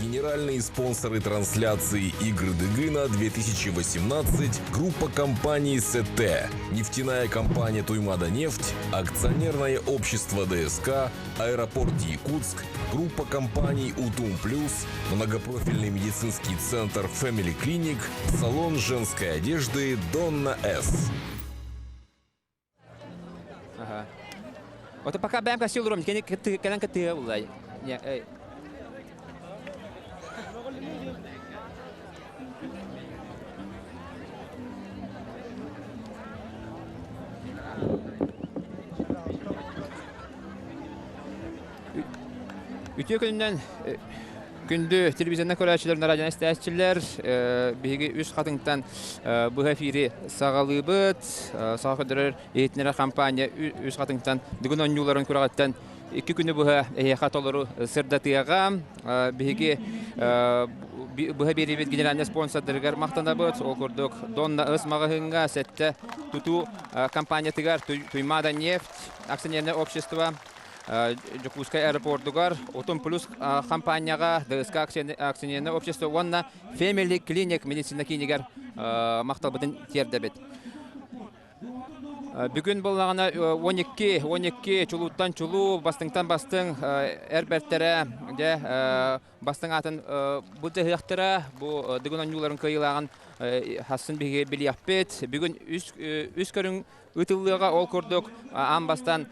Генеральные спонсоры трансляции «Игры Дыгына 2018» группа компаний СТ, нефтяная компания «Туймада нефть», акционерное общество ДСК, аэропорт Якутск, группа компаний «Утум Плюс», многопрофильный медицинский центр Family Clinic, салон женской одежды «Донна С». Ото пока бэм косил кини кэлэн кытыа буллай. Үтүө күнүнэн күндү телевизионнай көрөөччүлэр, радионы истээччилэр, биһиги үс хатыҥтан быһа эфири саҕалыыбыт. Саха көрдөрөр иһитиннэрэр компания үс хатыҥтан бүгүн оонньууларын күрэҕиттэн икки күнү быһа эһиэхэ толору сырдатыаҕа. Биһиги быһа биэриибит генеральнай спонсордарыгар махтанабыт. Ол курдук Донна Ыс маҕаһыыҥҥа сэттэ тутуу компаниятыгар Туймаада нефть акционерное общество Дьокуускай аэропордугар Утум Плюс хампаанньаҕа ДСК акционерное общество уонна Family Clinic медицина киинигэр махталбытын тиэрдэбит. Бүгүн буоллаҕына 12, 12 чулууттан чулуу, бастыҥтан бастыҥ эр бэртэрэ дьэ бастыҥ аатын былдьаһыахтара. Бу Дыгын оонньууларын кыайыылааҕын хассын биһиги билиэхпит. Бүгүн үс, үс көрүҥ ыытыллыаҕа. Ол курдук аан бастаан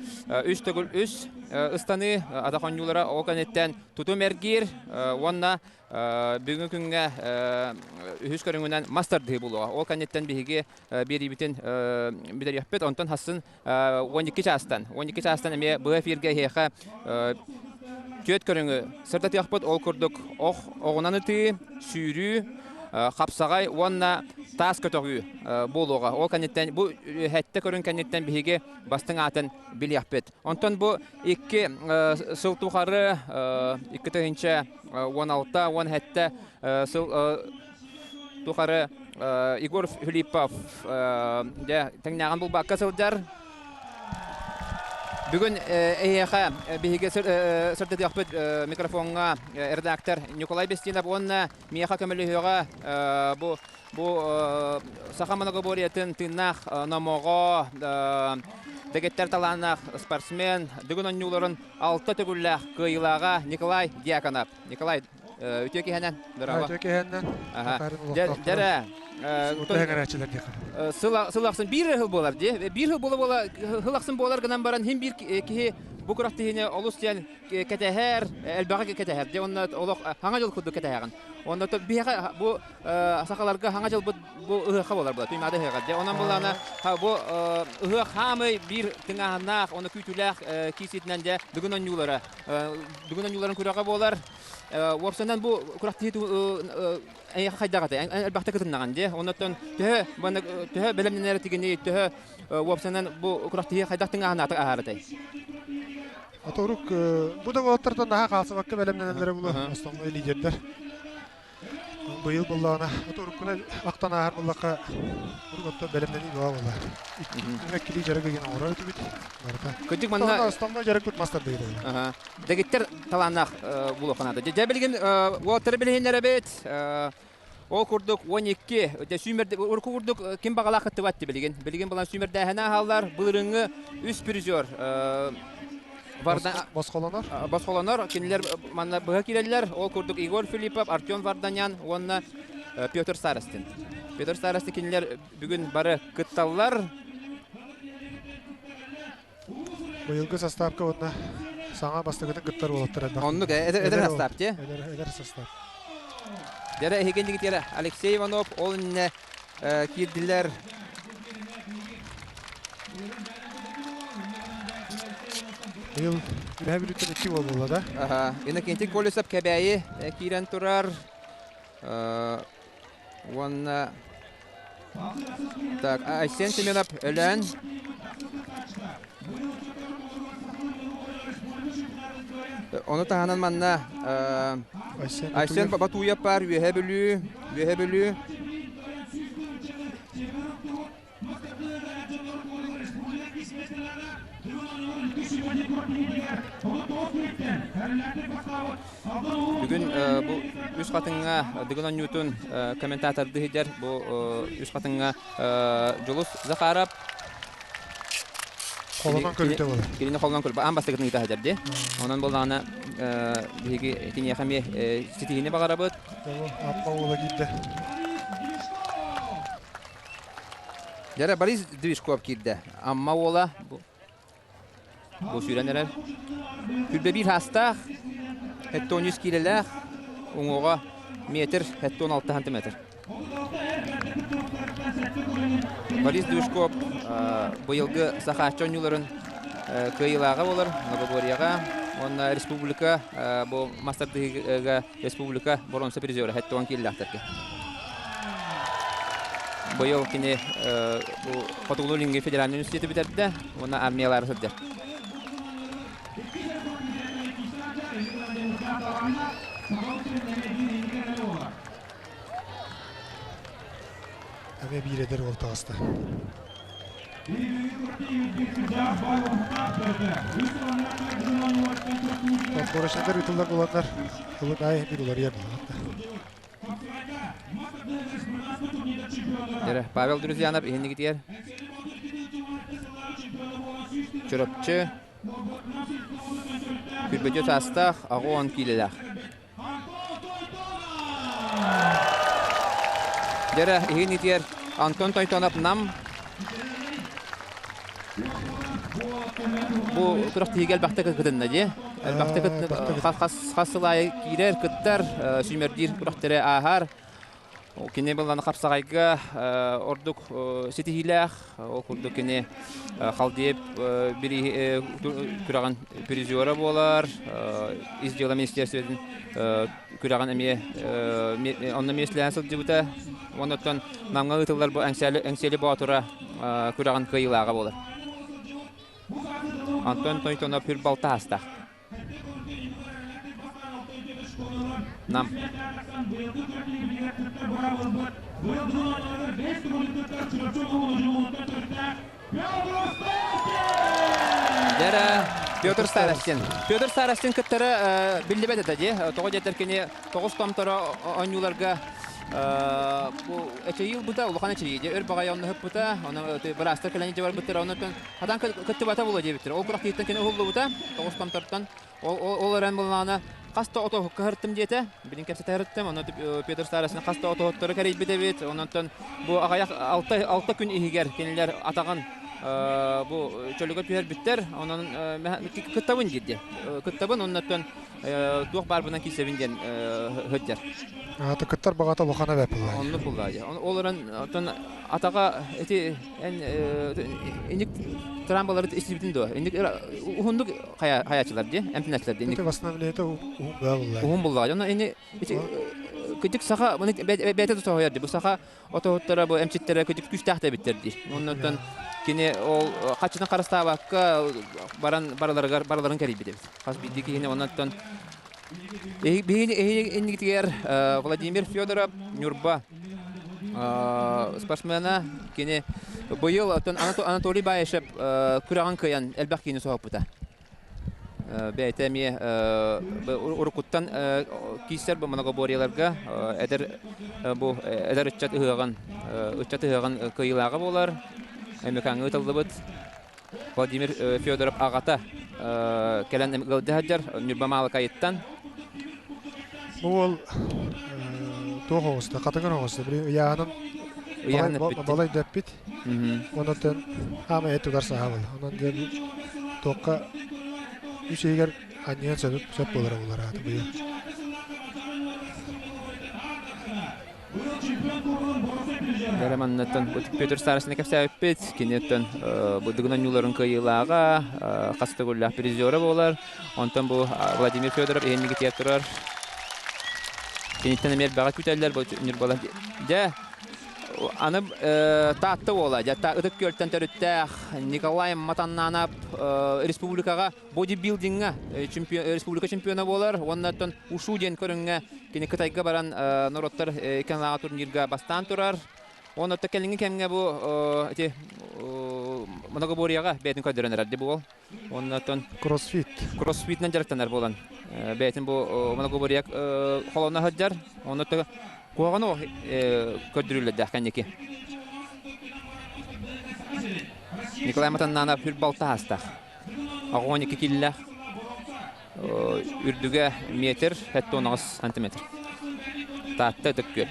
үс төгүл үс ыстаныы атах оонньуулара ол кэнниттэн тутум эргиир уонна бүгүҥҥү күҥҥэ үһүс көрүҥүнэн мас тардыһыы буолуоҕа. Ол кэнниттэн биһиги биэриибитин бүтэриэхпит. Онтон хассын 12 чаастан 12 чаастан эмиэ быһа эфиргэ эһиэхэ түөрт көрүҥү сырдатыахпыт. Ол курдук ох оҕунан ытыы, сүүрүү, хапсаҕай уонна таас көтөҕүү буолуоҕа. Ол кэнниттэн бу сэттэ көрүҥ кэнниттэн биһиги бастыҥ аатын билиэхпит. Онтон бу икки сыл тухары 2016 17 сыл тухары Егор Филиппов дьэ тэҥнээҕин булбакка сылдьар. Бүгүн эһиэхэ биһиги сырдатыахпыт микрофоҥҥа редактор Николай Бестинов уонна миэхэ көмөлөһүөҕэ бу бу саха многоборьетын тыыннаах номоҕо дэгиттэр талааннаах спортсмен бүгүн оонньууларын алта төгүллээх кыайыылааҕа Николай Дьяконов. Николай үтүө киһинэн дорообо. Үтүө киһинэн. Дьэрэ сыл ахсын биир сыл буолар дии. Биир сыл буола-буола сыл ахсын буолар гынан баран хин биир киһи бу күрэхтэһиини олус диэн кэтэһэр, элбэҕи кэтэһэр. Дьэ онно олох хаҥа дьыл курдук кэтэһэҕин. Онно биһиэхэ бу сахаларга хаҥа дьылбыт бу ыһыахха буолар була, Туймаада ыһыаҕар. Дьэ онон буллаҕына бу ыһыах хаамый биир тыҥааһыннаах, оны күүтүүлээх киирсиитинэн дьэ бүгүн оонньуулара бүгүн оонньууларын күрэҕэ буолар. Уопсанан бу күрэхтэһии эйиэхэ хайдах этэй? Элбэхтэ кытыннаҕын дии. Оннуттан төһө төһө бэлэмнэнэр тигини төһө уопсанан бу күрэхтэһии хайдах тыҥааһынаатык аһаар этэй? Оторук бу да уолаттартан наһаа хаалсыбакка бэлэмнэнэллэрэ буолуо основной лидердэр. Быйыл буоллаҕына, уруккуна ахтан ааһар буоллахха, уруккуттан бэлэмнэнии бөҕө буолла. Иккилии дьарык ыйын оҥорор этибит барыта. Кырдьык манна основной дьарыкпыт мас тардыыта. Дэгиттэр талааннаах буолуохха наада. Дьэ билигин уолаттары билиһиннэрэбит. Ол курдук 12 дьэ сүүмэрдэ урукку курдук ким баҕалаах кыттыбат билигин. Билигин булан сүүмэрдээһинэ аһаллар. Былырыҥҥы үс призер Босхолонор. Босхолонор. Кинилэр манна быһа киирэллэр. Ол курдук Егор Филиппов, Артем Варданян уонна Петр Старостин. Петр Старостин кинилэр бүгүн бары кытталлар. Быйылгы састаапка уонна саҥа бастакытын кыттар уолаттар элбэх. Оннук эдэр састаап дии. Эдэр састаап. Дьэрэ эһигин Алексей Иванов ол иннинэ киирдилэр. Быйыл үһэ бүлүүттэн икки уол буолла да? Аха. Иннокентий Колесов Кэбээйи киирэн турар. Уонна так, Айсен Семенов Өлөөн. Ону таһынан манна Айсен Батуев бар Үөһэ Бүлүү, Үөһэ Бүлүү. Бүгүн бу Үс Хатыҥҥа Дыгын оонньуутун комментатордыы сылдьар бу Үс Хатыҥҥа Дьулус Захаров Холонон көрүүтэ буолар. Кинини холонон көрбө аан бастакытын ыыта сылдьар дии. Онон буоллаҕына биһиги киниэхэ эмиэ ситиһиини баҕарабыт. Аппа уола киирдэ. Дьэрэ Борис Движков киирдэ. Амма уола бу сүүрэн эрэр. Күрбэ биир хаастаах, 73 киилэлээх, уҥуоҕа метр 76 сантиметр. Борис Движков быйылгы Сахааччы оонньууларын кыайыылааҕа буолар Многоборьеҕа уонна республика бу мастардыһыыга республика боруонса призера 70 киилэлээхтэргэ. Быйыл кини бу Хотугулуу-Илиҥҥи федеральнай университеты бүтэрдэ уонна армиялаары сылдьар. Эмиэ биир эдэр уол таҕыста. Отборочнайдар ыытыллар буоланнар, ылын аайы биир уларыйар буоллар. Дьэрэ, Павел Друзьянов иһиннигитигэр Чурапчы Күрбөтүө саастаах, 80 киилэлээх. Дьэрэ, иһин итиэр Антон Тойтонов Нам бу күрэхтэһиигэ элбэхтэ кытынна дии. Элбэхтэ кытынна хас сыл аайы киирэр, кыттар, сүүмэрдиир күрэхтэри ааһар. Кини былланы хапсаҕайга ордук ситиһиилээх. Ол курдук кини Халдеев күрэҕин призера буолар. Ис дьыала министерствотын күрэҕин эмиэ онно миэстэлээн сылдьыбыта. Оннуттан Намҥа ыытыллар бу Эҥсиэли Боотура күрэҕин кыайыылааҕа буолар. Антон Тойтонов үр балта аастаах. Нам. Дьэрэ Петр Старостин. Петр Старостин кыттары биллибэт этэ дии. Тоҕо диэтэр кини тоҕус томторо оонньууларга бу эчэйии ылбыта, улахан эчэйии дии. Өр баҕайы онно ыһыппыта, ону быраастар кэлэн илдьэ барбыттара, оннуттан хатан кыттыбата буолуо диэбиттэр. Ол күрэхтэһииттэн кини уһуллубута, тоҕус томтортон. Ол эрэн буллаҕына хас да отоһукка сырыттым диэтэ. Билин кэпсэтэ сырыттым. Онно Петр Старостин хас да отоһуттары кэрийбит эбит. Онон бу аҕыйах 6 күн иһигэр кинилэр атаҕын бу чөлүгэр түһэрбиттэр. Онон кыттабын диир. Кыттабын, оннуттан туох баарбынан киирсэбин диэн сылдьар. Аата кыттар баҕата улахана бэрт буоллаа. Оннук буоллаа. Ол эрэн оттон атаҕа ити эн инник трамбалары истибитин дуо? Инник уһундук хаячылар дии, эмтэнэчилэр дии. Ити восстановление уһун буоллаа. Уһун буоллаа. Онно ини ити кыдьык саха бэйэтэ да соһуйар дии. Бу саха отоһуттара бу эмчиттэрэ кыдьык күүстээх да эбиттэр дии. Оннуттан кини ол хаччытын харыстаабакка баран бараларыгар бараларын кэрийбит эбит. Хас биирдии киһини оннуттан биһиги иннигитигэр Владимир Федоров Ньурба спортсмена кини быйыл Анатолий Баишев күрэҕин кыайан элбэх киһини соһуппута. Бэйэтэ эмиэ уруккуттан киирсэр бу многоборьеларга эдэр бу эдэр ыччат ыһыаҕын ыччат ыһыаҕын кыайыылааҕа буолар. Эмикаҥҥа ыытыллыбыт Владимир Федоров аҕата кэлэн ыалдьа сылдьар Ньурба Маалыкайыттан. Бу уол туох оҕуста, хатыҥыр оҕуста, били ыйааһынын балай дэппит. Онон хаамай эт тутар саха буолла. Онон диэн туохха үс иһигэр анньыан сөп сөп буолара буолар аата быйыл. Дьэ манныттан Петр Старостины кэпсээбиппит. Киниттэн бу Дыгын оонньууларын кыайыылааҕа, хас төгүллээх призера буолар. Онтон бу Владимир Федоров иһиннигитигэр турар. Киниттэн эмиэ элбэҕи күүтэллэр бу Ньурбалар. Дьэ, аны Таатта уола, дьэ Ытык Күөлтэн төрүттээх Николай Матаннанов республикаҕа бодибилдиҥҥа республика чемпиона буолар уонна оттон ушу диэн көрүҥҥэ кини Кытайга баран норуоттар икки турнирга бастаан турар. Уонна оттон кэлиҥҥи кэмҥэ бу ити многоборьеҕа бэйэтин көрдөрөн эрэр дии бу уол. Оннотон Кроссфит. Кроссфитынан дьарыктанар буолан бэйэтин бу моногоборияк холонно сылдьар. Онно куһаҕаны көрдөрүүлэрдээх кэнники. Николай Матаннанов үр балта аастах. 12 киллэх үрдүгэ метр 78 сантиметр. Таатта Ытык-Күөл.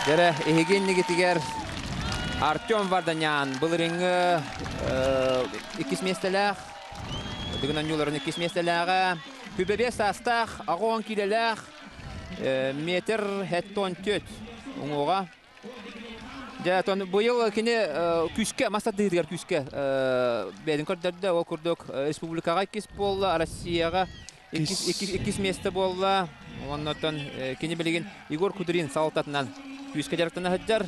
Дэрэ, эһиги иннигитигэр Артем Варданян былырыҥҥы иккис миэстэлээх, Дыгын оонньууларын иккис миэстэлээҕэ, Күбэбиэс саастаах, 80 киилэлээх, метр 74 уҥуоҕа. Дьэ, оттон быйыл кини күүскэ, мас тардыһыытыгар күүскэ бэйэтин көрдөрдө. Ол курдук республикаҕа иккис буолла, Россияҕа иккис миэстэ буолла. Уонна оттон кини билигин Егор Кудрин салалтатынан күүскэ дьарыктана сылдьар.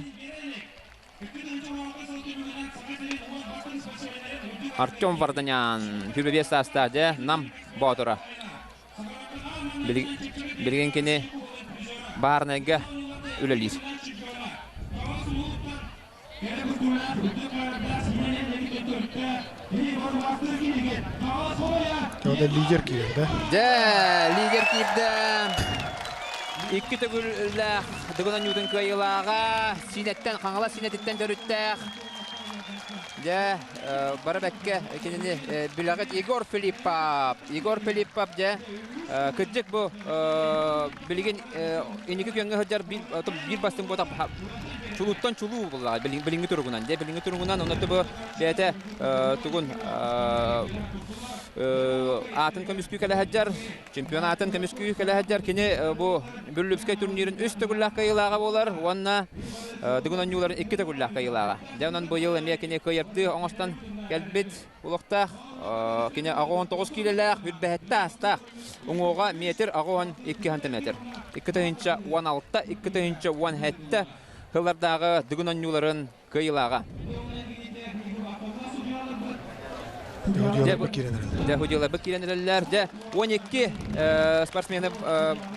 Артем Варданян, 25 саастаах, дьэ, Нам Боотура. Билигин кини баарынайга үлэлиир. Онно лидер киирдэ. Дьэ, лидер киирдэ. Икки төгүллээх Дыгын оонньуутун кыайыылааҕа Сиинэттэн, Хаҥалас Сиинэтиттэн төрүттээх Дьэ, бары бэккэ кинини билэҕит Егор Филиппов. Егор Филиппов дьэ, кырдьык бу билигин инники күөҥҥэ сылдьар биир бастыҥ буота чулууттан чулуу буллаҕа билиҥҥи туругунан. Дьэ, билиҥҥи туругунан онно бу бэйэтэ тугун аатын көмүскүү кэлэ сылдьар Чемпионатын көмүскүү кэлэ сылдьар кини бу Бүллүпскэй турнирын үс төгүллээх кыайыылааҕа буолар уонна Дыгын оонньууларын икки төгүллээх кыайыылааҕа. Дьэ онон быйыл эмиэ кини кыайардыы оҥостон кэлбит улуохтаах. Кини 69 киилэлээх, үрбэһэтте аастаах. Уҥуоҕа метр 82 сантиметр. 2016, 2017 сыллардааҕы Дыгын оонньууларын кыайыылааҕа. Дьэ, худьуоларбыт киирэн эрэллэр. Дьэ, 12 спортсмены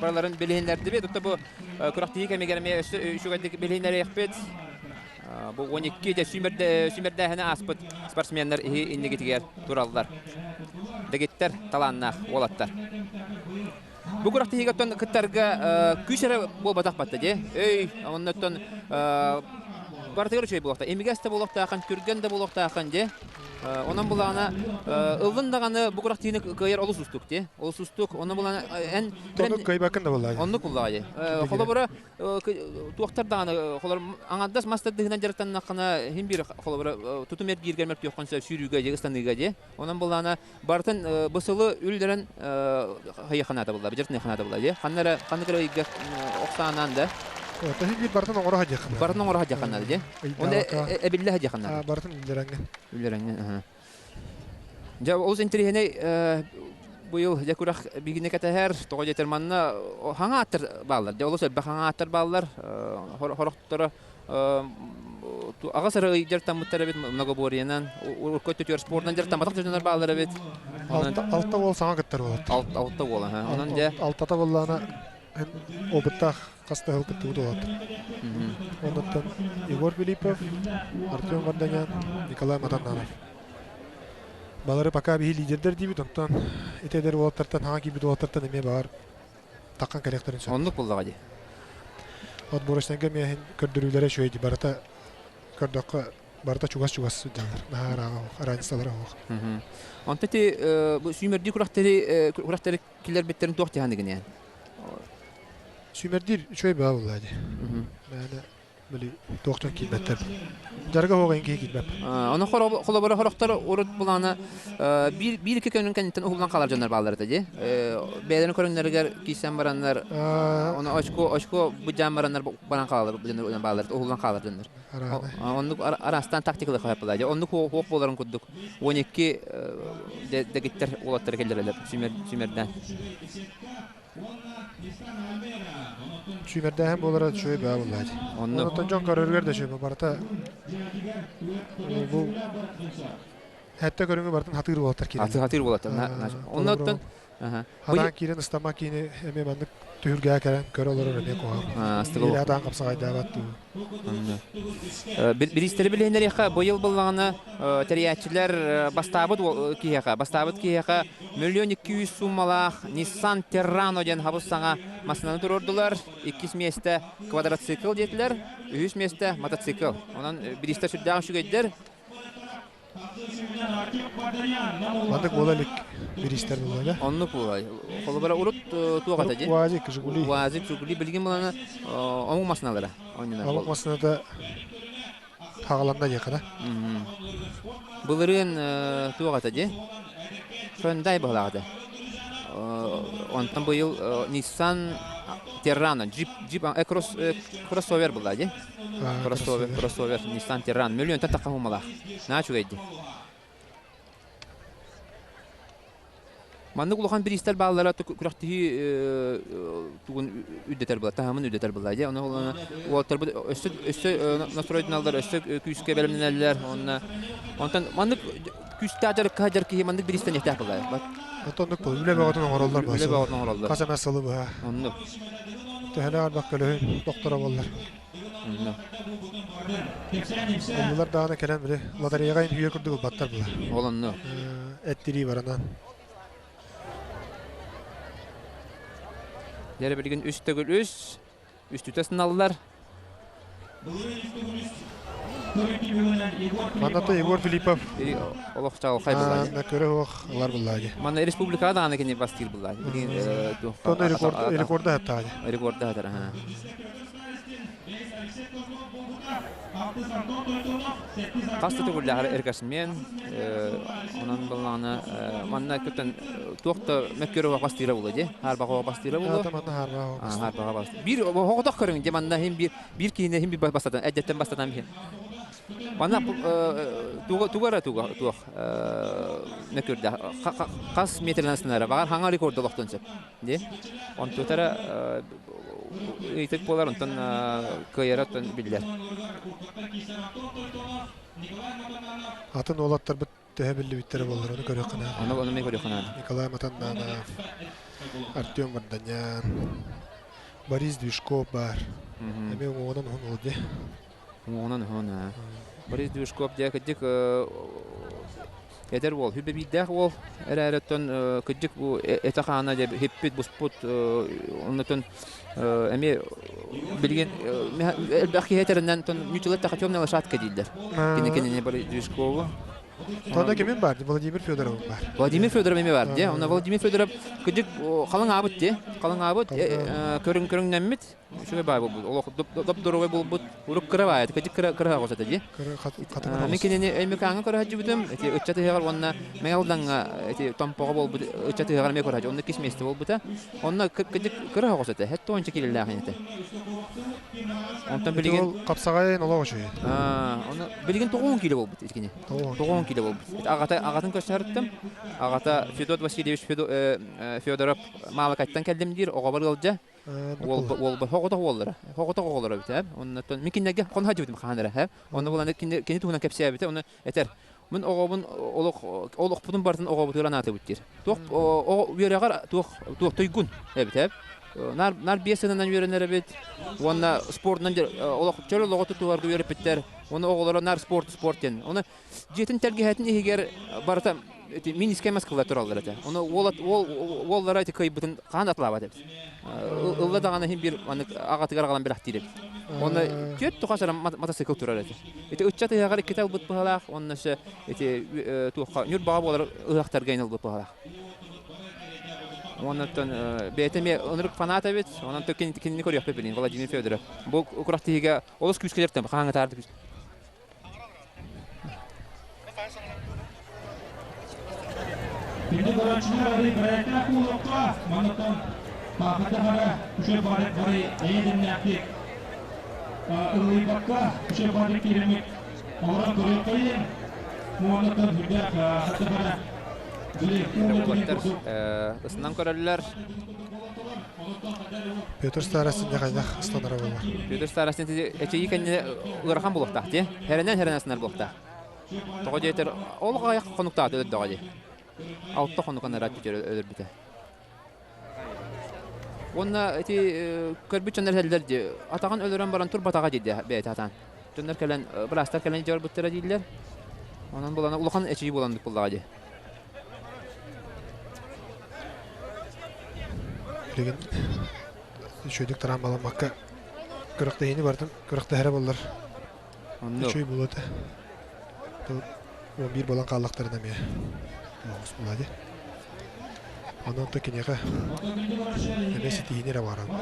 барыларын билиһиннэрдибит. Отто бу күрэхтэһии кэмигэр эмиэ өссө үчүгэйдик билиһиннэриэхпит. Бу 12 дьэ сүүмэрдээһини ааспыт спортсменнар иһи иннигитигэр тураллар. Дэгиттэр талааннаах уолаттар. Бу күрэхтэһиигэ оттон кыттарга күүс эрэ буолбатах батта дии. Өй, оннуттан барытыгар үчүгэй буолуохтаах. Имигэс да буолуохтаахын, түргэн да буолуохтаахын дии. Онон булаана ыллын даҕаны бу күрэхтэһиини кыайар олус уустук дии. Олус уустук. Онон булаана эн Оннук кыайбаккын да буоллаа. Оннук буллаҕа дии. Холобура туохтар даҕаны холор аҥардас мас тардыһынан дьарыктаннаххына иһин биир холобура тутум эргииргэр мөлтүөххүн сөп сүүрүүгэ дии ыстаныыга дии. Онон булаана Барытын бу сылы үллэрэн хайыаханаата булла, быдьар ханаата булла дии. Ханна эрэ ханнык эрэ ыйга охсаанаан да. Таһы биир барытын оҥоро садьыаххына. Барытын оҥоро садьыаххына дии. Онно эбиллэ садьыаххына. Барытын үллэрэҥҥэ. Үллэрэҥҥэ. Дьэ олус интэриэһинэй быйыл дьэ күрэх бигини кэтэһэр. Тоҕо диэтэр манна хаҥааттар бааллар. Дьэ олус элбэх хаҥааттар бааллар. Хорохторо аҕыс эрэ ый дьарыктаммыттар эбит многоборьенан урукку өттүтүгэр спорунан дьарыктамматах дьоннор бааллар эбит. Алта уол саҥа кыттар буолаттар. Алта уол, онон дьэ. Алтата буоллаҕына опыттаах хас да сыл кыттыбыт уолаттар. Оннуттан Егор Филиппов, Артем Варданян, Николай Матаннанов. Балары пока биһи лидердэр диибит, онтон ити эдэр уолаттартан, хаҥа киирбит уолаттартан эмиэ баҕар таххан кэлиэхтэрин сөп. Оннук буоллаҕа дии. Отборочнайга эмиэ көрдөрүүлэрэ үчүгэй дии. Барыта көрдөххө барыта чугас-чугас сылдьаллар. Наһаа ырааҕа суох, разницалара суох. Онто ити бу сүүмэрдии күрэхтэри күрэхтэри киллэрбиттэрин туох дьаһаныгын Сүүмэрдиир үчүгэй баа буоллаа дии. Мээнэ били туохтан киирбэттэр. Дьарыга суох киһи киирбэт. Ону холобура хорохтор урут булаана биир биир икки көнүн кэнниттэн уһуллан хаалар дьоннор бааллар этэ дии. Бэйэлэрин көрүҥнэригэр киирсэн бараннар ону очко очко быдьаан бараннар баран хаалар дьоннор бааллар уһуллан хаалар дьоннор. Оннук араастаан тактикалар хайаппалаа дии. Оннук хуох буоларын курдук 12 дэгиттэр уолаттары кэллэрэлэр сүмэрдээн. Сүүмэрдээһин буолара үчүгэй баа буоллаа дии. Оннук. Онтон дьон көрөрүгэр да үчүгэй барыта бу хэтте көрүҥү барытын хатыыр уолаттар киирэллэр. Хатыыр уолаттар. Оннуттан Хадаан киирэн ыстама киини эмиэ маннык түһүлгэҕэ кэлэн көрө олорор эмиэ куһаҕан. Или хадаан хапсаҕайдаабат дуу. Бириистэри билиһиннэриэххэ, быйыл буллаҕына тэрийээччилэр бастаабыт киһиэхэ, бастаабыт киһиэхэ 1 200 000 сууммалаах Nissan Terrano диэн хабыс саҥа массыынаны туруордулар. Иккис миэстэ квадроцикл диэтилэр, үһүс миэстэ мотоцикл. Онон бириистэр сүрдээх үчүгэйдэр. Маннык буола илик бириистэр буолла. Оннук буолай. Холобура урут туох этэ дии? УАЗик, Жигули. УАЗик, Жигули билигин булана омук массыыналара. Омук массыыната хаҕаланна диэххэ да. Былырыын туох этэ дии? Hyundai быһылаах этэ. Онтон быйыл Nissan Terrano, джип, джип, кроссовер была дии? Кроссовер, кроссовер, Nissan Terrano. Миллионтан тахха хумалаах. Наһаа үчүгэй дии. Маннык улахан бириистэр бааллара күрэхтэһии тугун үрдэтэр була, таһымын үрдэтэр була. Дьэ, ону уолаттарбыт өссө өссө настройданаллар, өссө күүскэ бэлэмнэнэллэр. Онно онтон маннык күүстээх дьарыкка сылдьар киһи маннык бириистэниэхтээх буолла. Оннук буол, үлэ бөҕөтүн оҥороллор Үлэ бөҕөтүн оҥороллор. Хас эмэ сылы быһа. Оннук. Төһөлөөх элбэх көлөһүн тохторо буоллар. Оннулар даҕаны кэлэн били лотереяҕа үһүө курдук ылбаттар була. Ол онно. Эттирии баранан. Дьэ билигин үс төгүл үс, үстүтэ сыналлар. Манна Егор Филиппов олох чаҕылхай булла. Көрө суох ылар булла Манна республикаҕа даҕаны кини бастыыр булла. Тону рекорда хаттаҕа. Рекорда хатар. Хас да төгүллээх эркасмен, онон былаана манна көтөн туох да мөккүөрү бастыыра буолуо дии. Хаарбаҕа бастыыра буолуо. Хаарбаҕа бас. Биир оҕотох көрүҥ дии манна иһин биир биир киһини иһин биир бастатан эдьэттэн бастатан биһин. Манна туга туга эрэ туга туох мөккүөрдээх хас метринэн сынара баҕар хаҥа рекорд олохтон сөп. Дии. Онтутара ыйытык буолар, онтон кыайара оттон биллэр. Атын уолаттарбыт төһө биллибиттэрэ буоллар, ону көрүөххэ наада. Ону ону көрүөххэ наада. Николай Матаннанов, Артем Варданян, Борис Движков баар. Эмиэ уҥуоҕунан уһун уол дии. Уҥуоҕунан уһун. Борис Движков дьэ кырдьык эдэр уол, хүбэ биирдээх уол эрээри оттон кырдьык бу этэ-хаана дьэ хиппит, буспут оннотон эмиэ билигин элбэх киһи этэринэн ньучулар темная лошадка дииллэр. Кини кинини Борис Движкову. Тонна кимин бар? Владимир Федоров бар. Владимир Федоров эмиэ бар дии. Онно Владимир Федоров кырдьык халыҥ аабыт дии. Халыҥ аабыт көрүҥ көрүҥнэммит. Үчүгэй баай буолбут. Олох доп-доруобай буолбут. Урук кыра баай, кыдьык кыра кыра оҕус этэ дии. Мин кинини Өймөкөөҥҥө көрө сылдьыбытым. Ити ыччат ыһыаҕар уонна Мэҥэ Алдаҥҥа ити Томпоҕо буолбут ыччат ыһыаҕар эмиэ көрө сылдьыбытым. Онно иккис миэстэ буолбута. Онно кыдьык кыра оҕус этэ. Хэт уонча киилэлээх этэ. Онтон билигин хапсаҕай олох үчүгэй. Оны билигин 90 киилэ буолбут итини. 90 киилэ буолбут. Аҕата аҕатын көрсөрүттüm. Аҕата Федот Васильевич Федоров Маалыкайтан кэллим диир, оҕобор ыалдьа. Уолба хоҕотох уоллара. Хоҕотох оҕолоро эбит ээ. Оннуттан мин кинилэргэ хоно сылдьыбытым хаһан эрэ ээ. Онно булан кини кини туһунан кэпсээбитэ, ону этэр. Мин оҕобун олох олохпутун барытын оҕобутугар анаатыбыт диир. Туох оҕо үөрэҕэр туох туох туйгун эбит ээ. Наар наар биэс сынынан үөрэнэр эбит. Уонна спордунан олох чөл олоҕу тутуһарга үөрэппиттэр. Уонна оҕолоро наар спорт спорт диэн. Оны дьиэтин тэлгэһэтин иһигэр барыта ити минискэй маскалар тураллар этэ. Ону уол уоллара ити кыайбытын хаһан да атылаабат эбит. Ылла даҕаны иһин биир маннык аҕатыгар аҕалан бэлэхтиир эбит. Онно түөрт тухас эрэ мотоцикл турар этэ. Ити ыччат ыһыаҕар иккитэ ылбыт быһалаах, уонна өссө ити туохха Ньурбаҕа буолар ыһыахтарга ин ылбыт быһалаах. Оннуттан бэйэтэ эмиэ ынырык фанат эбит. Онон кинини көрүөхпүт билин Владимир Федоров. Бу күрэхтэһиигэ олус күүскэ дьарыктаммыт, хаһааҥҥытаарда күүс. Күндү көрөөччүлэр арый бэрээктээх куулукка манныктан Паахата үчүгэй баҕайы бары эйэ-дэмнээхтик ыллыйбакка үчүгэй баҕайы киирэммит олорон көрүөххэйин муоннаттан үрдээх хаттахара били Уолаттар ысынан көрөллөр. Петр Старостин хайдах ыстанара буолар. Петр Старостин эчэйии кэннэ ыарахан буолуохтаах дии. Хэрэнэн хэрэнэн сынар буолуохтаах. Тоҕо диэтэр ол аҕыйах хонуктаах өлөрдөҕө дии. Алта хонук анараа өлөрбүтэ. Уонна ити көрбүт дьоннор этэллэр дии, атаҕын өлөрөн баран турбатаҕа дии бэйэтэ атаан. Дьоннор кэлэн, быраастар кэлэн дьарбыттара дииллэр. Онон булана улахан эчийии буолан буллаҕа дии. Билигин үчүгэйдик травмаламмакка күрэхтэһиини барытын күрэхтэһэрэ буоллар үчүгэй буолуо этэ. 11 буолан хааллахтарына эмиэ оҕус буолаа дии. Онон то киниэхэ эмиэ ситиһиини эрэ баҕарабын.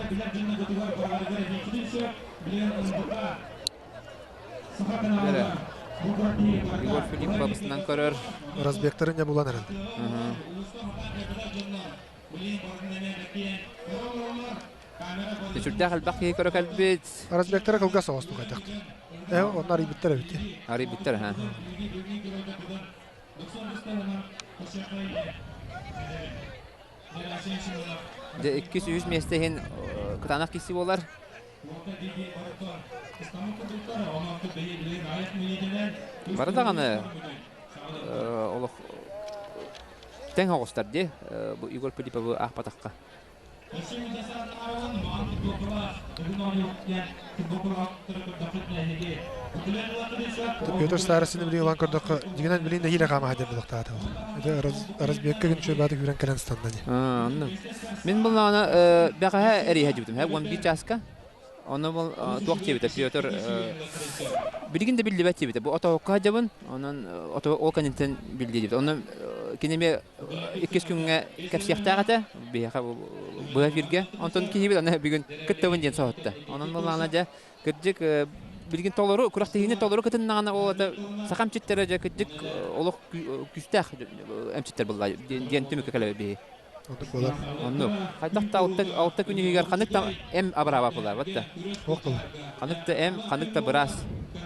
Егор Филиппов бысынан көрөр. Разбектарын не булан эрэл. Сүрдээх элбэх киһи көрө кэлбит. Разбектара кылгас соҕустук хайдах. Э, онно арыйбыттар эбит. Арыйбыттар, ха. Дьэ, иккис, үһүс миэстэ иһин кытаанах киси буолар. Бары даҕаны олох тэҥ оҕустар дии бу Егор Филипповы аахпатахха. Петр Старостины билигин ылан көрдөххө, дьиҥинэн билигин нэһиилэ хаама сылдьар буолуохтаах этэ. Ити разбекка күн үчүгэй күүрэн кэлэн станна дии. Онно. Мин буллаҕына бэҕэһээ эрийэ сылдьыбытым, 11 чааска. Ону бұл туох диэбитэ Петр билигин да биллибэт диэбитэ. Бу отоһукка сылдьабын, онон ол кэнниттэн биллиэ диэбитэ. Онно кини эмиэ иккис күҥҥэ кэпсиэхтээх этэ, биһиэхэ быһа эфиргэ. Онтон киһибит аны бүгүн кыттабын диэн соһутта. Онон буоллаҕына дьэ кырдьык билигин толору күрэхтэһиини толору кытыннаҕына ол это саха эмчиттэрэ дьэ кырдьык олох күүстээх эмчиттэр буолла диэн түмүккэ кэлэбит биһи. Оннук буолар. Оннук. Хайдах да алта күн иһигэр ханнык да эм абыраабат буолар да. Туох буолар? Ханнык да эм, ханнык да быраас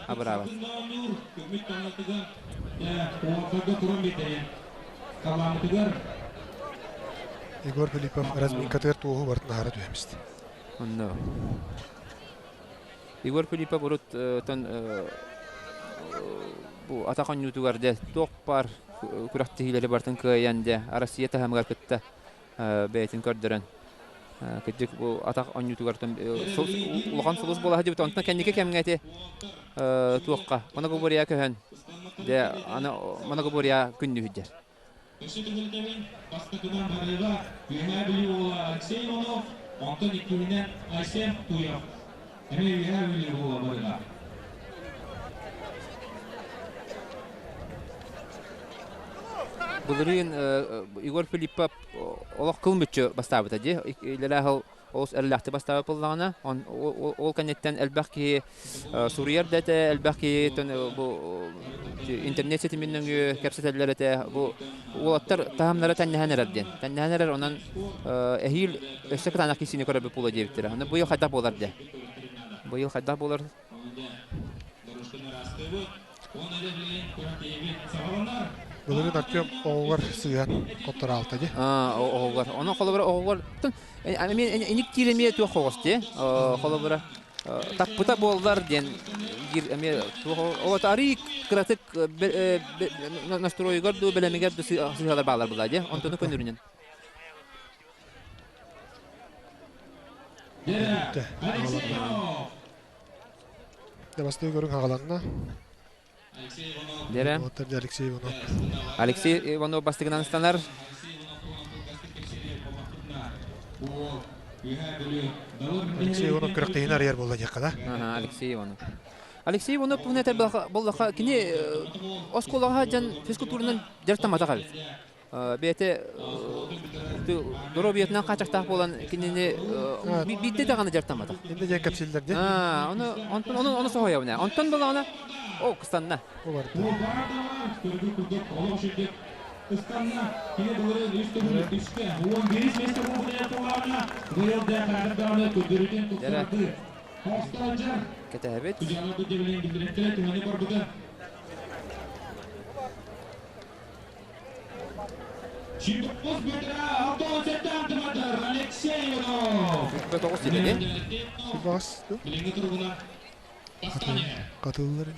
абыраабат. Егор Филиппов разминкатыгар туоһу барытын аһара түһэмист. Онно. Егор Филиппов урут тон бу атах оонньуутугар дьэ туох баар күрэхтэһиилэри барытын кыайан дьэ Россия таһымыгар кытта бэйэтин көрдөрөн кырдьык бу атах оонньуутугар улахан сулус буола сылдьыбыт. Онтон кэнники кэмҥэ ити туохха Моногобория көһөн дьэ аны Моногобория күннүһүдэр. Өссө төгүлдэбин бастакынан барыыга Үөһээ Бүлүү уола Алексей Иванов, онтон иккиһинэн Айсен Туев. Эмиэ Үөһээ Бүлүү уола барыга. Былырыын Егор Филиппов олох кыл мүччү бастаабыта дии. Илэлээх олус эрэллээхтик бастаабыт буоллаҕына, ол кэнниттэн элбэх киһи суруйар да этэ, элбэх киһи бу интернет ситимин нөҥүө кэпсэтэллэр этэ. Бу уолаттар таһымнара тэннэһэн эрэр диэн. Тэннэһэн эрэр, онон эһиил өссө кытаанах киһини көрөрбүт буолуо диэбиттэрэ. Аны быйыл хайдах буолар дии. Быйыл хайдах буолар? Былырыын Артем оҕугар сыһыан хотторо дии. Оҕугар. Онон холобура оҕугар эмиэ иник эмиэ туох оҕус дии. Холобура таппыта буоллар диэн диир эмиэ туох ол арый кыратык настройугар дуу бэлэмигэр дуу сыһалар баалар була дии. Онтону көнүрүнэн. Бүттэ. Бастыы көрүҥ хаҕаланна. Дэрэ. Алексей Иванов. Алексей Иванов бастыгынан ыстанар. Алексей Иванов күрэхтэһиини арыйар буолла диэххэ да. Алексей Иванов. Алексей Иванов туһунан этэр буоллахха, кини оскуолаҕа дьон физкультуранан дьарыктамматах эбит. Бэйэтэ доруобуйатынан хааччахтаах буолан кинини биирдэ даҕаны дьарыктамматах. Инде диэн кэпсииллэр дии. Ону онтон ону ону соһуйабын. Онтон булаҕына о кыстанна. Дэрэ кэтэһэбит. Тоҕус диэбит Сибаас Катыллар.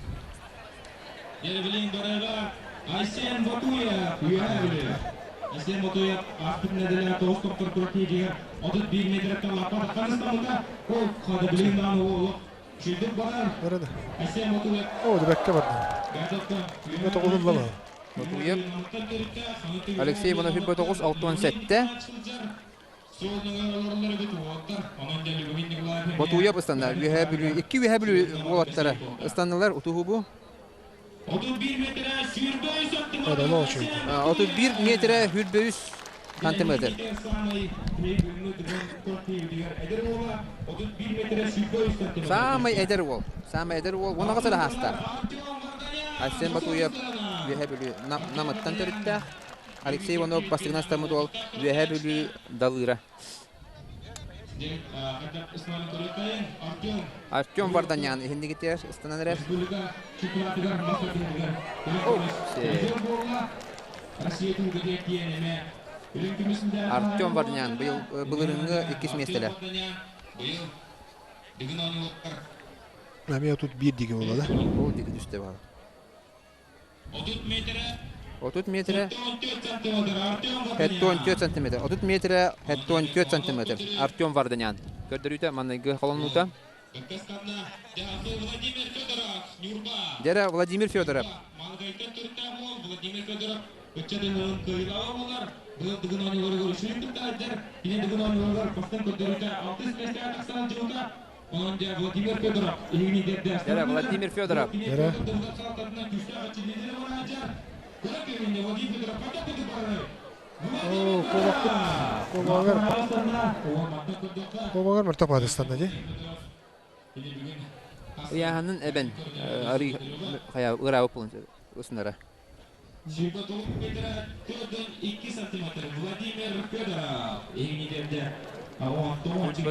Айсен Ботуев ааспыт нэдиэлэ тоҕус тохтор күрэхтэһиитигэр 31 метреттэн лаппа таххан ыстаммыта. Ол хата билигин даҕаны олох үчүгэйдик барар. Барада. Айсен Ботуев О, бэккэ барда. Тоҕулуллама. Ботуев Алексей Иванов 9 67. Ботуев ыстанна. Үөһээ Бүлүү, икки Үөһээ Бүлүү уолаттара ыстаннылар утуһубу. Одолоо үчүгэй. 31 метрэ 23 сантиметр. Саамай эдэр уол. Саамай эдэр уол. Уонаҕа сыра хаастаах. Айсен Батуев Үөһээ Бүлүү Намыттан төрүттээх. Алексей Иванов бастыгынан ыстаммыт уол Үөһээ Бүлүү Далыыра. Артем Варданян иһиннигитигэр ыстанан эрэр. Артем Варданян быйыл былырыҥҥы иккис миэстэлэр. Эмиэ тут биир диги буолла да? Ол диги түстэ баар. 30 метрэ 74 сантиметр. 30 метрэ 74 сантиметр. Артем Варданян. Көрдөрүүтэ манныгы холонуута. Дьэрэ Владимир Федоров. Дьэрэ Владимир Федоров. Дьэрэ. Оо, куобахпыт куобаҕар куобаҕар мырта паадыстанна дии. Ыйааһынын эбэн арый хайа ыраабыт буолан ысынара.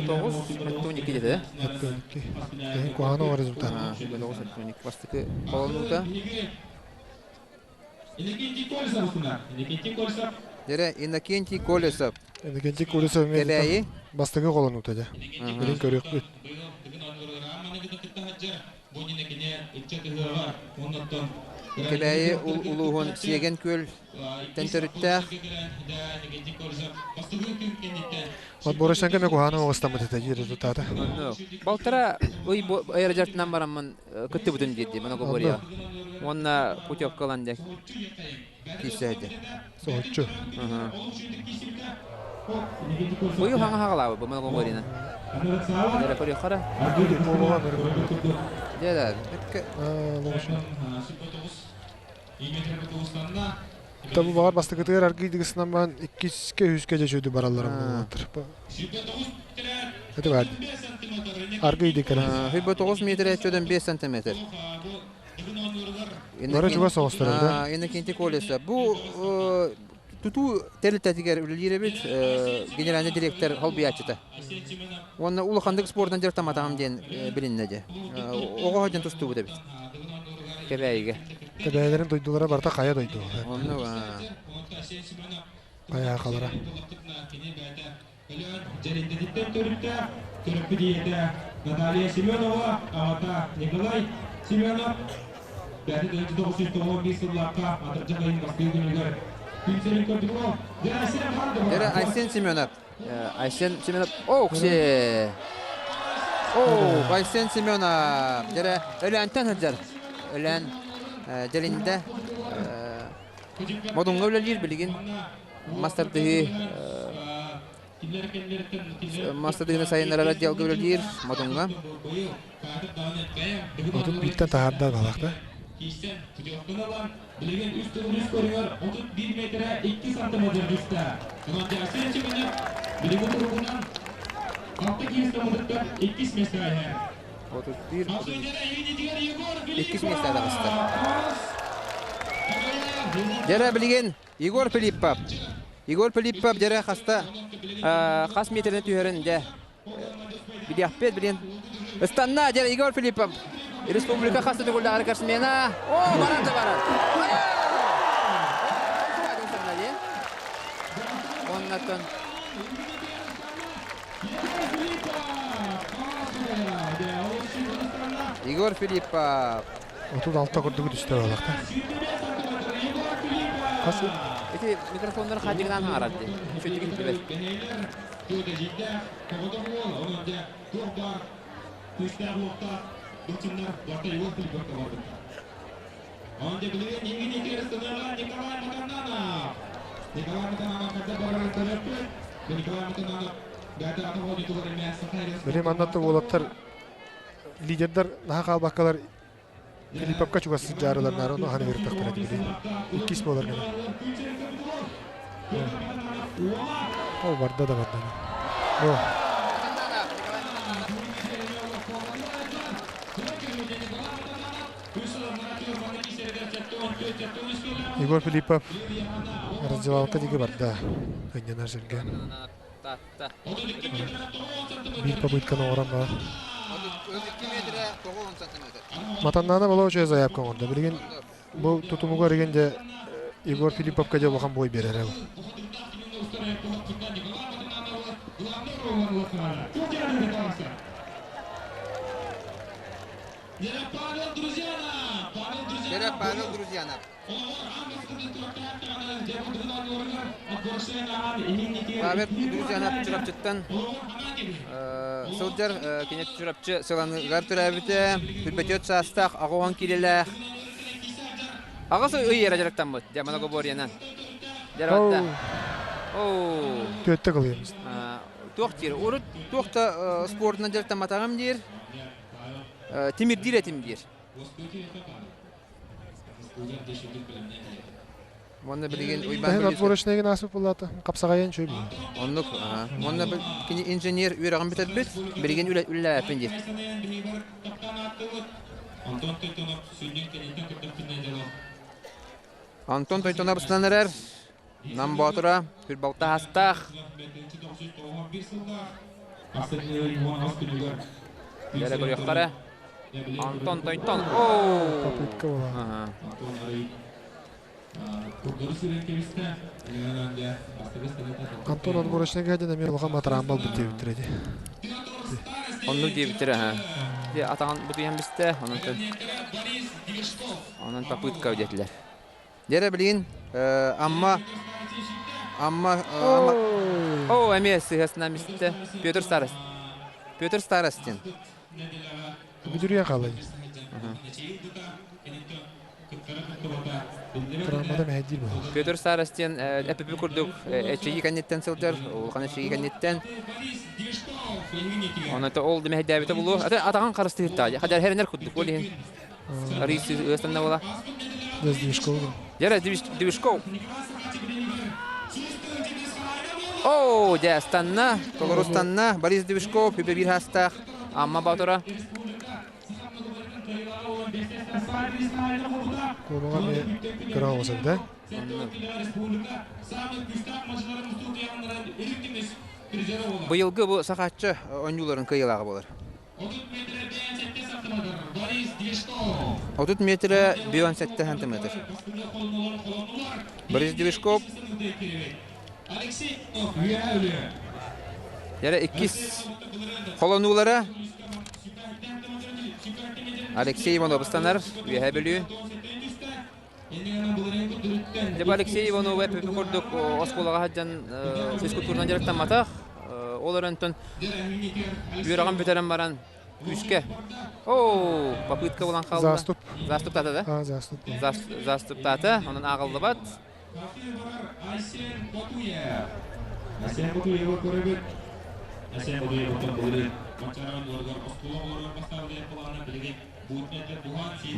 Тоҕус, 12 деді. 12. Кэһин куһаҕан результат. 9, Бастакы холонуута. Дьэрэ Иннокентий Колесов. Иннокентий Колесов Кэбээйи. Бастакы холонуута дьэ. Билин көрүөхпүт. Кэбээйи улууһун Сиэгэн Күөл төрүттээх. Отборочтан кэме куһааны оҕустаммыт этэ дии результата. Балтара ый аэроджартынан бараммын кыттыбытым диирди Моногобория. Уонна путевка ылан дьэ киирсээди. Соһуччу. Быйыл хаҥа хаҕалаабы бу Моногоборияны. Эрэ көрүөххэ Дьэ да, Табы баҕар бастакытыгар аргыйдыгысынан баран иккискэ үһүскэ дьэ үчүгэй бараллара буолуохтар. Это баар. Аргыйдык кэлэн. 9 метр чөдөн 5 сантиметр. Бары чугас соҕустар да. Иннокентий Колесов. Бу тутуу тэрилтэтигэр үлэлиир эбит генеральный директор холбуйааччыта. Уонна улаханнык спордан дьарыктамматаҕым диэн билиннэ дьэ. Оҕо сылдьан тустубут эбит. Кэбээйигэ. Кэбээйилэрин дойдулара барыта хайа дойду. Онно Хайа халара. Дьэлинтэтиттэн төрүттээх төрөппүт ийэтэ Наталья Семенова, аҕата Николай Семенов 1991 сыллаахха атырдьах ыйын бастакы күнүгэр күн сирин көрдүк. Дьэ Айсен Семенов. Айсен Семенов. Ох, се! О, Айсен Семенов. Дьэ Өлөөнтөн сылдьар. Өлөөн Дьэлиндэ Модуҥҥа үлэлиир билигин мас тардыһыы мас тардыһыыны сайыннарар отделга үлэлиир Модуҥҥа. Отут бииртэн таһаарда балах да. Билигин үс төгүл көрүҥэр 31 метрэ 2 сантиметр түстэ. Онон Айсен Семенов билигин туругунан алта киһи иккис миэстэҕэ иһэр. 31 иккис миэстэҕэ таҕыста. Дьэрэ билигин Егор Филиппов. Егор Филиппов дьэрэ хаста хас метрден түһэрин дьэ билиэхпит билин. Ыстанна дьэрэ Егор Филиппов. Республика хаста төгүллэҕэр рекордсмена. О, барар да барар. Оннаттан Егор Филиппов. 36 курдук түстэ буоллахта. Хас? Ити микрофоннары хаадьыгынаан хаҥарар дии. Үчүгүйдүк иһиллибэт. Били манна уолаттар лидердэр наһаа хаалбаккалар Филипповка чугас сылдьаарылар ону аһан ыыртахтара били. Иккис буолар гына. Ол барда да барда. О. Егор Филиппов раздевалка диги барда. Ынньанар сиргэ. Биир попытканы оҥорон баар. Матаннаана боло үчүгэй заявка оҥордо. Билигин бу тутумугар игин дьэ Егор Филипповка дьэ улахан бой биэрэр. Павел Друзьянов. Павел Друзьянов Чурапчыттан сылдьар кини Чурапчы сыланыгар төрөөбүтэ, 24 саастаах, 80 киилэлээх. Аҕыс ый эрэ дьарыктаммыт, дьэ многоборьенан. Дьарыктаа. Оу. Түөттэ кылыйабыз. Туох диир? Урут туох да спордунан дьарыктамматаҕым диир. Тимирдиир этим диир. Уонна билигин Уйбаан Таһын отборочнайгын ааспыт буоллаата. Хапсаҕайан үчүгэй буолла. Оннук. Уонна кини инженер үөрэҕин бүтэрбит. Билигин үлэлээппин диир. Антон Тойтонов ыстан эрэр. Нам Боотура Хүрбалта астаах. Дэрэ көрүөхтэрэ. Антон Тойтон. Оу! Попытка была. Антон отборочный гадин эмиэ улахан матараан балбыт диэбиттэр ити. Оннук диэбиттэр аха. Де атаҕын бутуйан бистэ, онон онон попытка диэтилэр. Дьэрэ билигин Амма Амма О, эмиэ сыһыасынан бистэ. Петр Старост. Петр Старостин. Бүдүрүйэн хаалла. Травмата мэһэйдиир буолар. Петр Старостин эпипи курдук эчэйии кэнниттэн сылдьар, улахан эчэйии кэнниттэн. Онон ол да мэһэйдээбитэ булуо. Атаҕын харыстыыртаа. Хадьар хэрэнэр курдук ол иһин. Рис ыастанна буола. Дес Движков. Дьэрэ Движков. Оо, дьэ, станна, толору станна. Борис Движков, үбэ биир хастаах Амма Боотура. Куобаҕа эмиэ кыра оҕус эбит, да? Быйылгы бу Сахааччы оонньууларын кыайыылааҕа буолар. 30 метрэ 57 сантиметр. Борис Движков Яра иккис холонуулара Алексей Иванов ыстанар Үөһээ Бүлүү. Дьэ Алексей Иванов эппит курдук оскуолаҕа сылдьан физкультуранан дьарыктамматах. Ол эрэн үөрэҕин бүтэрэн баран күүскэ Оо, попытка булан хаалла. Заступ. Заступтаата да? А, заступ. Заступтаата, онон ааҕыллыбат.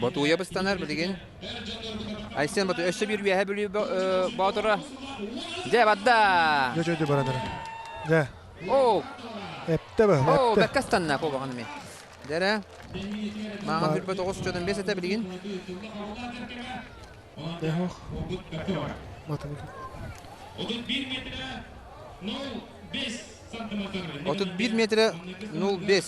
Ботуйа быстанар билигин. Айсен Ботуй өссө биир үөһэ Бүлүү Боотура. Дьэ, барда! Дьэ, дьэ, баран эрэ. Дьэ. Оо! Эптэ б, Оо, эптэ. бэккэ ыстанна куобаҕын эмиэ. Дьэрэ. Мааҕын түрбэ тоҕус чотун бес этэ билигин. Дьэ, ох. Матым. 31 метрэ 0,5 сантиметр. 31 метрэ 0,5.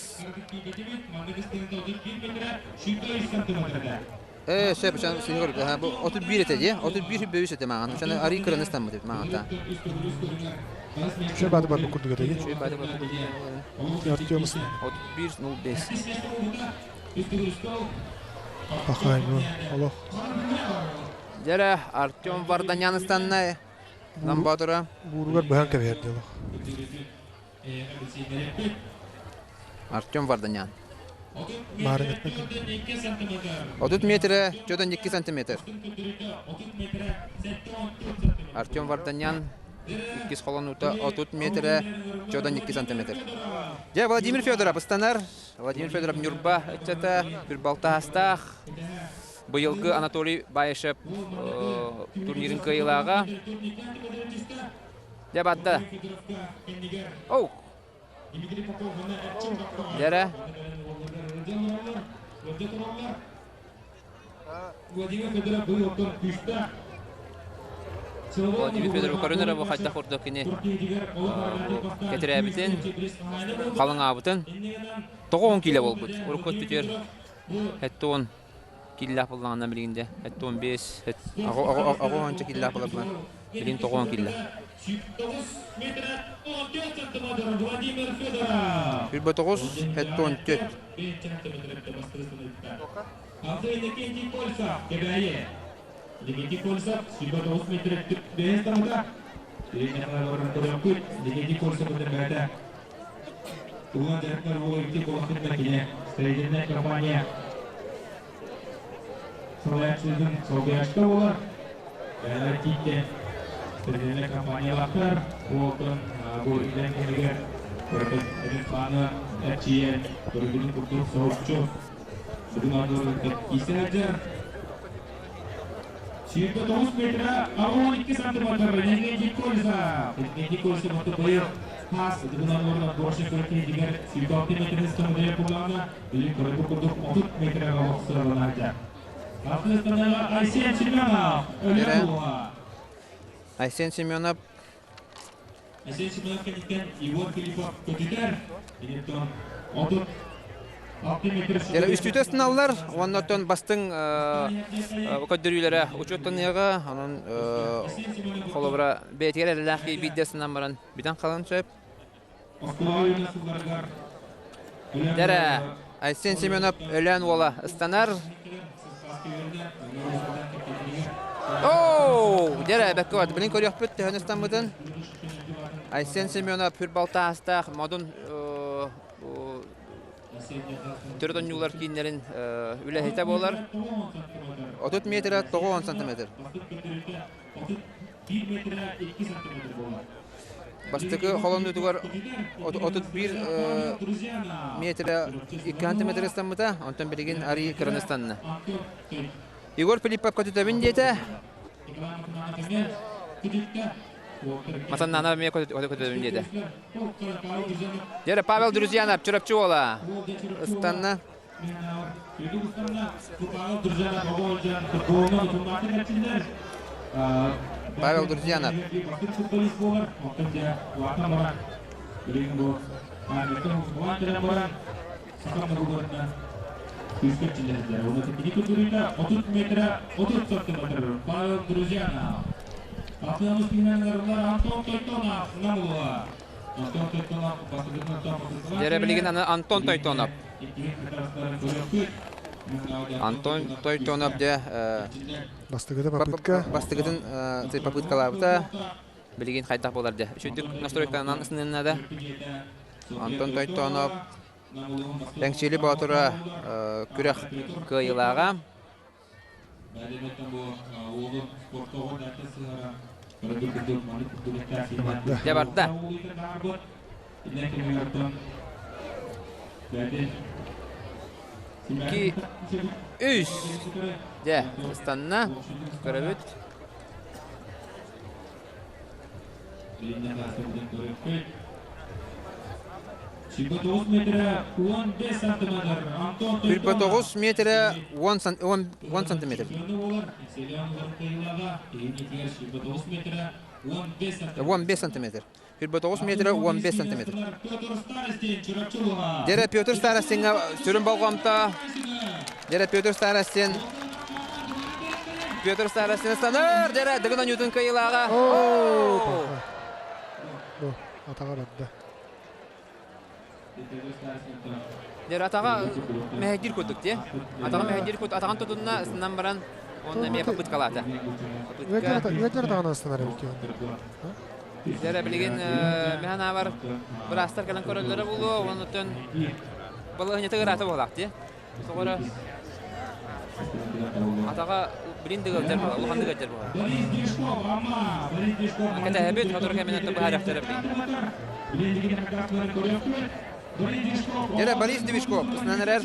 Ээ, сөп, син көрбүт. Бу 31 этэ дии. 31 бөбүс этэ мааҕын. Ошону арый кыраны ыстаммыт эбит мааҕата. Үчүгэй бааты бар курдук этэ дии. Үчүгэй бааты бар курдук. Артем 31 05. Пахай, ну, олох. Дьэрэ, Артем Варданян ыстанна. Нам Боотура. Бууругар быһан кэбиһэр диэлэх. Артем Варданян. Баарын 30 метрэ 42 сантиметр. Артем Варданян иккис холонуута 30 метрэ 42 сантиметр. Дьэ, Владимир Федоров ыстанар. Владимир Федоров Ньурба ыччата Бүрбалтаастаах. Быйылгы Анатолий Баишев турнирын кыайыылааҕа. Дьэ барда. Оу! Дьэрэ. Владимир Федоров көрөн эрэ бу хайдах курдук кини кэтирээбитин, халыҥаабытын. 90 киилэ буолбут. Урукку өттүтүгэр 70 киилэлээх буоллаҕына билигин дьэ 75 Аҕа уонча киилэлээх буолар билигин 90 киилэ. 29 74. Айсен Семенов Дьэ, үстүүтэ ыстыналлар уонна оттон бастыҥ көрдөрүүлэрэ учуоттаныаҕа. Онон холобура бэйэтигэр эрэллээх киһи биирдэ ыстынан баран бүтэн хаалан сөп. Дэрэ, Айсен Семенов Өлөөн уола ыстанар. Оу, дэрэ, бэккэ бар. Билин көрүөхпүт төһөн ыстаммытын. Айсен Семенов пүр балтаастаах модун төрүт оонньуулар кииннэрин үлэһитэ буолар. 30 метрэ 90 сантиметр. Бастакы холонуутугар 31 метрэ 2 сантиметр ыстаммыта, онтон билигин арыый кыраны ыстанна. Егор Филиппов көтүтэбин диэтэ. Матаннаана эмиэ көтүтэбин диэтэ. Дьэ, Павел Друзьянов, Чурапчы уола. Ыстанна. Павел Друзьянов. Дьэ, билигин аны Антон Тойтонов. Антон Тойтонов дьэ Бастыгыта попытка. Бастыгытын попыткалаабыта. Билигин хайдах буолар дьэ. Үчүгдүк настройканан ысынынна да. Антон Тойтонов Эҥсиэли Боотура күрэх кыайыылааҕа. Дьэ барда. Икки, үс. Дьэ, ыстанна. Көрөбүт. Сүүрбэ метрэ 10 сантиметр. 15 сантиметр. 29 метрэ 15 сантиметр. Дьэрэ Петр Старостиҥҥа сүрүн болҕомто. Дьэрэ Петр Старостин Петр Старостин ыстанар. Дьэрэ Дыгын Онньуутун кыайыылааҕа. Атаҕа барда. Дьэрэ атаҕа мэһэйдиир курдук дии. Атаҕа мэһэйдиир курдук. Атаҕын тутунна ыстынан баран. Онно эмиэ попыткалаата. Попытка. Ыадьар даҕаны ыстанар эбит Дьэрэ билигин мин аабар быраастар кэлэн көрөллөрө буолуо, оннуттан балаһыанньата ыраата буолаах дии. Тоҕо атаҕа билин да ыалдьар буолар, улаханнык ыалдьар буолар. Кэтэһэбит, сотору кэминэн быһаарыахтара билин. Дьэрэ Борис Движков ысынан эрэр.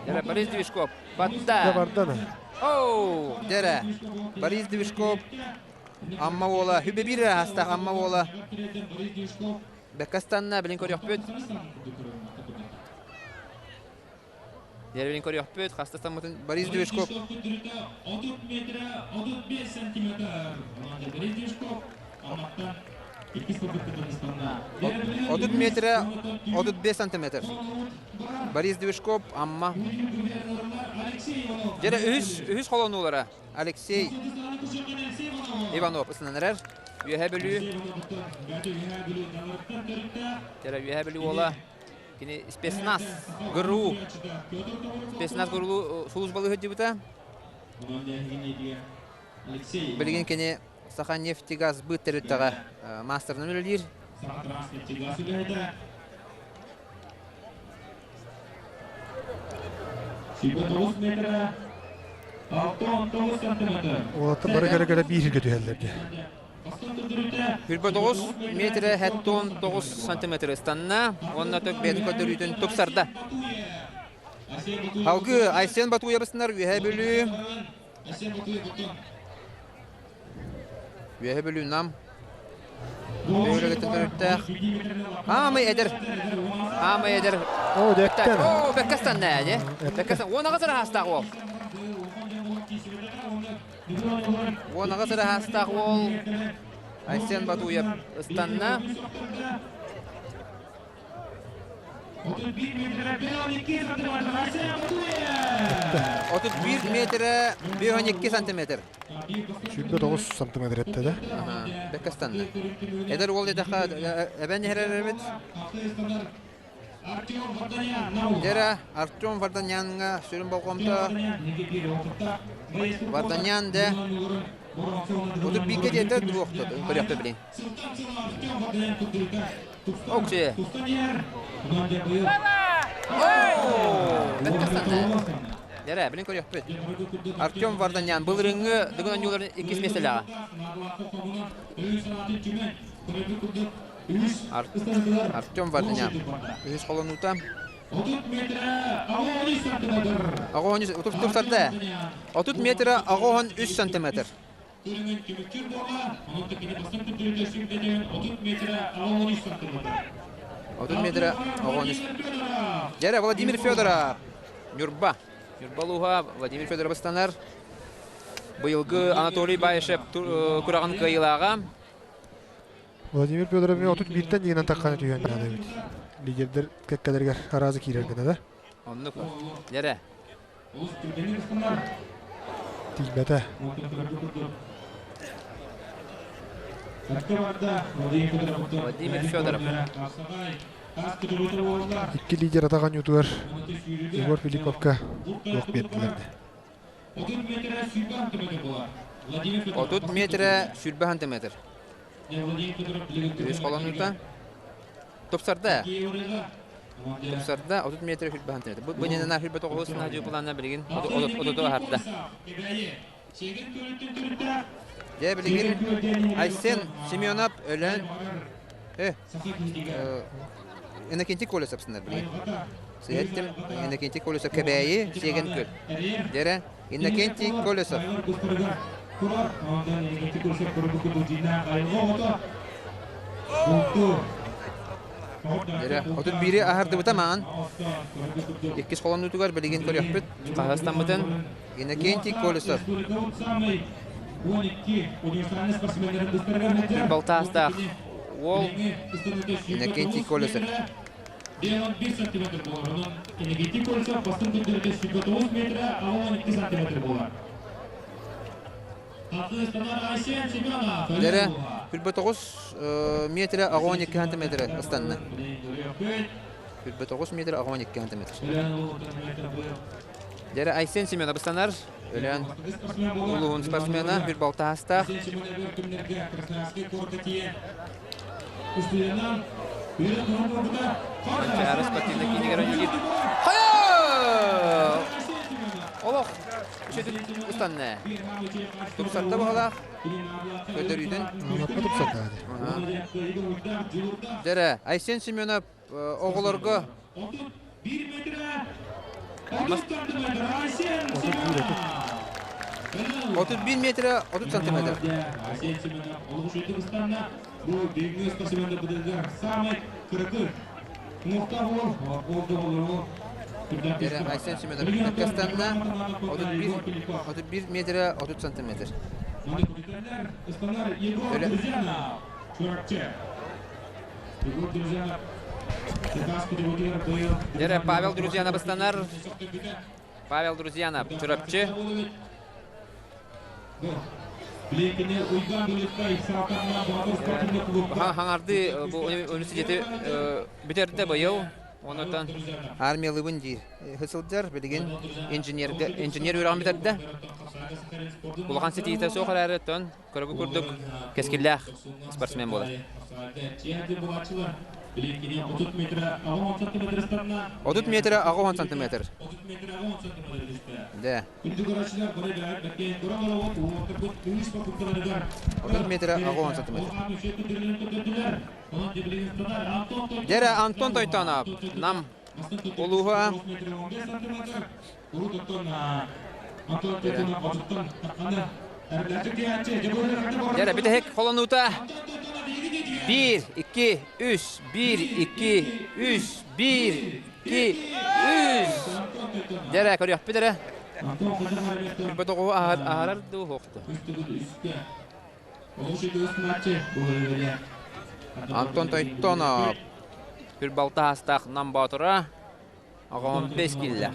Дьэрэ Борис Движков батта. Барда Оу, Дьэрэ Борис Движков Амма уола, хүбэ биир аһастаах Амма уола. Бэккастанна билин көрүөхпүт. Дьэрэ билин көрүөхпүт, хастастаммытын Борис Движков. 30 метр 35 сантиметр. Борис Движков Амматтан 30 метрэ 35 сантиметр. Борис Движков, Амма. Дьэрэ үһүс үһүс холонуулара Алексей Иванов ысынан эрэр. Үөһэ Бүлүү. Дьэрэ Үөһэ Бүлүү уола кини спецназ ГРУ спецназ ГРУ службалыы сылдьыбыта. Билигин кини Саханефтегаз быт тэрилтэҕэ маастарынан үлэлиир. Уолаттар бары кэлэ-кэлэ биир сиргэ түһэллэр дии. Хүрбэ тоҕус метрэ хэттон тоҕус сантиметр ыстанна уонна бэйэтин көрдөрүүтүн тупсарда. Алгы Айсен Батуевыснар Үөһээ Бүлүү Үөһэ Бүлүү Нам бөһүөлэгиттэн төрүттээх Аамай эдэр Аамай эдэр Оо, дэктэн. Оо, бэккэ станна ээ. Бэккэ 18 эрэ хаастаах уол. 18 эрэ хаастаах уол Айсен Батуев ыстанна. 31 метрэ 52 сантиметр. 29 сантиметр этте да. Бэккастанна. Эдэр уол диэтэххэ эбэн иһэрэр эбит. Дьэрэ Артем Варданяҥҥа сүрүн болҕомто Варданян де Отут бииргэ диэтэ дуохту көрүөхпүт билин. Окче. Дьэрэ, билин көрүөхпүт. Артем Варданян былырыҥҥы Дыгын оонньууларын иккис миэстэлээҕэ. Артем Варданян үһүс холонуута. Аҕоһон тупсарда. 30 метрэ аҕоһон 3 сантиметр. 30 метрэ аҕоһон 3. Дьэрэ Владимир Федоров. Ньурба. Ньурба улууһа Владимир Федоров ыстанар. Быйылгы Анатолий Баишев күрэҕин кыайыылааҕа. Владимир Федоров 31-тэн диэнэн таххана түһүөн наада эбит. Лидердэр кэккэлэригэр араазы киирэр гына да. Оннук. Дьэрэ. Тиийбэтэ. Владимир Федоров. Икки лидер атаҕын ньутугар Егор Филипповка туох биэрдилэр да. 30 метрэ 20 сантиметр. Үһүс холонуута. Тупсарда. Тупсарда 30 метр 20 сантиметр. Бу бу хүрбэ тоҕус сына билигин отуту аһарда. Дьэ билигин Айсен Семенов өлөн Иннокентий Колесов сынар билигин. Сэһэттим Иннокентий Колесов Кэбээйи Сиэгэн Күөл. Дьэрэ Иннокентий Колесов. Дьэрэ 31-и аһардыбыта маан. Иккис холонуутугар билигин көрүөхпүт. Хаһыстаммытын Иннокентий Колесов. Балтаастаах уол Иннокентий Колесов. 1 сантиметр буолар. Онон Иннокентий Колесов бастыҥ көрдөрүүтэ 109 метрэ, 12 сантиметр буолар. Дэрэ 49 метрэ 12 сантиметры ыстанна. 29 метр 82 сантиметр. Дьэрэ Айсен Семенов ыстанар. Өлөөн улууһун спортсмена bir балтаастаах. Манчаары спортивный киинигэр ойуулуур. Хайа! Олох үчүгэй ыстанна. Тупсарда баҕалаах. Көрдөрүүтүн. Лаппа тупсарда. Дьэрэ Айсен Семенов оҕолорго 31 метр 30 сантиметр. Айсен Семенов Кыргызстанна 31 31 метр 30 сантиметр. Дьэрэ Павел Друзьянов ыстанар. Павел Друзьянов Чурапчы. Хаҥарды бу университети бүтэрдэ быйыл. Онутан Армиялыыбын диир. Сылдьар билигин инженергэ инженер үөрэҕин бүтэрдэ. Улахан ситиитэ суох эрээри оттон Көрөгү курдук кэскиллээх спортсмен буолар. 30 метр 80 сантиметр. Да. 30 метр 80 сантиметр. Дьэрэ Антон Тойтонов Нам улууһа Дьэрэ бүтэһик холонуута 1, 2, 3, 1, 2, 3, 1, 2, 3. Дьэрэ көрүөхпүт эрэ. Бөтөҕү аһарар дуу суохту. Антон Тойтонов Күр балта астаах Нам Боотура Оҕом бес киллэх.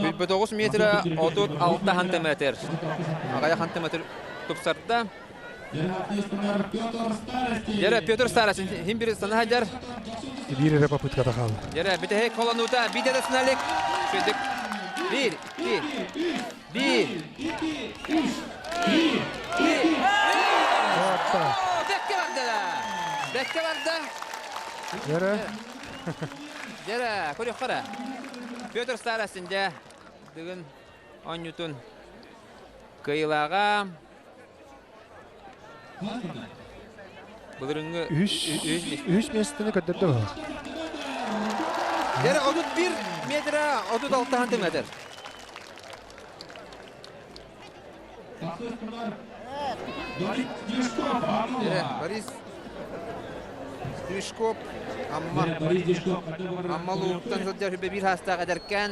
Бүлбэ 9 метрэ 36 сантиметр. Аҕайах сантиметр тупсарда. Дьэрэ Петр Старостин хим бир сана хадьар. Биир эрэ попытката хаалла. Дьэрэ бүтэһик холонуута биир да сыналик. Шөдүк. Биир, икки, Биир. Бэккэ барда да. Бэккэ барда. Дьэрэ. Дьэрэ, көрүөххэ Петр Старостин дьэ бүгүн оонньуутун кыайыылааҕа. Былырыҥҥы үһүс миэстэни көрдөрдө быһыылаах. Дьэрэ 31 метра 36 сантиметр. Борис Стрижков Амма Амма улууһуттан сылдьар сүбэ биир саастаах эдэркээн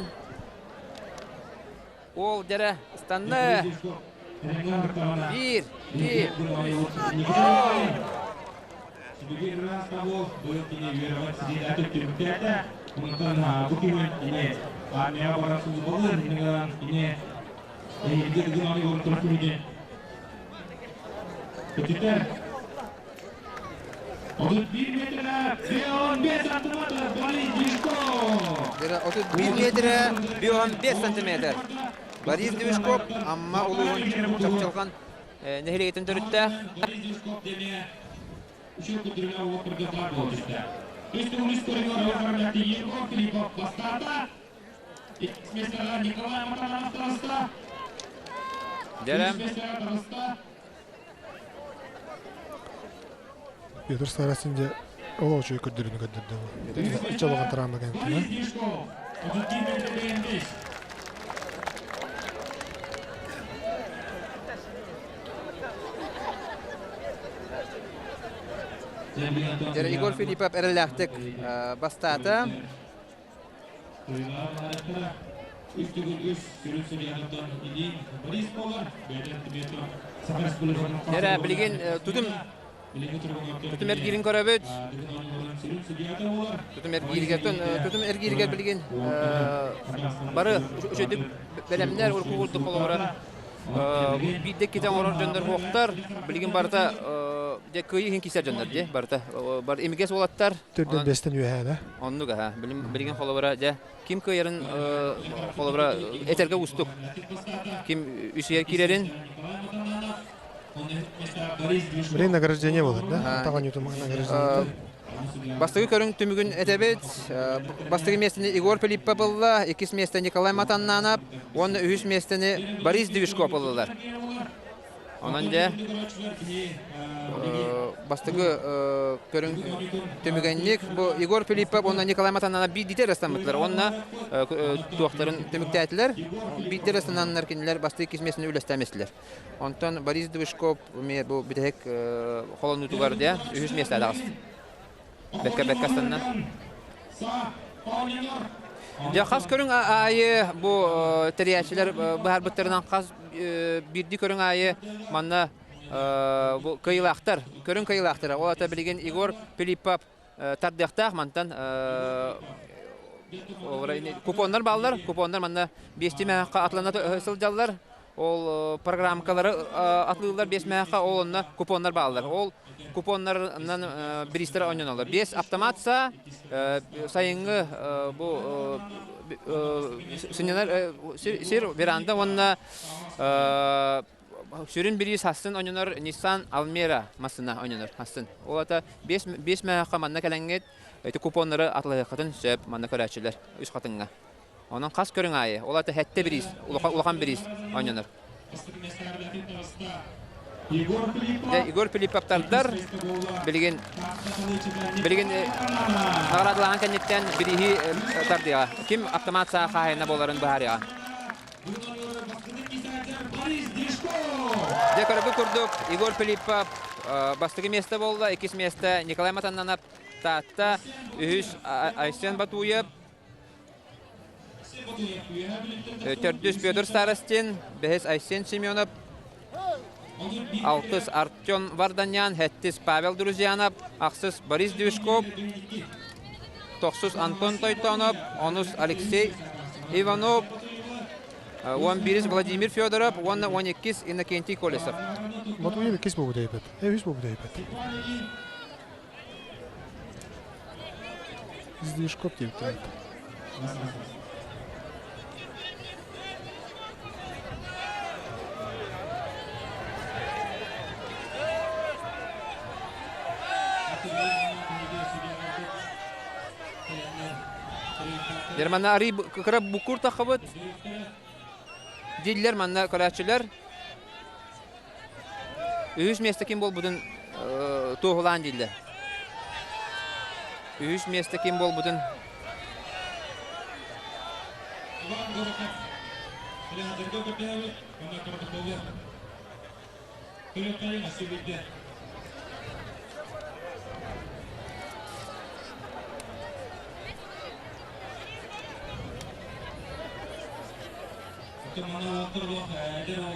уол дьэрэ ыстанна. Биир, икки, Отут метрэ 15 сантиметр. Борис Движков Амма улууһун Чапчылҕан нэһилиэгитин төрүттээх. Дьэрэ. Петр Старостин дьэ ол үчүгэй көрдөрүүнү көрдөрдө. Иччалаҕан тыраама кэнтина. Дьэрэ Егор Филиппов эрэллээхтик бастаата. Дьэрэ билигин тутум тутум эргиирин көрөбүт. Тутум эргииригэр тутум эргииригэр билигин бары үчүгэй бэлэмнэр урукку курдук холобура. Биирдэ иккитэ оҥорор дьоннор буохтар. Билигин барыта дьэ кыайыы иһин киирсэр дьоннор дьэ барыта. Бар имигэс уолаттар. Төрдөн бэстэн үөһээ да. Оннук аха. Билигин холобура дьэ ким кыайарын холобура этэргэ уустук. Ким үсүгэр киирэрин Блин, награждение болар, да? Атаҕын ютум награждение. Бастакы көрүҥ түмүгүн этэбит. Бастакы миэстэни Егор Филиппов ылла, иккис миэстэ Николай Матаннанов уонна үһүс миэстэни Борис Движков ыллылар. Онон дьэ бастакы көрүҥ түмүгэнник бу Егор Филиппов уонна Николай Матаннанов биирдиитэ эрэ ыстаммыттар уонна туохтарын түмүктээтилэр. Биирдэ эрэ ыстананнар кинилэр бастакы иккис миэстэни үллэстэмэстилэр. Онтон Борис Движков эмиэ бу бүтэһик холонуутугар дьэ үһүс миэстэ таҕыста. Бэккэ бэккэ астанна. Дьэ хас көрүҥ аайы бу тэрийээччилэр быһаарбыттарынан хас биирдии көрүҥ аайы манна бу кыайыылаахтар, көрүҥ кыайыылаахтара. Ол ата билигин Егор Филиппов тардыахтаах мантан купоннар бааллар. Купоннар манна биэстии мээххэ атлана сылдьаллар. Ол программкалары атылыыллар биэс мээххэ, ол онно купоннар бааллар. Ол купоннарынан бириистэр оонньоноллор. Биэс автомат саа, сайыҥҥы бу сынньанар сир веранда уонна сүрүн бириис хассын оонньонор Nissan Almera массыына оонньонор хассын. Ол ата биэс мээххэ манна кэлэҥҥит ити купоннары атылаһыаххытын сөп манна көрөөччүлэр үс хатыҥҥа. Онон хас көрүҥ аайы, ол ата сэттэ бириис, улахан бириис оонньонор. Дьэ, Егор Филипповтардар билигин билигин наҕараадалааһын кэнниттэн бирииһи тардыаҕа. Ким автомат саа хаһаайына буоларын быһаарыаҕа. Дьэ, көрөргүт курдук, Егор Филиппов бастакы миэстэ буолла, иккис миэстэ Николай Матаннанов, Таатта, үһүс Айсен Батуев, Төрдүс Петр Старостин, бэһис Айсен Семенов, алтыс Артем Варданян, сэттис Павел Друзьянов, ахсыс Борис Движков, тохсус Антон Тойтонов, онус Алексей Иванов, 11 Владимир Федоров уонна 12 Иннокентий Колесов. Матвеев иккис буолбут эбит. Үһүс буолбут эбит. Сдвижкоп диэбиттэр. Манна арый кыра буккур таххабыт дииллэр манна көрөөччүлэр. Үһүс миэстэ ким буолбутун туоһулаан дииллэр. Үһүс миэстэ ким буолбутун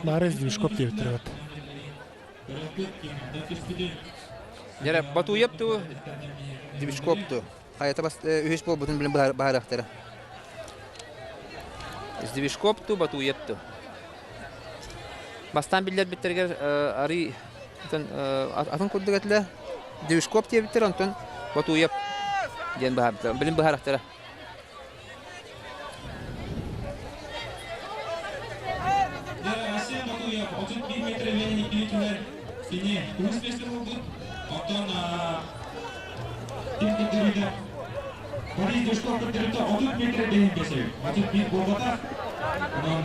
Бары Движков диэбиттэр эбит. Дьэрэ Батуев ту Движков ту. Хайата бас үһүс буолбутун билин баһарыахтара. Сдвижков ту Батуев ту. Бастаан биллэрбиттэригэр арый атын курдук этилэ. Движков диэбиттэр, онтон Батуев диэн баһарбыттар. Билин быһаарахтара. Россия Батуев 31 метр иккилитигэр кини үһүс миэстэ буолбут. Оттон ким көрдөрүүтэ Борис Душков көрдөрүүтэ 30 метр бэһин кэсэбит. 31 буолбатах. Онон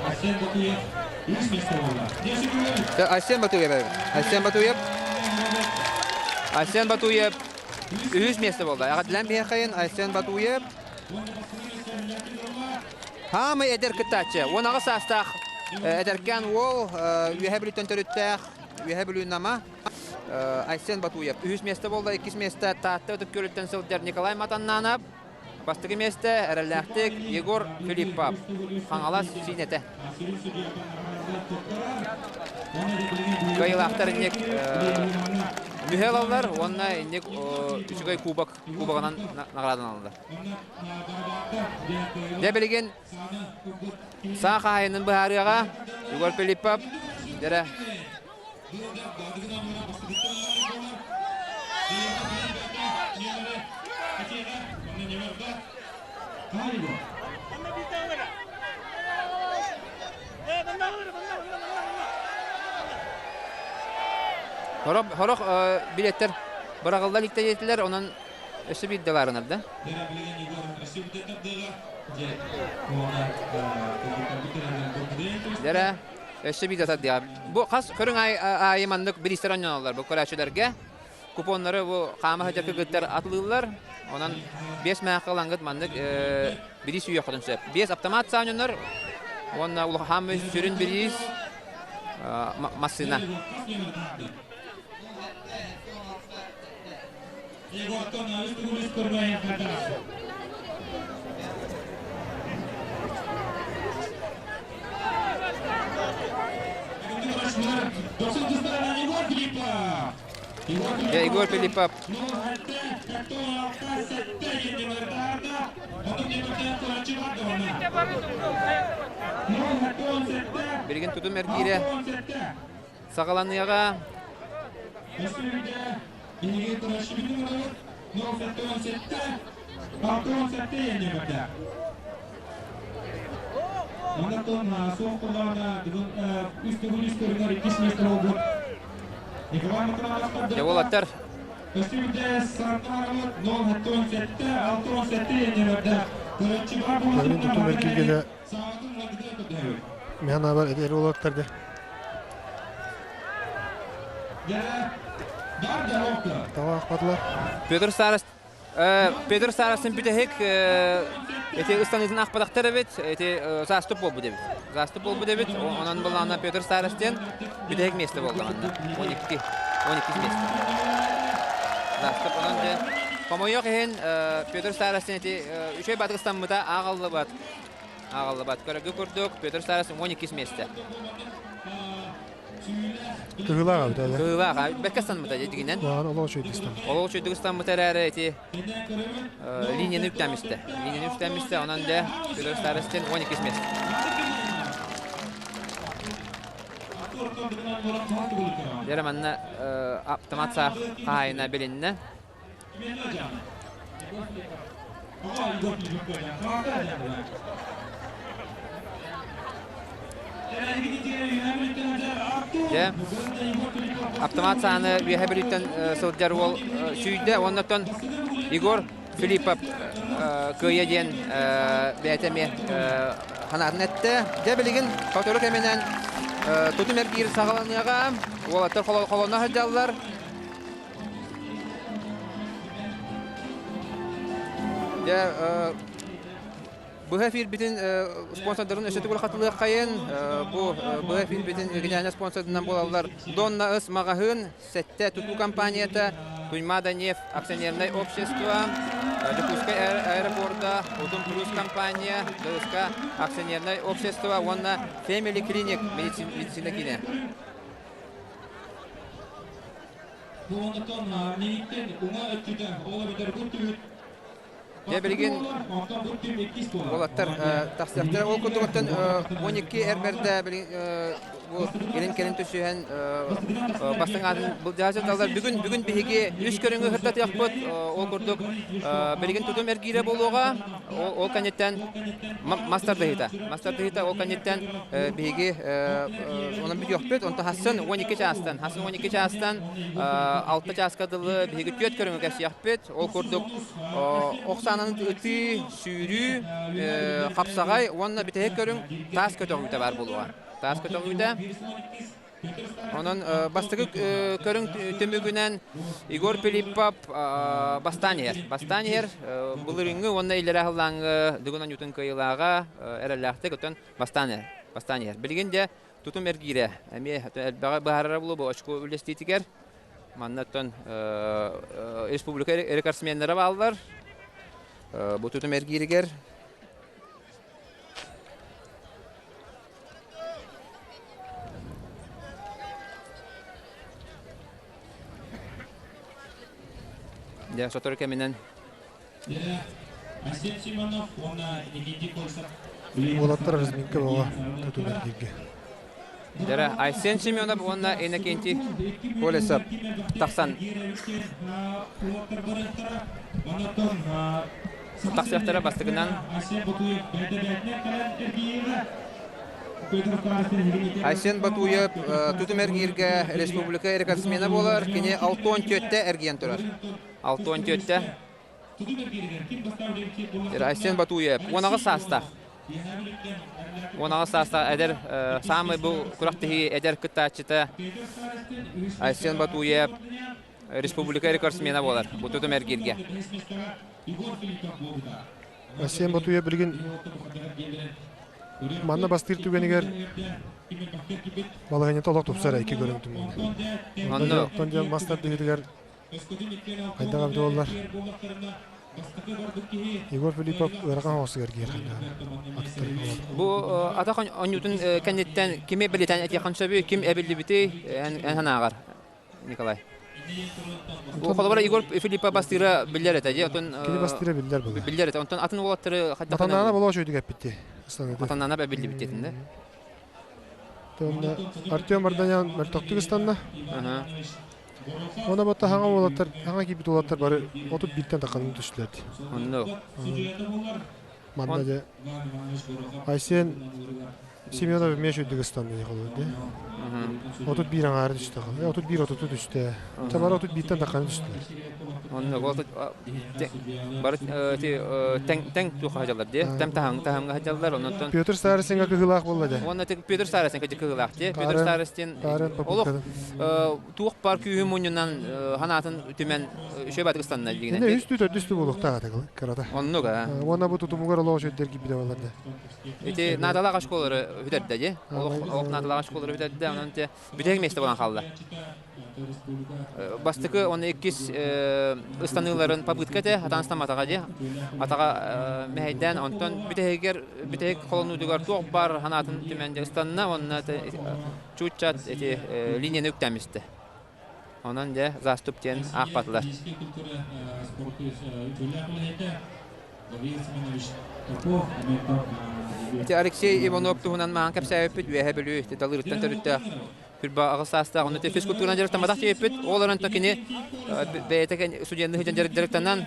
Арсен Батуев үһүс миэстэ буолла. Арсен Батуев. Арсен Батуев. Арсен Батуев Үһүс миэстэ буолла. Эҕэрдэлээн биһиэхэйин Айсен Батуев. Хаамай эдэр кыттааччы. 18 саастаах эдэркээн уол Үөһэ Бүлүүттэн төрүттээх Үөһэ Бүлүү Нама Айсен Батуев. Үһүс миэстэ буолла. Иккис миэстэ Таатта Ытык Күөлүттэн сылдьар Николай Матаннанов. Бастакы миэстэ эрэллээхтик Егор Филиппов. Хаҥалас Сиинэтэ. Кыайыылаахтар инник Мүһэ ылаллар уонна инник үчүгэй кубок кубогынан наҕарааданаллар. Дьэ билигин саа хаһаайынын быһаарыаҕа Егор Филиппов дьэрэ Сорох, сорох билеттер быраҕыллан иттэлиэтилэр, онон өссө биирдэ баарынар да. Дэрэ, өссө биирдэ тардыаҕа. Бу хас көрүҥ аайы маннык бириистэр оонньоноллор бу көрөөччүлэргэ. Купоннары бу хаама сылдьар кыргыттар атылыыллар. Онон биэс мээххэ ылаҥҥыт маннык бириис сүүйүөххүтүн сөп. Биэс автомат саанньонор уонна улахан сүрүн бириис массыына. Егор Филиппов. Билигин тутум эргиирэ саҕаланыаҕа. Дьэ уолаттар Кэлин тутум эргииргэ Миһан абар эдэр уолаттар да. Таба ахпатылар. Петр Старост Петр Старостин бүтэһик эти ыстаныытын аахпатахтар эбит, эти саастып буолбут эбит. Саастып буолбут эбит, онон былаана Петр Старостин бүтэһик миэстэ буолла манна. 12, 12 миэстэ. Саастып онон дьэ хомойуох иһин Петр Старостин эти үчүгэй баатык ыстаммыта ааҕыллыбат. Ааҕыллыбат. Көрөргө курдук Петр Старостин 12 миэстэ. Кыһыылаах эбит ээ. Кыһыылаах, бэркэ ыстаммыта дьигинэн. Олох үчүгэйдик ыстаммыта. Олох үчүгэйдик ыстаммыта эрээри ити линияны үктэммистэ. Линияны үктэммистэ, онон дэ Петр Старостин 12 мест. Дьэ манна автомат саах хаһаайына билиннэ. Дьэ, автомат сааны үөһэ бүлүүттэн сылдьар уол сүүйдэ. Оннотон Егор Филиппов кыайа диэн бэйэтэ эмиэ санаатын эттэ. Дьэ, билигин сотору кэминэн тутум эргиир саҕаланыаҕа. Уолаттар холоно сылдьаллар. Дьэ, быһа эфирбитин спонсордарын өссө төгүл хатылыаххайын. Бу быһа эфирбитин региональнай спонсордынан буолаллар Донна Ыс маҕаһыын, Сэттэ тутуу компанията, Туймаада нефть акционернай общество, Дьокуускай аэропорда, Утум Плюс компания, ДСК акционернай общество уонна Family Clinic медицина киинэ. Дьэ билигин уолаттар тахсыахтара. Ол курдугуттан 12 эр бэрдэ бу илин-кэлин түсүһэн бастыҥ аатын былдьаһа сылдьаллар. Бүгүн бүгүн биһиги үс көрүҥү сырдатыахпыт. Ол курдук билигин тутум эргиирэ буолуоҕа. Ол кэнниттэн мас тардыһыыта. Мас тардыһыыта ол кэнниттэн биһиги онон бүтүөхпүт. Онтон хассын 12 чаастан, хассын 12 чаастан 6 чааска дылы биһиги түөрт көрүҥү кэпсиэхпит. Ол курдук ох саанан ытыы, сүүрүү, хапсаҕай уонна бүтэһик көрүҥ таас көтөҕүүтэ баар буолуоҕа. Таас көтөҕүүтэ. Онон бастакы көрүҥ түмүгүнэн Егор Филиппов бастаан иһэр. Бастаан иһэр былырыыҥҥы уонна иллэрээ сыллааҥҥы Дыгын оонньуутун кыайыылааҕа эрэллээхтик оттон бастаан иһэр. Бастаан иһэр. Билигин дьэ тутум эргиирэ эмиэ элбэҕи быһаарара буолуо бу очко үллэстиитигэр. Манна оттон республика рекордсменнара бааллар. Бу тутум эргииригэр Дьэ, сотору кэминэн Айсен Семенов уонна Никитий Кольцев Уолаттар разминка бөҕө тутулар бииргэ. Дьэрэ, Айсен Семенов уонна Иннокентий Колесов тахсан тахсыахтара бастакынан. Айсен Батуев тутум эргииргэ республика рекордсмена буолар. Кини 64-тэ эргийэн турар. 64-тэ. Айсен Батуев 18 саастаах. 18 саастаах эдэр саамай бу күрэхтэһии эдэр кыттааччыта Айсен Батуев республика рекордсмена буолар. Бу тутум эргииргэ. Айсен Батуев билигин манна бастыыр түгэнигэр балаһыанньата олох тупсар икки көрүҥ түмүгүнэн. Онно Оттон дьон мас тардыһыытыгар хайдах эбитэ буоллар Егор Филиппов ыарахан оҕусугар киирэр Бу атах оонньуутун кэнниттэн кими бэлиэтээн этиэххин сөбүй, ким эбиллибитий эн санааҕар, Николай? Бу холобура Егор Филиппов бастыыра биллэр этэ дии, отон Кини бастыыра биллэр буолар. Биллэр этэ. Онтон атын уолаттары хайдах Матаннаана болоо үчүгүйдүк эппитти. Матаннаана эбиллибит диэтин да? Артем Марданян мөлтөхтүк ыстанна. Уонна батта хаҥа уолаттар, хаҥа киирбит уолаттар бары 31-тэн тахханын түстүлэр. Онно. Манна дьэ Айсен Семенов эмиэ үчүгүйдүк ыстанна дии холобур дии. 31 аҥаары түстэ. 31 отуту түстэ. Чэ бары 31-тэн тахханы түстүлэр. Онно бары тэҥ тэҥ туохха сылдьаллар дии. Тэм таһаҥ таһымҥа сылдьаллар. Оннуттан Петр Старостинга кыһыылаах буолла дьэ. Уонна Петр Старостин кыһыылаах дии. Петр Старостин олох туох баар күүһү мунньунан ханаатын түмэн үчүгэй баатык ыстанна дигинэн. Инне үс тү төрдүс тү буолуохтаах этэ кырата. Оннук аа. Уонна бу тутумугар олох үчүгэй киирбитэ буоллар да. Ити наадалаах оскуолалары бүтэрдэ дии. Олох олох наадалаах оскуолалары бүтэрдэ. Онон те бүтэһик миэстэ буолан хаалла. Бастакы уонна иккис ыстаныыларын попытка этэ, атаан ыстамматаҕа дии. Атаҕа мэһэйдээн, онтон бүтэһигэр бүтэһик холонуутугар туох баар санаатын түмэн дьэ ыстанна уонна чууччат эти линияны үктээмистэ. Онон дьэ заступ диэн аахпатылар. Ити Алексей Иванов туһунан маҕан кэпсээбиппит Үөһээ Бүлүү Далырыттан төрүттээх Хүрбэ аҕыс саастаах, онно физкультуранан дьарыктамматах диэбиппит. Ол онтон кини бэйэтэ студенныы сылдьан дьарыктанан,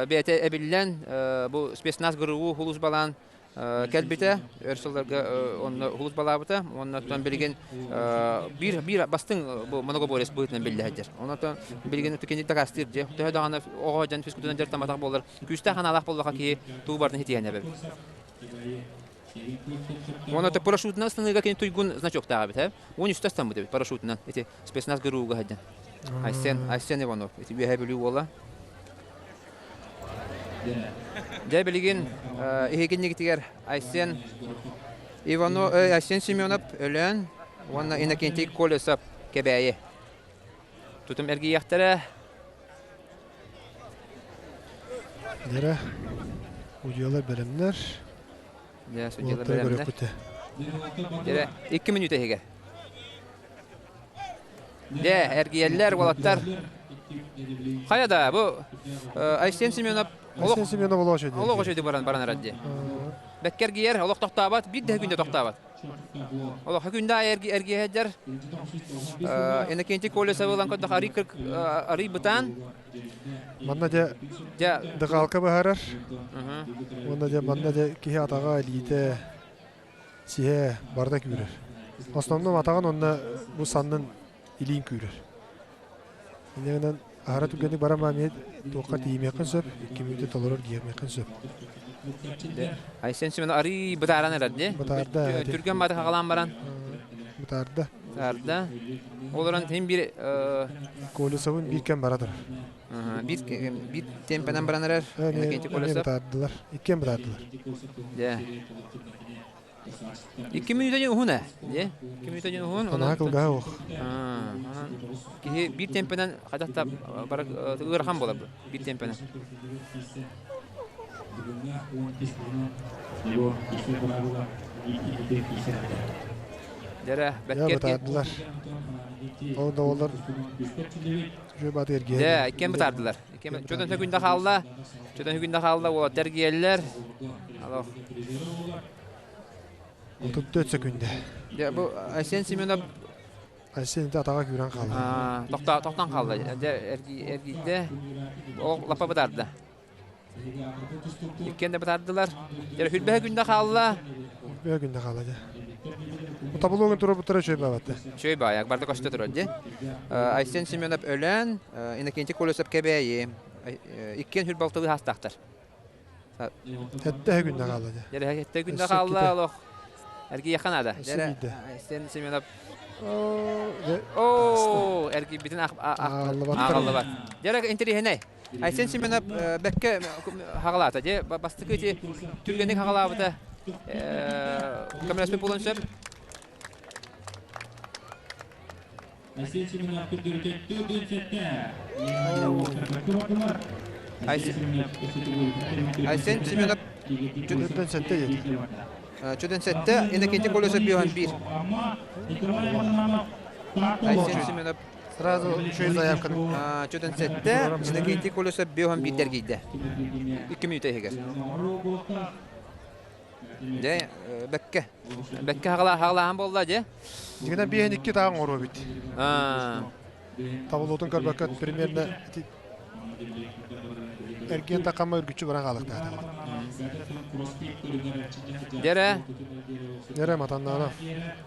бэйэтэ эбиллэн, бу спецназ ГРУ сулууспалаан кэлбитэ, өр сылларга онно сулууспалаабыта. Уонна оттон билигин биир биир бастыҥ бу многоборец быһыытынан биллэ сылдьар. Онон билигин кини дакаастыыр дьэ. Төһө даҕаны оҕо дьон физкультуранан дьарыктамматах буоллар, күүстээх санаалаах буоллаха киһи тугу барытын ситиһэн эбэбит. Уонна парашютынан ыстаныыга кини туйгун значоктаах эбит, ээ. 13 ыстаммыт эбит парашютынан. Ити спецназ ГРУ-га сылдьан. Айсен, Айсен Иванов, ити Үөһээ Бүлүү уола. Дьэ билигин иһигиннигитигэр Айсен Иванов, Айсен Семенов Өлөөн уонна Иннокентий Колесов Кэбээйи. Тутум эргийиэхтэрэ. Дьэрэ, удьуолар бэлэмнэр. Дьэ, судьялар бэлэмнэр. Дьэрэ, 2 мүнүүтэ иһигэр. Дьэ, эргийэллэр уолаттар. Хайа да, бу Айсен Семенов Айсен Семенов олох үчүгэй. Олох үчүгэй баран баран эрэр дии. Бэккэ эргийэр, олох тохтообот, биир да күндэ тохтообот. Олох күндэ аайы эргийэһэдэр. Иннокентий Колесов ылан көрдөх арый арый бытаан. Манна дьэ Дьэ дыхалка быһаарар. Уонна дьэ манна дьэ киһи атаҕа, илиитэ, сиһэ барыта күүрэр. Основном атаҕын уонна бу саннын илиин күүрэр. Инньэ гынан аһара түргэнник баран эмиэ туохха тиийимиэххин сөп, 2 мүнүүтэ толорор гиэмиэххин сөп. Айсен Семенов арый бытааран эрэр дии. Бытаарда. Түргэн баты хаҕалаан баран. Бытаарда. Бытаарда. Олорон син биир Колесовын биир кэм бара турар. Биир биир темпэнэн баран эрэр. Иннокентий Колесов. Бытаардылар. Иккиэн бытаардылар. Дьэ. 2 мүнүүтэ уһун ээ. Дьэ, 2 мүнүүтэ уһун. Наһаа кылгаһа уох. Киһи биир темпэнэн хайдах да бар ыарахан буолар биир темпэнэн. Дьэрэ, Дьэ бэркэ бытаардылар. Ол да буоллар үчүгэй бааты эргийэн. Дьэ, иккиэн бытаардылар. Иккиэн чөтөн күндэ хаалла. Чөтөн күндэ хаалла уолаттар эргийэллэр. Алло. 34 секүндэ. Дьэ, бу Айсен Семенов Айсен атаҕа күүрэн хаалла. Тохтоон хаалла. Дьэ, эргийдэ. Ол лапа бытаарда. Иккиэн да бытаардылар. Дьэ, хүрбэһэ күндэ хаалла. Хүрбэһэ күндэ хаалла дьэ. Табылуогун турарбыттара үчүгэй баабатта. Үчүгэй баайак, барда көстө турар дьэ. Айсен Семенов өлөн, Иннокентий Колесов Кэбээйи. Иккиэн хүрбалтылыы хаастаахтар. Эттэһэ күндэ хаалла дьэ. Дьэ, этте күндэ хаалла олох. Эргийэххэ наада. Айсен Семенов Оо, эргийбитин аҕаллыбат. Дьэ, интэриэһинэй. Айсен Семенов бэккэ хаҕалаата. Дьэ, бастакы ити түргэнник хаҕалаабыта көмөлөспүт буолуон сөп. Айсен Семенов көрдөрүтэ 407. Айсен Семенов 407 диэти. 407 Иннокентий Колесов 501. Айсен Семенов Сразу үчүгэй заявканы. 407 Иннокентий Колесов 501 эргийдэ. 2 мүнүүтэ иһигэр. Дьэ, бэккэ. Бэккэ хаҕалааһын буолла дьэ. Дьигинэ биэһин икки тааҕын оҥоруо эбит. Табылуутун көрбөккө примерно эргиэн таххамма үргүччү баран хаалыктаата. Дьэрэ. Дьэрэ Матаннанов.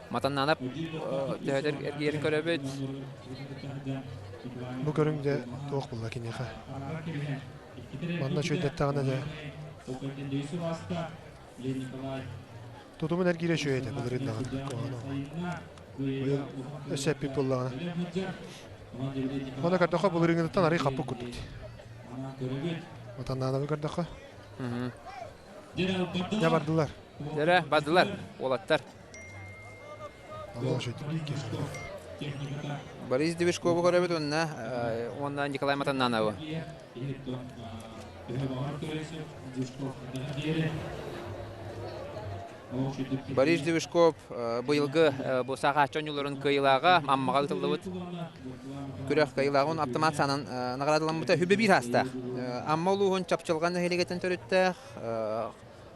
Матаннанов төһөтөр эргийэрин көрөбүт. Бу көрүҥ дьэ туох булла киниэхэ. Манна үчүгэйдэттэҕинэ дьэ тутумун эргиирэ үчүгэй этэ былырыын даҕаны куһаҕан Быйыл өссө эппит буоллаҕына. Оны көрдөххө былырыыҥҥытыттан арый хаппыт курдук дии. Матаннаанабы көрдөххө. Дьэ бардылар. Дьэ бардылар уолаттар. Борис Движкову көрөбүт уонна уонна Николай Матаннановы. Борис Движков быйылгы бу саҕааччы оонньууларын кыайыылааҕа Аммаҕа ыытыллыбыт күрэх кыайыылааҕын автомат саанан наҕараадаламмыта хүбэ биир аастаах. Амма улууһун Чапчылҕан нэһилиэгиттэн төрүттээх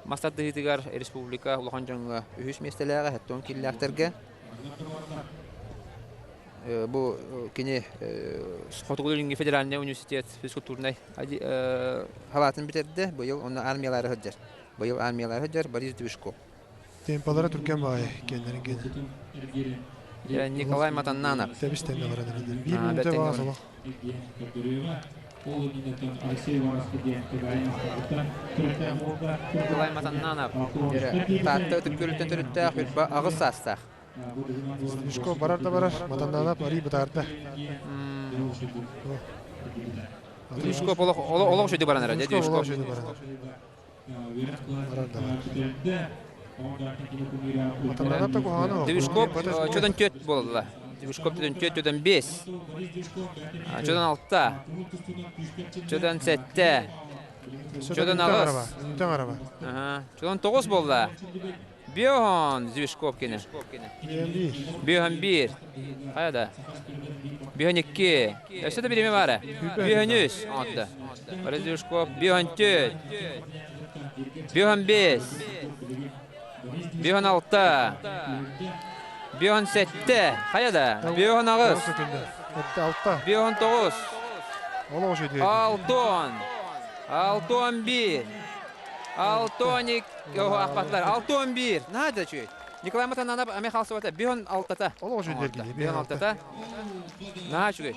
мас тардыһыытыгар республика улахан дьоҥҥо үһүс миэстэлээҕэ хэттон киллээхтэргэ бу кини Хотугу Илиҥҥи федеральнай университет физкультурнай халаатын бүтэрдэ быйыл онно армиялаары сылдьар быйыл армиялаары сылдьар Борис Движков Темпалара түргэн баҕайы киэннэрин киэнэ. Николай Матаннанов Тэбис тэҥҥэ баран эрэллэр. Биир мүнүүтэ баҕас олох. Николай Матаннанов Таатта ытык күөлүттэн төрүттээх Үрба аҕыс саастаах. Мишко барар да барар, Матаннанов арый бытаарда. Движков олох олох үчүгэй баран эрэ. Движков олох үчүгэй баран. Барар да барар. Матаннанов да куһаҕана Движков чөдөн түөт буолла. Движков чөдөн түөт, чөдөн бес. Чөдөн алта. Чөдөн сэттэ. Чөдөн аҕыс. Бүтэн араба. Чөдөн тоҕус буолла. Биохон Движков кини. Биохон биир. Хайа да. Биохон икки. Өссө да бириэмэ баара. Биохон үс. Оҥотто. Борис Движков биохон түөрт. Биохон бес. Биохон алта. Биохон сэттэ. Хайа да. Биохон аҕыс. Алта. Биохон тоҕус. Олох үчүгэй. Алтон. Алтон биир. Алтоник ахпаттар. 6-11. Наһаа да үчүгэй. Николай Матананов ами халсыбата. Бион алтата. Олох үчүгэй киһи. Бион алтата. Наһаа үчүгэй.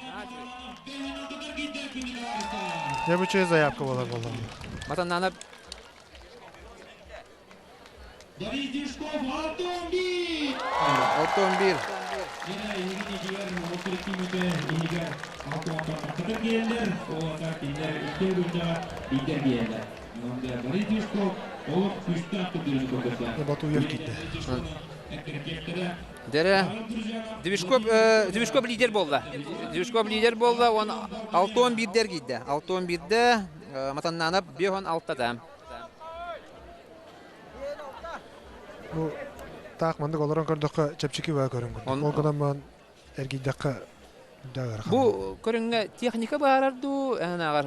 Дьэ бу үчүгэй заявка буолар буолла. Матананов Борис Дюшков, 6-11! 6-11. Батуев киирдэ. Дэрэ Движков Движков лидер буолла. Движков лидер буолла, он 6-11-дэ эргийдэ. 6-11-дэ Матаннанов 5-6-та. Бу Таах маннык олорон көрдөххө чэпчэки баа көрүҥ курдук. Ол гынан баран эргийдэххэ да ыарахан. Бу көрүҥҥэ техника баарар дуу, ааҕар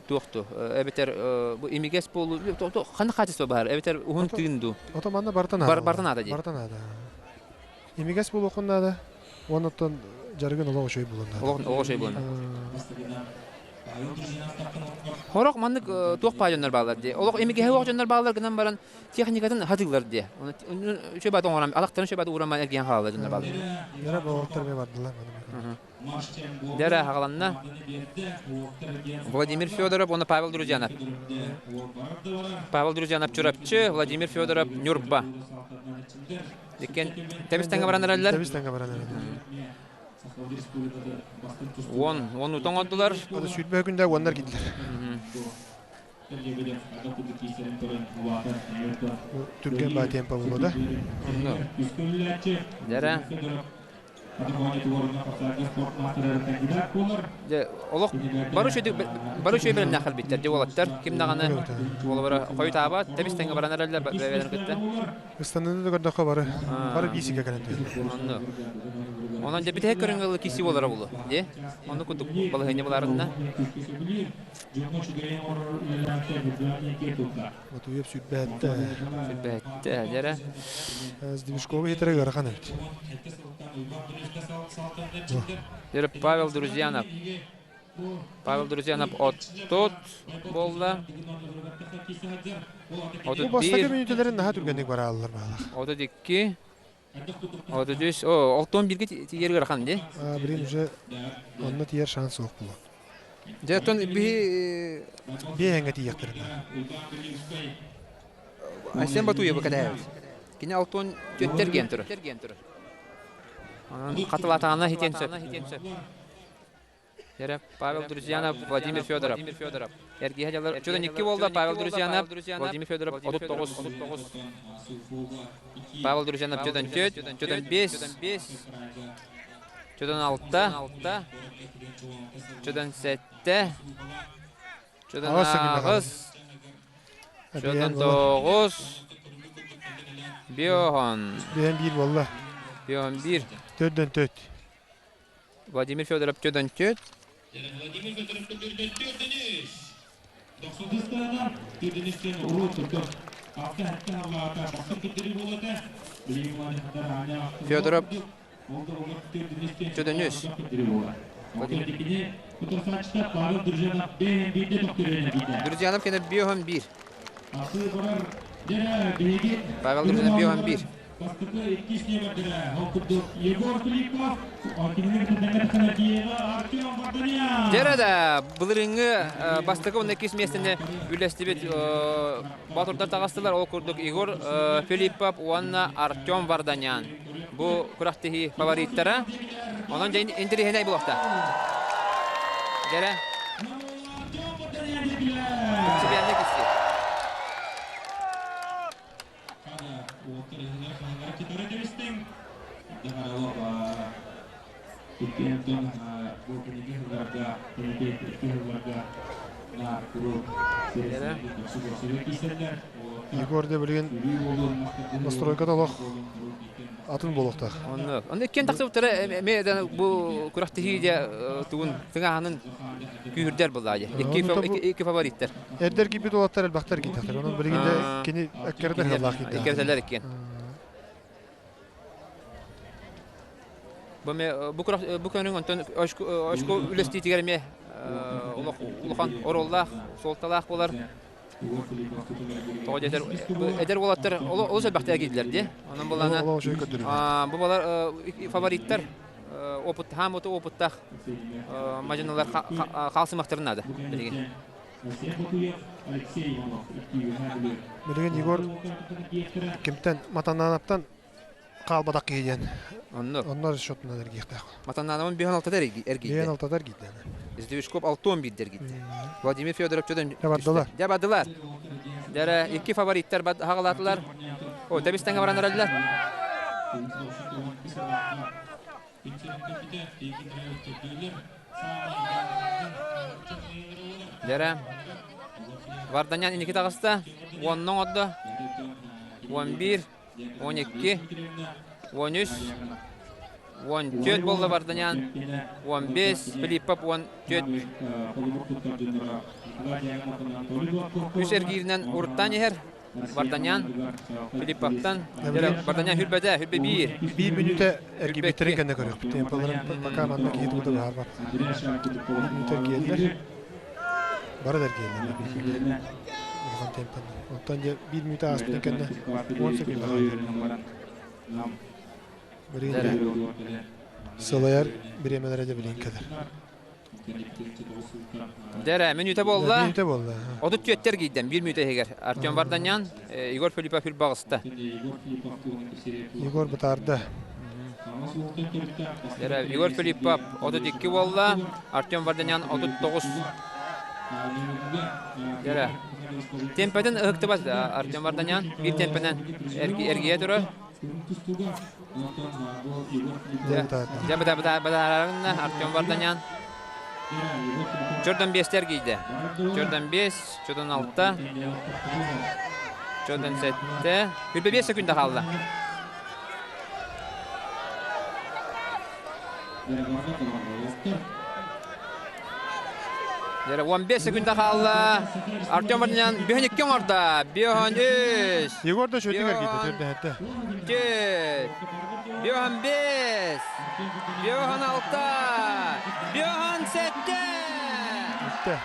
туох дуу, эбэтэр бу имигэс буолуу, ханна хаачыстыба баар, эбэтэр уһун тыын дуу? Ото манна барыта наада. Барыта наада дии. Барыта наада. Имигэс буолуоххун наада. Уонна оттон дьарыгын олох үчүгэй буолуон наада. Олох үчүгэй буолуон наада. Хорох маннык туох баа дьоннор бааллар дии. Олох имигэһэ суох дьоннор бааллар гынан баран техникатын хатыылар дии. Үчүгэй баат оҥорон, алахтарын үчүгэй баат ууран эргийэн хаалаллар дьоннор бааллар. Дэрэ болоттор эмиэ бардылар. Дэрэ хаҕаланна. Владимир Федоров уонна Павел Друзьянов. Павел Друзьянов Чурапчы, Владимир Федоров Нюрба. Иккен тэбис тэҥҥэ баран эрэллэр. Тэбис тэҥҥэ баран эрэллэр. Уон, уон утон оҥордулар. Аны сүүрбэ күндэ уоннар киирдилэр. Түргэн баа темпа буолуо да. Дьэрэ. Дьэ, олох бары үчүгэй бары үчүгэй бэлэмнээх кэлбиттэр дьэ уолаттар ким даҕаны уолабара хойутаабат тэбис тэҥҥэ баран эрэллэр бэйэлэрин кытта. Ыстаныыны да көрдөххө бары бары биисигэ кэлэн түһэллэр. Онно. Онон дьэ бүтэһик көрүҥ ылы киси буолара булу. Дьэ, онну курдук балаһыанньа булаарынна. Матуев сүүрбэһэттэ. Сүүрбэһэттэ, дьэрэ. Сдвижкова хитэрэ ыарахан эбит. Дьэрэ Павел Друзьянов. Павел Друзьянов оттут буолла. Бу бастакы мүнүүтэлэрин наһаа түргэнник барааллар баалах. 32. 33. О, алтон бирге тиер ыарахан дии. Блин, уже онно тиер шанс суох буолуо. Дьэ, оттон биһи Биэһэҥҥэ тиийиэхтэрин. Айсен Батуевы кэтэһэбит. Кини алтон түөттэр гиэн турар. Онон хатылаатаҕына хитиэн сөп. Эрэ Павел Друзьянов, Владимир Федоров. Эргиһэ дьалар Чудо икки буолла Павел Друзьянов, Владимир Федоров 39. Павел Друзьянов чудон 4, чудон 5, чудон 6, чудон 7, чудон 8, чудон 9, Биохон. Биһэн биир буолла. Биохон биир. Төрдөн төт. Владимир Федоров төрдөн төт. Владимир Федоров төрдөн төрдөнүс. 90 төрдөнүстен уруу tuttu. Федоров төрдөнүс. Друзьянов кene биохон биир. Павел Друзьянов биохон биир. Бастакы иккис нүөмэрдэрэ ол курдук Егор Филиппов, кинилэр Канадиева Артем Варданян. Дьэрэ да былырыыҥҥы бастакы уонна иккис миэстэни үллэстибит боотурдар таҕыстылар. Ол курдук Егор Филиппов уонна Артем Варданян. Бу күрэхтэһии фавориттара. Онон дьэ интэриэһинэй буолуохта. Дьэрэ. Сибиэнник исти. Егор да билигин настройката олох атын буолуохтаах. Оннук. Онно иккиэн тахсыбыттара эмиэ бу күрэхтэһии дьэ тугун тыҥааһынын күүһүрдэр буоллаа дьэ. Икки фавориттар. Эрдэр киирбит уолаттар элбэхтэр киирдэхтэр. Онон билигин да кини эккэрэтэ сыаллаах киирдэ. Эккэрэтэлэр иккиэн. Бу бу бу көрүҥ онтон очко үлэстиитигэр эмиэ улахан оруоллаах, суолталаах буолар. Тоҕо диэтэр эдэр уолаттар олус элбэхтэр киирдилэр дии. Онон булана бу балар фавориттар опыт хаамыты опыттаах мадьыналар хаалсымахтарын наада билигин. Билигин Егор кимтэн Матананаптан хаалбатах киһи диэн. Онно. Онно счетунан эргиэхтээх. Матананабын биһэн алтата эргийдэ. Биһэн алтата эргийдэ. Сдвижков алтон биирдэ эргийдэ. Владимир Федоров чөдөн Дьабардылар. Дьабардылар. Дьэрэ икки фавориттар хаҕалаатылар. О, тэбис тэҥэ баран эрэллэр. Дьэрэ Варданян инники таҕыста. Уонна оҥордо. 11. 12, 13, 14 буолла Варданян, 15, Филиппов 14. Үс эргииринэн уруттаан иһэр Варданян, Филипповтан, Варданян хүрбэтэ, хүрбэ биир. Биир мүнүүтэ эргийбиттэрин кэннэ көрүөхпүт. Темпаларын пока манна киһи тугу да баһарбат. Биир мүнүүтэ эргийэллэр. Бары да эргийэллэр. Улахан темпанан. Онтон дьэ биир мүнүүтэ ааспытын кэннэ 10 секунда хаалла. Билигин сылайар бириэмэлэрэ дьэ билигин кэлэр. Дэрэ, мүнүүтэ буолла. Мүнүүтэ буолла. 34 эргийдэн, биир мүнүүтэ иһигэр. Артем Варданян, Егор Филиппов үрбаҕыста. Егор бытаарда. Дэрэ, Егор Филиппов 32 буолла, Артем Варданян 39. Дэрэ, темпэтин ыһыктыбат Артем Варданян биир темпэнэн эргийэ турар. Дьэ бытаарарынна Артем Варданян. Чордан биэстэ эргийдэ. Чордан биэс, чордан алта, чордан сэттэ. Күлбэ биэс секунда хаалла. Дьэ, 15 секунда хаалла. Артем Варданян бүһүн икки оҥордо. Бүһүн үс. Егор да шөтүк эргийдэ, төрдөһөттө. Төрт. Бүһүн бес. Бүһүн алта. Бүһүн сэттэ. Үттэ.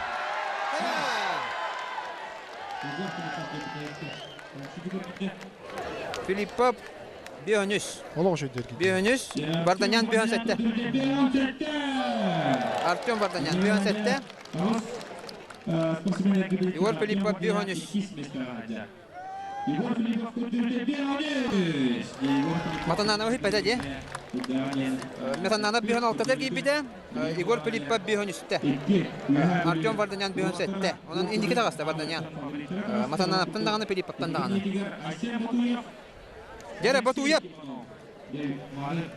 Филиппов Бүөнүс. Олох үчүгэй эргийдэ. Бүөнүс. Варданян бүөн сэттэ. Артем Варданян бүөн сэттэ. Егор Филиппов бүөнүс. Матананова хиппэтэ дии. Матананов бүөн алтата эргийбитэ. Егор Филиппов бүөн үстэ. Артем Варданян бүөн сэттэ. Онон инники таҕыста Варданян. Матанановтан даҕаны Филипповтан даҕаны. Дьэ Батуев.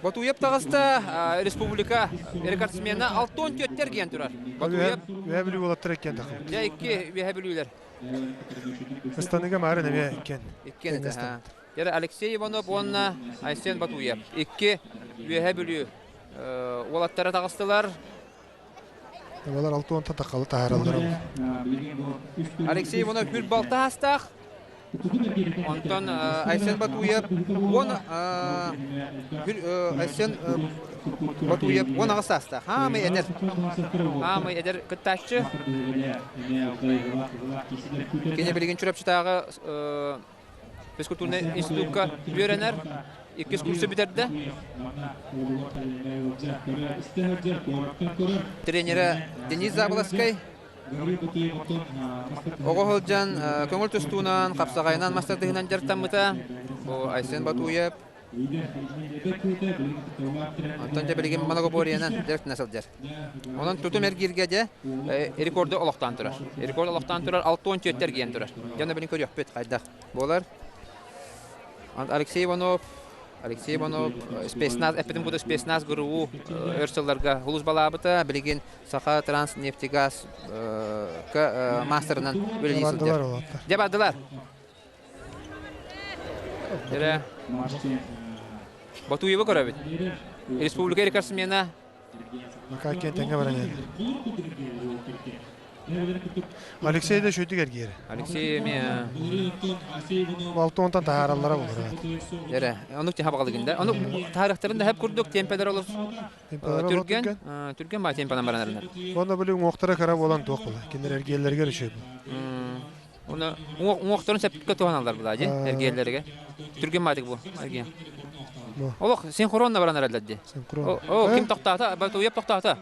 Батуев таҕыста республика рекордсмена 64 эргийэн турар. Батуев. Үөһэ Бүлүү уолаттара иккиэн тахсыбыт. Дьэ икки Үөһэ Бүлүүлэр. Ыстаныга маарын эмиэ иккиэн. Иккиэн этэ. Дьэ Алексей Иванов уонна Айсен Батуев. Икки Үөһэ Бүлүү уолаттара таҕыстылар. Балар алты уонтан таххалы таһаараллар. Алексей Иванов үр балта астаах. Онтон Айсен Батуев уон Айсен Батуев 18 саастаах. Хаамай эдэр. Хаамай эдэр кыттааччы. Кини билигин Чурапчытааҕы физкультурнай институкка үөрэнэр. Иккис курсу бүтэрдэ. Тренерэ Денис Заболоцкай. Оҕо сылдьан көҥүл тустуунан, хапсаҕайынан мастардыһынан дьарыктаммыта. Бу Айсен Батуев. Онтон дьэ билигин моногобориянан дьарыктана сылдьар. Онон тутум эргииргэ дьэ рекорду олохтоон турар. Рекорд олохтоон турар, 64 эргийэн турар. Дьэ онно билин көрүөхпүт хайдах буолар. Алексей Иванов Алексей Иванов спецназ, эппитим курдук спецназ ГРУ өр сылларга улуус билигин Саха Транснефтегаз маастарынан үлэлии сылдьар. Дьэ бардылар. Дьэ Батуева көрөбүт. Республика рекордсмена Макар тэҥҥэ баран Алексей да шүтүк эргиэр. Алексей эмиэ Балтонтан таһаараллара буолар. Эрэ, оннук тиһа баҕалыгында. Ону таһаарыахтарын да хэп курдук темпелер олус түргэн, түргэн баа темпанан баранарынар. Онно били уҥуохтара кыра буолан туох була. Кинилэр эргиэллэригэр үчүгэй була. Оны уҥуохтарын сөпкө туһаналлар була дии эргиэллэригэр. Түргэн баатык бу эргиэн. Олох синхронно баран эрэллэр дии. Синхрон. О, ким тохтоото? Батуев тохтоото.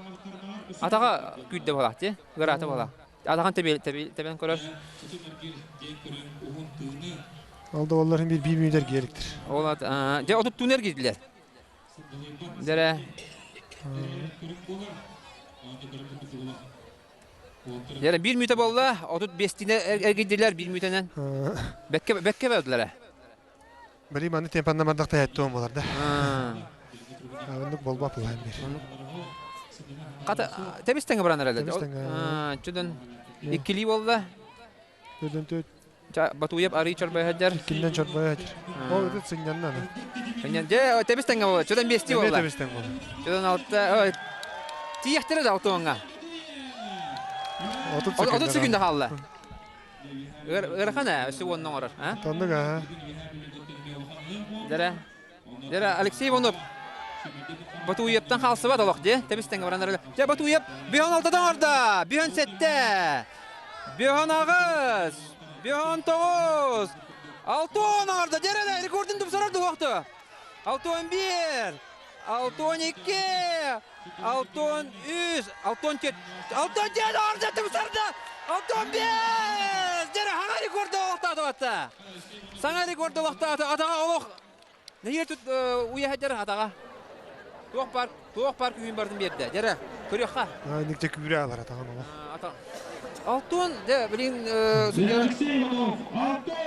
Атаҕа күүрдэ буолаах дии. Ыраата буолаах. Атаҕын тэбэн көрөр. Ол да олларын bir bir мүнүүтэр гиэликтир. Ол дьэ отуттуун эргийдилэр. Дэрэ. Дэрэ биир мүтэ буолла, 35-тине эргийдилэр биир мүтэнэн. Бэккэ бэккэ бэрдилэрэ. Били маны темпанна мардахта хеттуом болар да. Оннук болбап булайым бир. Ката тебис тэҥэ баран эрэлэр. Чудон иккилии болла. Төдөн төт. Батуев арый чорбой сылдьар. Иккиннэн чорбой сылдьар. Ол ытыт сынньанна аны. Сынньан. Дьэ, тэбис тэҥҥэ буолла. Чөдөн биэстии Эмиэ буолла. тэбис тэҥ буолла. Чөдөн алта. Тиийэхтэрэ да алтуоҥҥа. 30 30 секунда секунда хаалла. Ыарахан ээ, өссө уонна оҥорор. Тоннук аа. Дэрэ. Дэрэ Алексей Иванов Батуевтан хаалсыбат олох дии. Тэбис тэҥҥэ баран эрэлэ. Дьэ Батуев бүһөн алтадан оҥордо. Бүһөн сэттэ. Бүһөн аҕыс. Бүһөн тоҕус. Алтуон оҥордо. Дьэрэ рекордун тупсарар дуһуохту. Алтуон биир. Алтуон икки. Алтон үс, Алтон төрт, Алтон диэн орда тупсарда! Алтон биэс! Дьэрэ саҥа рекорду олохтоото Саҥа рекорду олохтоото. Атаҕа олох нэһиэр тут уйаһа дьэрэ атаҕа. Туох бар, туох бар күүһүн бардын биэрдэ. Дьэрэ, көрүөххэ. Никте күүрэ алар атаҕын олох. Алтон, дьэ, билин Алексей Иванов, Алтон!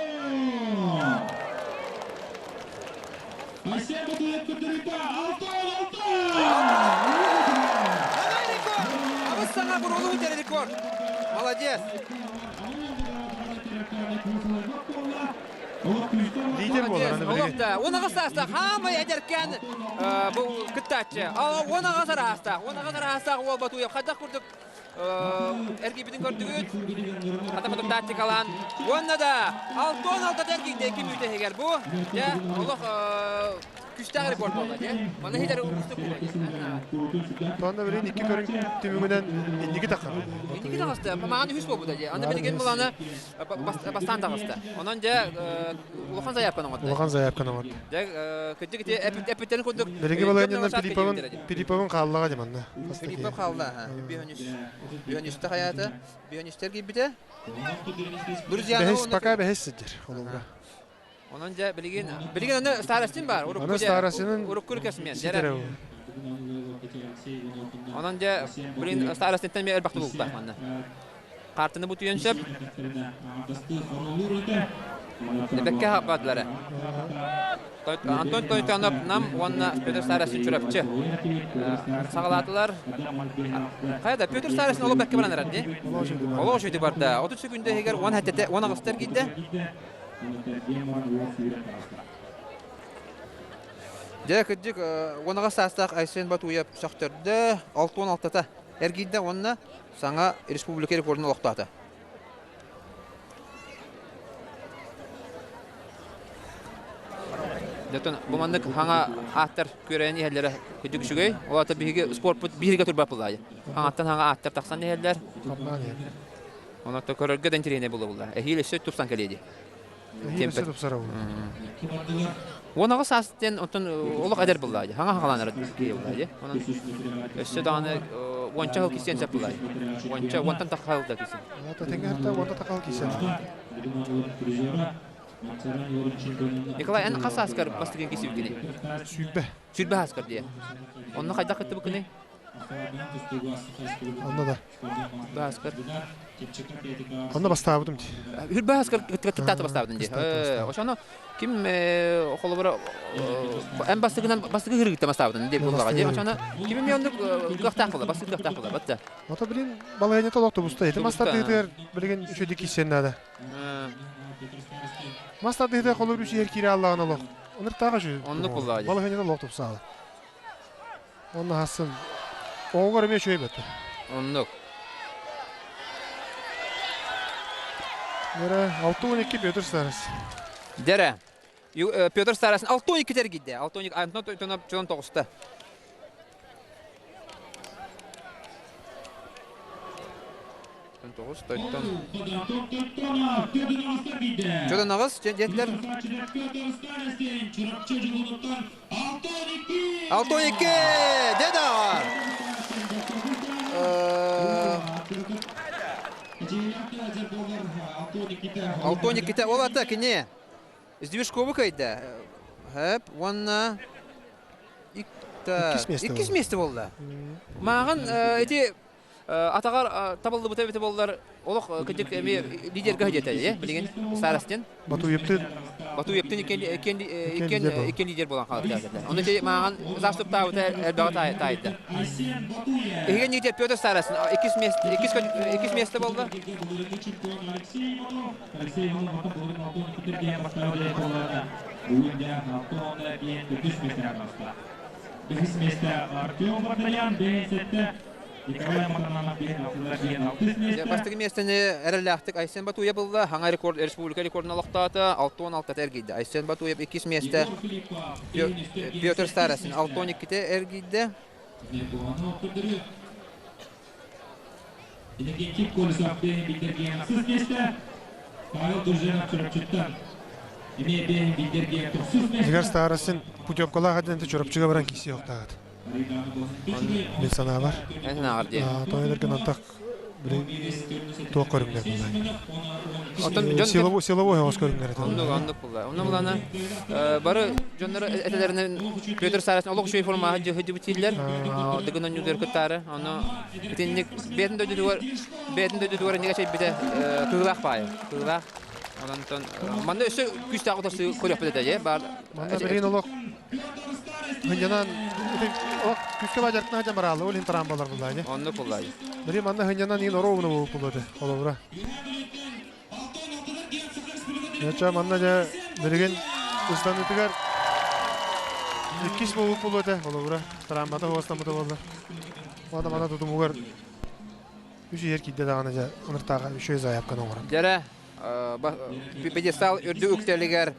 Айсен Батуев көрдөрүүтэ Алтон, Алтон! Саҥа рекорд! Абыс саҥа буруолуу үтэр рекорд! Молодец! Лидер буолар аны Олох да, он аҕыс саастаах, хаамай эдэркээн бу кыттааччы. Он аҕыс араастаах, он аҕыс араастаах уол Батуев хайдах курдук эргийбитин көрдүгүт. Хата тактикалаан. Уонна да Алтон алтата эргийдэ ким үүтэһигэр бу. Дьэ, олох күстээх рекорд буолла дьэ. Маны хитер уустук буолла. Туонна билин икки көрүҥ түмүгүнэн инники таххар. Инники таҕыста. Маҕан үһүс буолбута дьэ. Аны билигин буланы бастаан таҕыста. Онон дьэ улахан заявканы оҥордо. Улахан заявканы оҥордо. Дьэ, кырдьык ити эппиттэрин курдук Билиги балайыннан Филипповын Филипповын хааллаҕа дьэ манна. Филиппов хаалла. Бүөнүстэ хайаата. Бүөнүстэр киирбитэ. Бэһис пока бэһис сылдьар холобура. Онон дьэ билигин билигин аны Старостин бар. Аны Старостинын урукку кэсмен. Онон дьэ билигин Старостинтан мен элбэх тулуктаах манна. Хаартыны бутуйан сөп. Бэккэ хааппаатылар. Антон Тойтонов Нам уонна Петр Старостин Чурапчы саҕалаатылар. Хайа да Петр Старостин олох бэккэ баран эрэр дии. Олох үчүгэй барда. 30 секунда иһигэр 10 хаттете 10 аҕыстар киирдэ. Дьэ, кырдьык, 10 саастаах Айсен Батуев сөхтөрдө, 66-та эргийдэ уонна саҥа республика рекордун олохтоото. Дьэ, бу маннык хаҥа ааттар күрэйэн иһэллэрэ күдүк үчүгэй. Ол аата биһиги спорпут биһигэ турбат булаайы. Хаҥаттан хаҥа ааттар тахсан иһэллэр. Онон көрөргө да интэриэһинэй буолла. Эһиил өссө тупсан кэлиэ дии. Эһиил өссө тупсара буолла. 18 саас диэн оттон олох эдэр буллаа дии. Хаҥа хаҥалаан киһи буллаа дии. Онон өссө даҕаны уонча сыл кисиэн сөп буллаа дии. Уонча уонтан тахха сыл да кисиэн. Ата тэҥҥэ хатта уонта тахал кисиэн. Николай, эн хас сааскар бастакы кисибиккиний? Сүүрбэ. Сүүрбэ сааскар дии. Онно хайдах кыттыбыккыный? Онно да. Бааскар. Онно бастаабытым дии. Үр бааскар кыттааты бастаабытын дии. Ошону ким холобура эн бастыгынан бастыгы хырыгытта бастаабытын дии буллаҕа дии. Ошону ким эмиэ оннук кыахтаах була, бастыгы кыахтаах була батта. Ото билин балайыня толох тубуста. Ити мас тардыытыгар билигин үчүгэй киссен наада. Мас тардыытыгар холобур үчүгэй киирэ аллаҕын олох. Онур тааҕа үчүгэй. Оннук буллаҕа дии. Балайыня толох тупсаала. Онно хасын оҕоҕор эмиэ үчүгэй бөттө. Оннук. Дэрэ, 6-12 Петр Старос. Дэрэ. Петр Старос 6-12 тергийдэ. 6-12 Антон Тойтонов чон тоҕуста. Тоҕус тойтон. Чодон аҕыс диэтилэр. 6-2 Дедар! Алтон иккитэ ол ата кини Сдвижкову кыайда. Хэп уонна иккис миэстэ буолла. Мааҕын ити атаҕар табыллыбыта эбитэ буоллар. Олох кыдьык эми лидергэ диэтэ, билигин Старостин. Батуевтын Батуевтын иккен лидер буолан хаалта. Оны те маған заступтаабыта элбэҕи таайда. Иһиген лидер Петр Старостин иккис место иккис место болду. Бэһис миэстэ Артем Вартанян, бэһис Николай Матананов диэн алтылар диэн алтыс миэстэ. Бастакы миэстэни эрэллээхтик Айсен Батуев ылла. Хаҥа рекорд республика рекордун олохтоото. 66 эргийдэ. Айсен Батуев иккис миэстэ Петр Старостин 62-те эргийдэ. Иннокентий Колесов бэйин билдэргиэн ахсыс миэстэ. Павел Дружинов Чурапчыттан эмиэ бэйин билдэргиэн тохсус миэстэ. Игорь Старостин путевкалаах этинэн Чурапчыга баран киирсиэхтаах. Мин санаабар. Эн санааҕар диэн. Тоойдоргун антах туох көрүҥнэр буллай? Оттон дьон Силовой силовой оҕус көрүҥнэр этэ. Оннук оннук булла. Онно булана бары дьоннор этэлэринэн Петр Сарасин олох үчүгэй формаҕа дьыһыдьыбыт дииллэр. Дыгын онньуутугар кыттаары. Ону итинник бэйэтин дойдутугар бэйэтин дойдутугар иннигэ чэйбитэ кыылаах баайы. Кыылаах. Онон манна өссө күүстээх утарсыы көрүөхпүт этэ дьэ. Бар Манна билигин олох Хынньанан ох күскэ бадьаркына дьамараалы ол иһин тараан балар буллаани. Оннук буллаани. Били манна хынньанан иин оруобуна буолуп холобура. Яча манна дьэ билигин ыстанытыгар иккис буолуп булуота холобура тарааммата хуостаммыта буолла. Мана мана тутумугар үс иһэр киирдэ даҕаны дьэ ыныртааҕа үчүгэй заявканы оҥорон. Дьэрэ пьедестал үрдүк үктэлигэр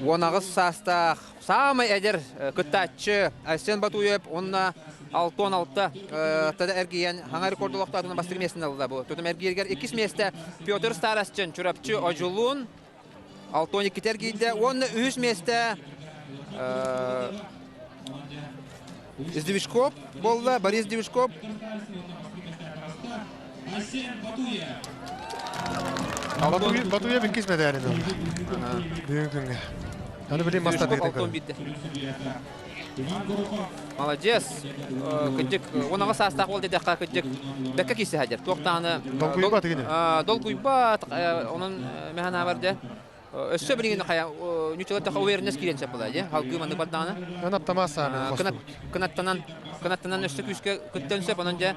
18 саастаах саамай эдэр кыттааччы Айсен Батуев уонна 66 тада эргийэн хаҥа рекорд олохтоотун бастакы миэстэни ылла бу. Тутум эргииригэр иккис миэстэ Петр Старостин Чурапчы Одьулуун 62 эргийдэ уонна үһүс миэстэ Издевишков буолла, Борис Девишков. Батуев иккис мэдээлин ылла. Бүгүн күҥҥэ. Аны билим мастардыгы Молодец. Кырдьык, 16 саастаах уол диэтэххэ, кырдьык, бэккэ киирсэ сылдьар. Туохтааны Долгуйбат игини. Долгуйбат, онон мэханаа дэ. Өссө билигин хайа ньуччалар таха уверенность киирэн сөп буолаа дии. Халгыы маннык бардаҕына. Эн аптамаас сааны Кынаттанан кынаттанан өссө күүскэ кыттан сөп онон дьэ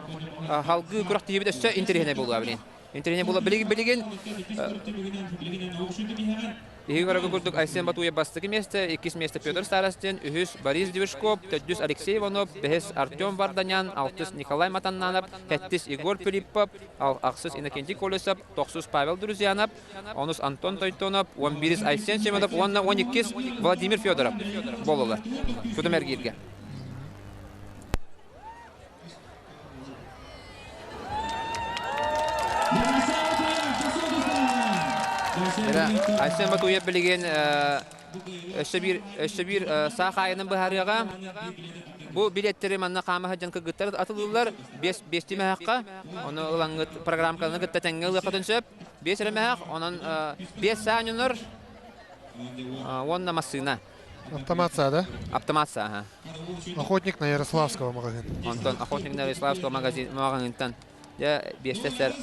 халгыы күрэхтэһиибит өссө интэриэһинэй буолуо билигин. Интэриэһинэй буолуо билигин билигин Биһиги көрөргө курдук Айсен Батуев бастакы миэстэ, иккис миэстэ Петр Старостин, үһүс Борис Движков, төрдүс Алексей Иванов, бэһис Артем Варданян, алтыс Николай Матаннанов, сэттис Егор Филиппов, ахсыс Иннокентий Колесов, тохсус Павел Друзьянов, онус Антон Тойтонов, 11-ис Айсен Семенов уонна 12-ис Владимир Федоров буоллулар. Кутум эргииргэ. Айсен Батуев билигин өссө биир өссө биир саах аайынан быһаарыаҕа. Бу билеттэри манна хаама сылдьан кыргыттар атылыыллар. Биэс биэстии мөһөххө. Ону ылаҥҥыт программканы кытта тэҥҥэ ылыаххытын сөп. Биэс эрэ мөһөх, онон биэс саа ньонор уонна массыына. Автомат саа, да? Автомат саа, аха. Охотник на Ярославского магазин. Онтон Охотник на Ярославского магазин маҕаһыынтан дьэ биэстэстэр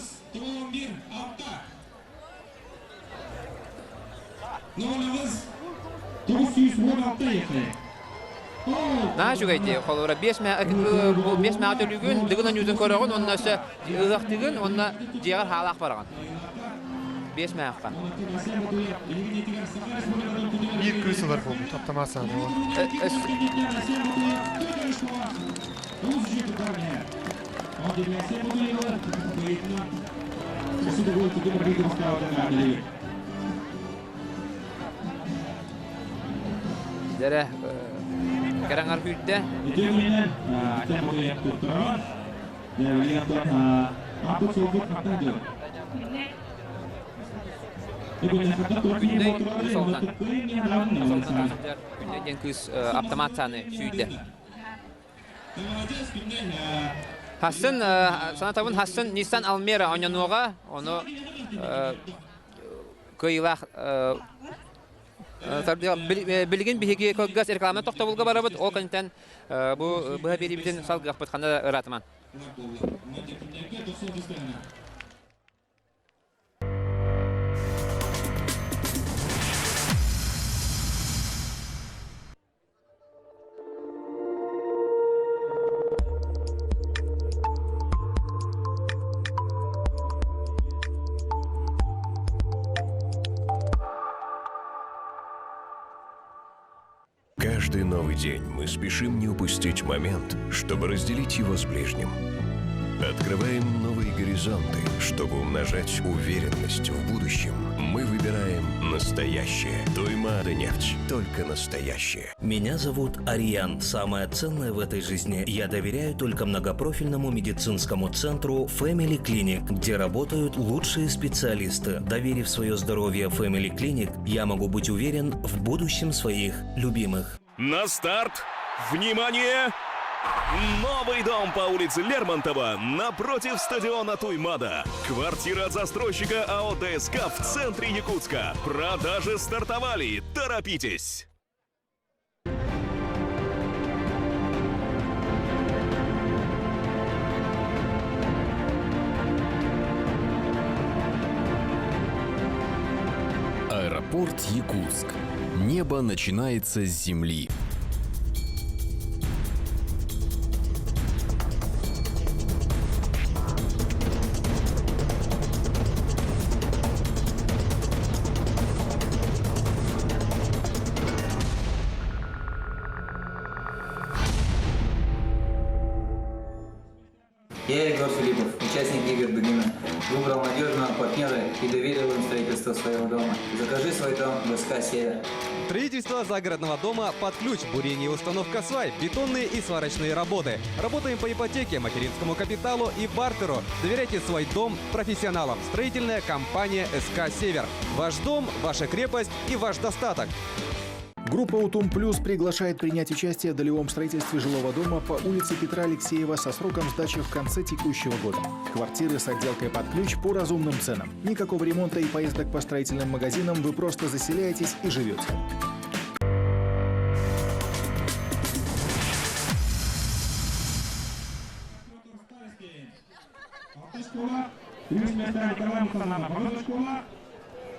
Наһаа үчүгэй дии. Холобура, 5 мэ төлүүгүн, дыгын онньуутун көрөҕүн, уонна өссө ыһыахтыгын, уонна дьиэҕэр хаалаах бараҕын. 5 мээххэ. Биир кыыс ылар буолбут, автомат саана. Дэрэ кэрэҥэр күүрдэ. Күннэй Солтан. Солтан сылдьар Күннэй диэн кыыс автомат сааны сүүйдэ. Хассын санатабын Хассын Nissan Almera онньонуоҕа ону кыайыылаах билигин биһиги кылгас реклама тохтобулга барабыт ол кэнниттэн бу быһа биэриибитин салгыахпыт ханна ыраатыман. Каждый новый день мы спешим не упустить момент, чтобы разделить его с ближним. Открываем новые горизонты, чтобы умножать уверенность в будущем. Мы выбираем настоящее. Туймада нефть. Только настоящее. Меня зовут Ариан. Самое ценное в этой жизни я доверяю только многопрофильному медицинскому центру Family Clinic, где работают лучшие специалисты. Доверив свое здоровье Family Clinic, я могу быть уверен в будущем своих любимых. На старт! Внимание! Новый дом по улице Лермонтова напротив стадиона Туймада. Квартира от застройщика АО ДСК в центре Якутска. Продажи стартовали. Торопитесь! Аэропорт Якутск. Небо начинается с земли. Я Егор Филиппов, участник игр Дугина. Выбрал надежного партнера и доверил им строительство своего дома. Закажи свой дом в СК «Север». Строительство загородного дома под ключ, бурение и установка свай, бетонные и сварочные работы. Работаем по ипотеке, материнскому капиталу и бартеру. Доверяйте свой дом профессионалам. Строительная компания СК «Север». Ваш дом, ваша крепость и ваш достаток. Группа «Утум Плюс» приглашает принять участие в долевом строительстве жилого дома по улице Петра Алексеева со сроком сдачи в конце текущего года. Квартиры с отделкой под ключ по разумным ценам. Никакого ремонта и поездок по строительным магазинам, вы просто заселяетесь и живете.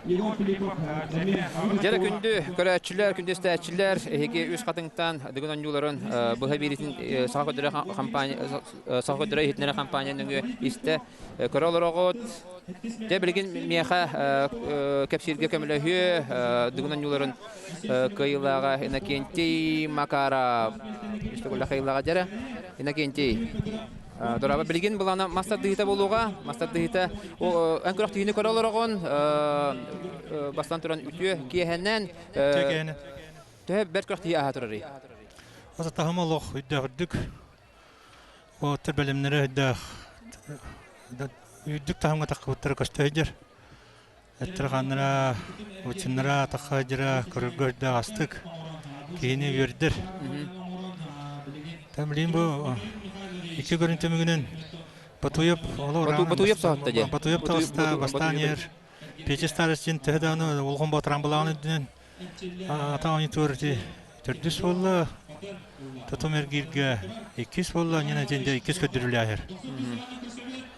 Дьэрэ күндү көрөөччүлэр, күндү истээччилэр, эһиги үс хатыҥтан Дыгын оонньууларын быһа биэритин Саха көрдөрө компания Саха көрдөрө иһитиннэрэр компания нөҥүө истэ көрө олороҕут. Дьэ билигин миэхэ кэпсииргэ көмөлөһүө Дыгын оонньууларын кыайыылааҕа Иннокентий Макаров. Үстүгүллэх кыайыылааҕа дьэрэ. Иннокентий Дороба билигин былаана мас тардыһыыта буолуоҕа. Мас тардыһыыта эн күрэхтиһиини көрө олороҕун. Бастан туран үтүө киэһэнэн төһө бэрт күрэхтиһии ааһа турарый? Аса таһым олох үрдээх Оттор бэлэмнэрэ үрдээх үрдүк таһымга таххыбыттара көстө Эттэр-хааннара, учуннара тахха көрөргө үрдээх астык, киһини үөрдэр. Там билин бу икки көрүн түмүгүнэн Батуев олор Батуев соһутта дии. Батуев таҕыста бастаан иһэр Печи старостин төһө даҕаны улгум батыран былаҕын үрдүнэн ата оонньутуор ити төрдүс буолла тутум эргииргэ иккис буолла ньина дьиндэ иккис көрдөрүлээһэр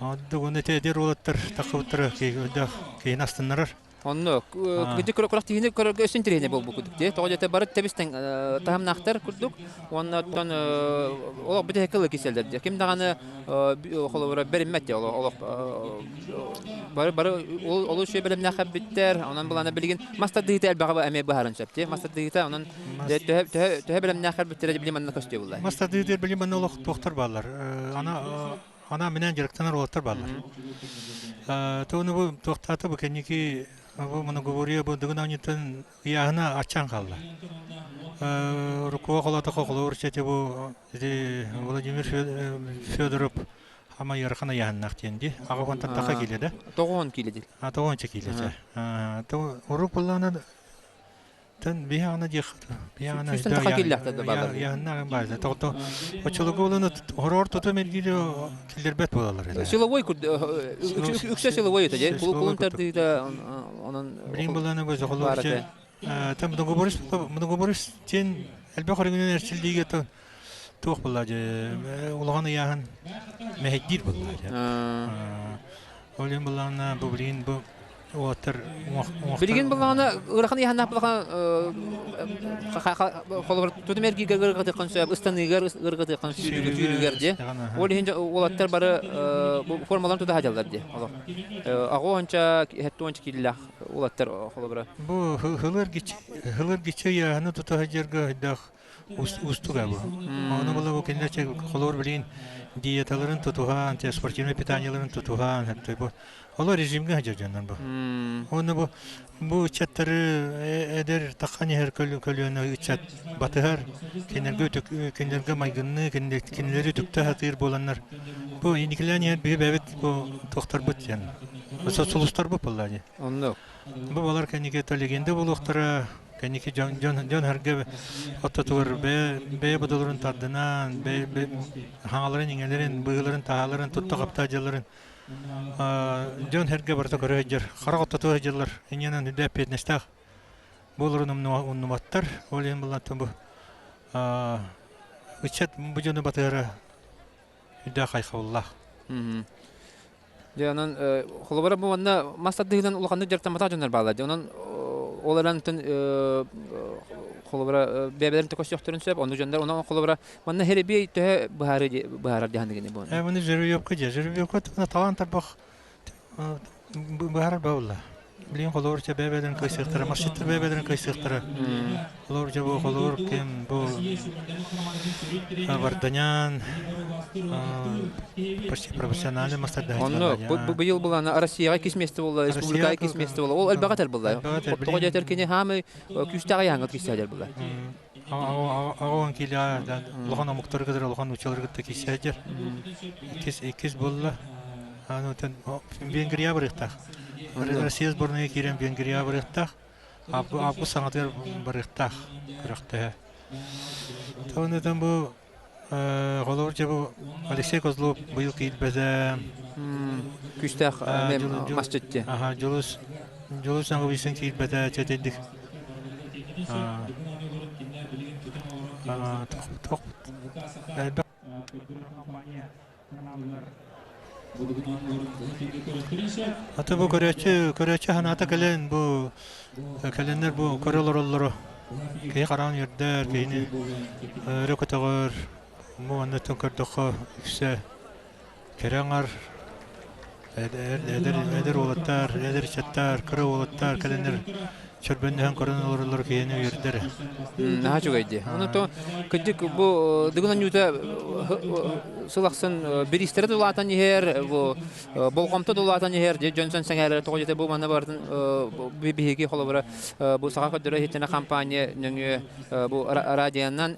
Онно ити эдэр уолаттар таххыбыттара киһини астыннарар. Онно кыдьык күрэхтиһиини көрөргө өссө интэриэһинэй буолбут дии. Тоҕо диэтэ бары тэбистэн таһымнаахтар курдук. Уонна оттон олох бүтэһик кылы киселлэр дии. Ким даҕаны холобура бэриммэт дии олох бары бары олус үчүгэй бэлэмнээх эбиттэр. Онон былаана билигин мас тардыыта элбэҕи эмиэ быһааран сөп дии. Мас тардыыта онон төһө төһө бэлэмнээх эбиттэрэ билим манна көстүө булла. Мас тардыыта билим манна олох туохтар бааллар. Ана ана менен дьарыктанар уолаттар бааллар. Тугуну бу туохтаата бу кэнники бу многоборье бу дыгын оонньуутун ыйааһына аччаан хаалла. Рукуа холоотохо холобур чэти бу Владимир Федоров ама ыарахан ыйааһыннаах диэн дии. Аҕа уонтан таха киилэ да. Тоҕуон киилэ дии. А тоҕуонча киилэ. Урук буллаана Тэн биһиэхэ диэх биһиэхэ Сүүстэн таха кииллэхтэр да бааллар. Яһыннаах баайда. Тоҕото оччолорго буолан хороор тутум эргиири киллэрбэт буолаллар этэ. Силовой үксэ силовой этэ дии. Кулун тардыыта онон Билин буланы бу зохолор там многоборец многоборец тен элбэх өрүҥүнэн эрчиллиигэ то туох буолла же улахан ыйааһын мэһэйдиир буолла же. Ол иһин буллаҕына бу билигин бу уолаттар Билигин буллаҕына ыарахан ыйааһыннаах буллаҕына холобур тутум эргииргэ ыарырҕатыаххын сөп, ыстаныыгар ыарырҕатыаххын сүүрүүгэр дии. Ол иһин уолаттар бары бу формаларын тута сылдьаллар дии. Олох. Аҕа уонча, сэттэ уонча киилэлээх уолаттар холобура. Бу хылыр гиччи ыйааһыны тута сылдьарга хайдах. Уустуга бу. Ону була бу кинилэр чэ холобур билигин диеталарын тутуһан, спортивнай питаниеларын тутуһан, бу олор режимгэ сылдьар дьоннор бу. Уонна бу бу ыччаттары эдэр таххан иһэр көлүөнэ ыччат батыһар, кинилэргэ кинилэргэ майгынныы, кинилэри үтүктэ сатыыр буоланнар бу инникилээн иһэр биһи бэйэбит бу туохтарбыт диэн сулустарбыт буолла дии. Оннук. Бу балар кэнники легенда буолуохтара, кэнники дьон дьон дьон сэргэ ортотугар бэйэ бэйэ бодолорун тардынан, бэйэ хаҥаларын иҥэлэрин, быһыыларын таһааларын, тутта-хапта дьалларын дьон сэргэ барыта көрө сылдьар, харах ортотугар сылдьаллар, инньэнэн үрдэ эппиэтинэстээх буоларын умнубаттар. Ол иһин буллантан бу ыччат бу дьону батыһара үрдээх хайхабыллаах. Дьэ, онон холобура бу манна мас тардыһыынан улаханнык дьарыктамматах дьоннор бааллар. Дьэ, онон ол эрэн холобура бэйэлэрин төкөсүөхтэрин сөп, оннук дьоннор онон холобура манна херебиэй төһө быһаарыы быһаарар дьаһаныгыны бу. Э, маны жеребьевка дьэ, жеребьевка талаан тарбах быһаарар баалла. Билигин холобур чэ бэйэ-бэйэлэрин кыайсыахтара, маршруттар бэйэ-бэйэлэрин кыайсыахтара. Холобур дьэ бу холобур ким бу Варданян почти профессиональный Онно бу быйыл булана Россияҕа иккис миэстэ буолла, республикаҕа иккис миэстэ буолла. Ол элбэҕэ этэр буолла. Тоҕо диэтэр кини хаамай күүстээх айааҥҥа киирсээдэр буолла. Аҕа киилэҕэ улахан омуктары кытары улахан учуолары кытта киирсээдэр. Иккис иккис буолла. Венгрия барыахтаах. Россия сборная киирэн Венгрия барыахтаах. Август саҥатыгар барыахтаах күрэхтэһэ. Онтон бу холобур дьэ бу Алексей Козлов быйыл киирбэтэ. Күүстээх масчытты. Аха, Дьулус Дьулус Наговицын киирбэтэ чэтирдик. Элбэх Аты бу көрөөччү көрөөччү санаата кэлэн бу кэлэннэр бу көрө олороллоро киһи хараҕын үөрдэр, киһини өрө көтөҕөр. Бу оннуттан көрдөххө үксэ кэрэ аҥар эдэр эдэр эдэр уолаттар, эдэр ыччаттар, кыра уолаттар кэлэннэр чөрбөннөһөн көрөн олороллоро киһини үөрдэр. Наһаа үчүгэй дии. Ону то кырдьык бу Дыгын оонньуута сыл ахсын бириистэрэ да улаатан иһэр, бу болҕомто да улаатан иһэр, дьон сэҥээрэр тоҕо диэтэ бу манна барытын биһиги холобура бу саха көрдөрөр иһиттэнэ компания нөҥүө бу радионан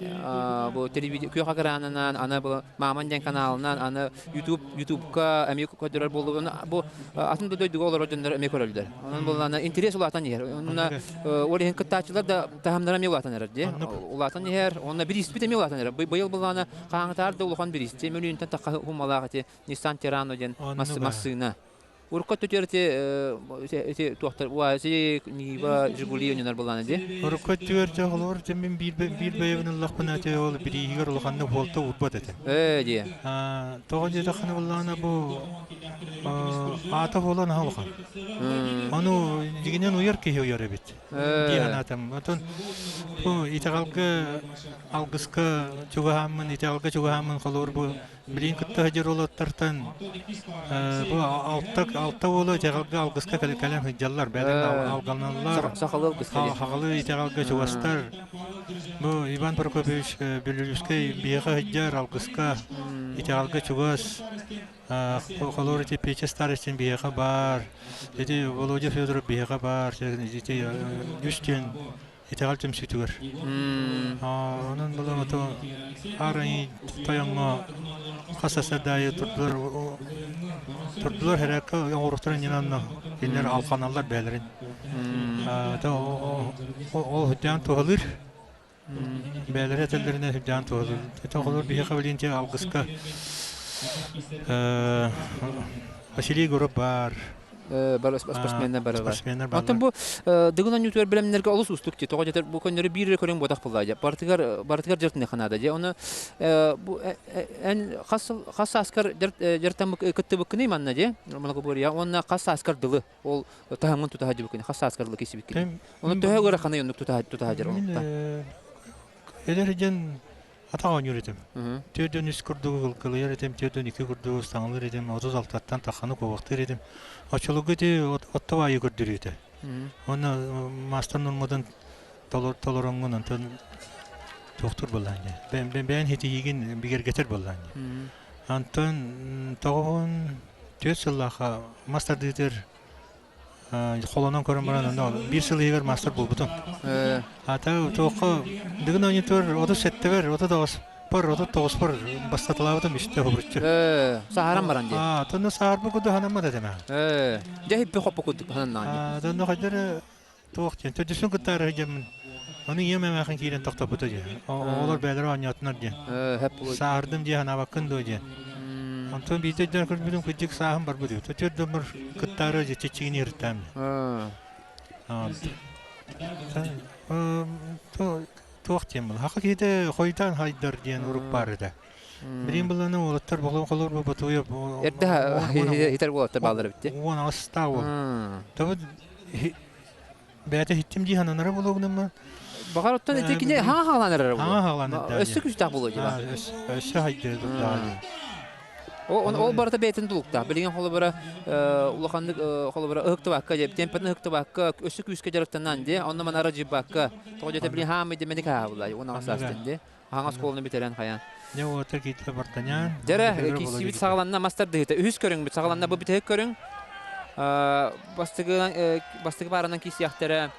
бу телевидение күөх экранынан аны бу Маман диэн каналынан аны YouTube YouTubeка эмиэ көрдөрөр буоллугун бу атын да дойдуга олорор дьоннор эмиэ көрөллөр. Онон буоллаана интерес улаатан иһэр. Онно ол иһин кыттааччылар да таһымнара эмиэ улаатан эрэр дии. Улаатан иһэр. Онно бирииспит эмиэ улаатан эрэр. Быйыл буоллаана хааңытаар да улахан бириисти мөлүйүнтэн тахха хумалаах ити Nissan Terrano диэн массыына. Урукку өттүгэр ити ити туохтар УАЗик, Нива, Жигули ойнонор буоллаана дии. Урукку өттүгэр дьэ холобур дьэ мин биир биир бэйэбин ыллахпына ити ол бирииһигэр улаханнык буолта уурбат этим. Ээ дии. Тоҕо диэтэххинэ буоллаҕына бу аата буолан аһа улахан. Ону дьигинэн уйар киһи уйар эбит дии санаатым. Отон бу итэҕэлгэ алгыска чугаһааммын, итэҕэлгэ чугаһааммын холобур бу Билигин кытта сылдьар уолаттартан бу алта алта уолу итэҕэлгэ алгыска кэлэн сылдьаллар, бэйэлэрин алганаллар. Сахалыы алгыска диэн. Сахалыы итэҕэлгэ чугастар. Бу Иван Прокопьевич Бүлүлүскэй биһиэхэ сылдьар алгыска итэҕэлгэ чугас. Холобур ити Петя Старостин биһиэхэ баар, ити Володя Федоров биһиэхэ баар, ити үс диэн итэҕэл түмсүүтүгэр. Онон була ото арай тойоҥҥо хас сардаайы турдулар турдулар хэрээккэ оҥоруохтарын иннинэ онно кинилэр алханаллар бэйэлэрин. Ол үрдээн туһалыыр. Бэйэлэрэ этэллэринэн үрдээн туһалыыр. Это холор биһиэхэ билин алгыска Василий Егоров баар. Спортсменнар барылар. Оттон бу Дыгын оонньуутугар бэлэмнэргэ олус уустук дии. Тоҕо дьэтэр бу көннөрү биир эрэ көрүҥ буотах буоллаа дии. Барытыгар барытыгар дьартыны ханаада дии. Оны бу эн хас хас сааскар дьартан кыттыбыккыный манна дии. Многоборье. Уонна хас сааскар дылы ол таһымын тутаһа дьыбыккыный. Хас сааскар дылы кисибиккиний. Оны төһө ыараханый оннук тутаһа тутаһа дьар оннуктан. Эдэр дьон Атах оонньуур этим. Төрдөн үс курдугу кылыйар этим, төрдөн икки курдугу ыстаҥалыыр этим, 36-ттан тахханы куобахтыыр этим. Оччолорго ити отто баайы көрдөрүүтэ. Уонна маастар норматын толороҥҥун онтон туохтур буоллаан дии. Бэйэн хитиһиигин бигэргэтэр буоллаан дии. Антон 94 сыллаахха мас тардыытыгар холонон көрөн баран онно биир сыл иһигэр мастер буолбутум. Ата туохха Дыгын оонньуутугар 37-бэр, 39-пар, 39-пар бастатылаабытым үстэ хобурчу. Саһаран баран дии. Аа, тонно саарбы курдук ханаммат этим. Дьэ хиппи хоппу курдук хананнаан. Аа, тонно хайдары туох диэн төрдүсүн кыттаары сылдьаммын. Ону ийэм эмээхин киирэн тохтоппута дии. Оҕолор бэйэлэрэ оонньоотунар диэн. Сааһырдым дии санаабаккын дуо диэн. Онтон биирдэ өйдөөн көрбүтүм кырдьык сааһым барбыт үһү. Төрт доммор кыттаары чиччигини ырыттаам. Туох диэн был. Хака киһитэ хойутаан хайдар диэн урук баар этэ. Билин быланы уолаттар болон холор ботуйа Эрдэ итер уолаттар бааллар эбит. Уон аҕыстаа уол. Табы Бэйэтэ иһиттим дии сананара буолуо Баҕар оттон ити кини хаҥа хаалан эрэр буолуо. Хаҥа хаалан эрэр. Өссө күүстээх буолуо дии. Өссө хайдыа дии. Ол барыта бэйэтин тулуктаах. Билигин холобура улаханнык холобура ыһыктыбакка дии, темпатын ыһыктыбакка, өссө күүскэ дьарыктанан дии, онно маны арадьыйбакка, тоҕо диэтэ билигин хаамый дэмэник хаабылай, уон аҕыс саастан дии. Хаҥас оскуоланы бүтэрэн хайаан. Дьэ уота киитэ бартанян. Дьэрэ киссибит саҕаланна мастар дыһыта. Үһүс көрүҥмүт саҕаланна бу бүтэһик көрүҥ. Бастыгы бастыгы баарынан киисиэхтэрэ.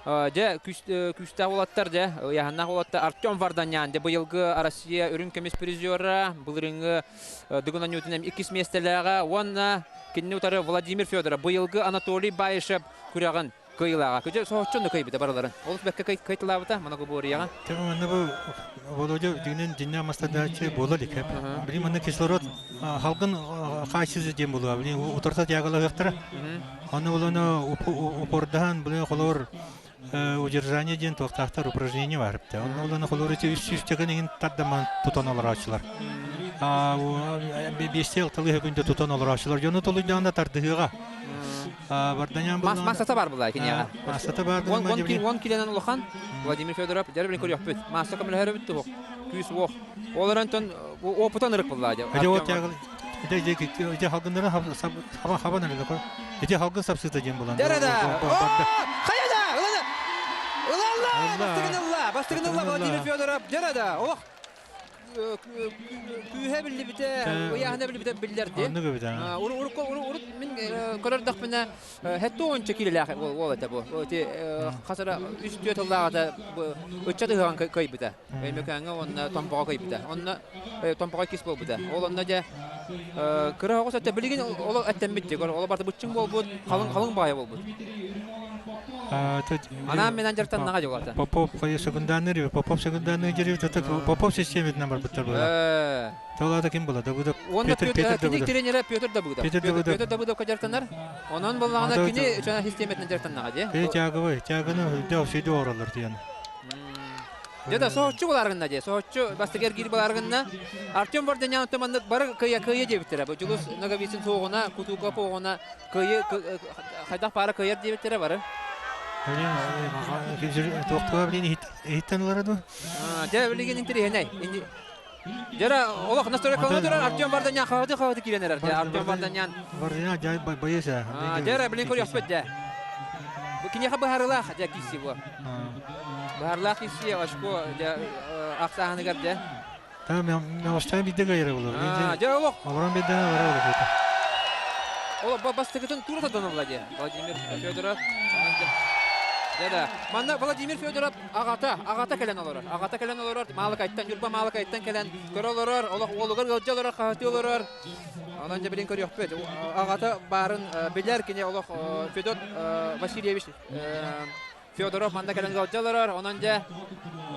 Дьэ күүстээх уолаттар дьэ ыйааһыннаах уолаттар Артем Варданян дьэ быйылгы Россия үрүҥ көмүс призера былырыыҥҥы Дыгын оонньуутун иккис миэстэлээҕэ уонна кинини утары Владимир Федоров быйылгы Анатолий Баишев күрэҕин кыайыылааҕа. Күдьэ соһуччу онно кыайбыта барыларын. Олус бэккэ кыайталаабыта моногоборияҕа. Тем манна бу Володя дьиҥинэн дьиҥнээх мастардааччы буола илик. Билим манна кислород халгын хааччызы диэн буолуо. Билим утарса тягалаһыахтара. Аны олону упордаһан билим холоор удержание диэн туохтаахтар упражнение бар эбит. Онно олону холоор ити үс сүүсчэкэн иһин тардаман тутан олорооччулар. Биэстэ алталыы күндэ тутан олорооччулар. Дьону толуйдаҕына тардыһыаҕа. Массата бар була киниэхэ. Массата бар Он киленен улахан Владимир Федоров дьэр билин көрүөхпүт. Маасса көмөлөһөрөбүт туһук. Күүс уох. Ол эрэн опытан ырык булла дьэ. Ити халгыннарын хабан эрэ Ити халгын сапсыта диэн булан. Дьэрэ да. Хайа да. Ылалла! Бастыгын ылла. Бастыгын ылла Владимир Федоров. Дьэрэ да. Ох. күүһэ биллибитэ, ыйааһына биллибитэ биллэрди. Оннук эбит аа. Урут урут мин көрөрдөхпүнэ хэтти уонча киилэлээх уол этэ бу. Ити хас эрэ үс түөрт сыллааҕыта ыччат ыһыаҕын кыайбыта. Өймөкөөҥҥө уонна Томпоҕо кыайбыта. Онно Томпоҕо иккис буолбута. Ол онно дьэ кыра оҕус этэ билигин ол эттэммит дии. Ол барыта быччыҥ буолбут, халыҥ халыҥ баайа буолбут. Анаан менен дьарыктаннаҕа дьугата. Попов секунданный Попов секунданный деревья Попов системетинен барбыттар була. Толата ким була? Давыдов. Петр Петр Давыдов. тренера Петр Давыдов. Петр Давыдов. Петр Давыдовка дьарыктанар. Онон буллаҕына кини чана системетинен дьарыктаннаҕа дии. Э тяговый, тяганы дәв сөйдө оралар диэн. Дьэ да соһуччу буларгынна дии. Соһуччу бастакы эргиир буларгынна. Артем Варданян маннык бары кыйа кыйа диэбиттэрэ. Бу Дьулус Ноговицын суоҕуна, Кутуков оҕуна Кыайы хайдах баара кыайар диэбиттэрэ бары. Туохтуга билин иһиттэн ылара дуо? Дьэ билигин интэриэһинэй. Дьэ олох настройкалана турар Артем Варданян хаһыты хаһыты киирэн эрэр. Артем Варданян. Варданян дьай байыс ээ. Дьэ билин көрүөхпүт дьэ. Бу киниэхэ быһаарылаах дьэ киирсии бу. Быһаарылаах киирсии очко дьэ ахсааһыныгар дьэ. Та меостан бидде гайра булар. Дьэ олох. Олорон бидде бара булар. Ол бастакытын тура тардан дии. Владимир Федоров. Дьэ да. Манна Владимир Федоров аҕата, аҕата кэлэн олорор. Аҕата кэлэн олорор. Маалыкайттан, Ньурба Маалыкайттан кэлэн көрө олорор. Олох уолугар ыалдьа олорор, хаһытыы олорор. Онон дьэ билин көрүөхпүт. Аҕата баарын билэр кини олох Федот Васильевич Федоров манна кэлэн ыалдьа олорор, онон дьэ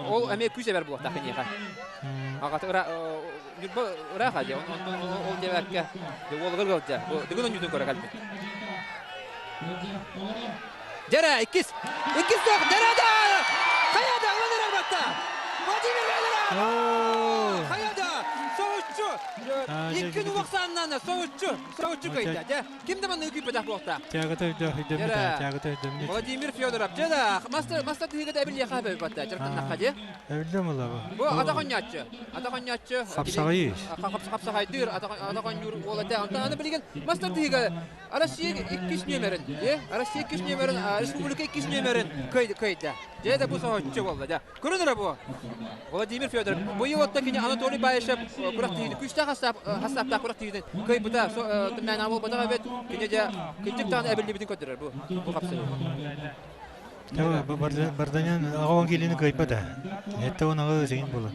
ол эмиэ күүс эбэр буолуохтаах киниэхэ. Аҕата ыра Ньурба ыраах дьэ, онтон ол диэбэккэ уолугар ыалдьа. Дыгын онньуутун көрө кэлбит. Дьэрэ, иккис! Иккис суох! Дьэрэ да! Хайа да! Ылан эрэр батта! Владимир Федоров! Хайа да! Соһуччу! Икки нулахсааннан соһуччу! Соһуччу кыйда. Дьэ, Ким да манныгы күүппэтэх буолта. Тягата өйдөөх өйдөммүт тягата өйдөммүт. Владимир Федоров. Дьэ да, маста маста тыһыгыта эбиллиэхэ эбэбатта. Дьарыктаннахха дии. Эбиллем ылаба. Бу ата хонньооччу. Ата хонньооччу. Хапсаҕайы. Хапсаҕайдыыр ата хонньуур уол этэ. Онтон аны билигин мастар тыһыга. Россия иккис нүөмэрин, Россия иккис нүөмэрин, республика иккис нүөмэрин кыайда. Дьэ да бу соһуччу буолла дьэ. Көрөн эрэ бу. Владимир Федоров. Быйыл отто кини Анатолий Баишев күрэхтэһиитин күүстээх хастааптаах күрэхтэһиитин кыайбыта мээнэ буолбатах эбит. Кини дьэ кырдьык даҕаны эбиллибитин көрдөрөр бу бу хапсыһыы. Барданян аҕа киилини кыайбата. Это он аҕа сигин була.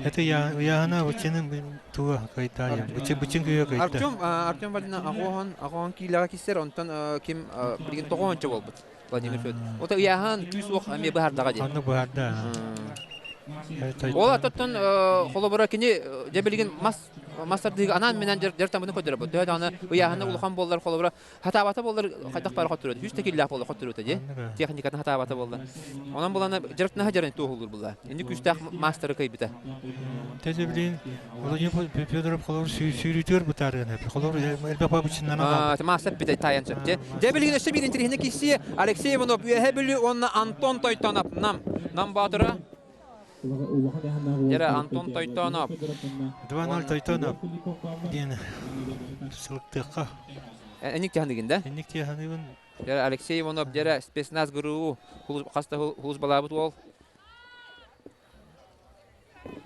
Это ыйааһына быччыны туга кыайтаа. Быччын быччын күйө кыайта. Артем Артем Валина аҕоһон аҕоһон киилэҕэ киссер онтон ким билигин тоҕоончо буолбут. Владимир Федоров. Ото ыйааһын күүс уох эмиэ быһаардаҕа дии. Оннук быһаарда. Ол аттан холобура кини дьэ билигин мас мас тардыыга анаан менен дьар таммытын көрдөрөбүт. Төһө даҕаны ыйааһына улахан буоллар холобура хатаабата буоллар хайдах бары хотторуот. Үс тэкиллээх буолла хотторуота дии. Техникатын хатаабата буолла. Онон булана дьарыктанаһа дьарын туоһулуур буолла. Инник күүстээх маастары кыйбыта. Тэжэ билин Владимир Федоров холобур сүүрүүтүгэр бытаарыан холобур элбэх бабычыннана Маастар бите тайан сөп. Дьэ билигин өссө биир интириэһинэй киһи Алексей Иванов Үөһэ Бүлүү уонна Антон Тойтонов Нам Нам Боотура Дьэрэ Антон Тойтонов 2-0 Тойтонов диэн сылыктыахха. Эник тиһаныгын да? Эник тиһаныгын. Дьэрэ Алексей Иванов дьэрэ спецназ ГРУ хаста хулус балаабыт уол.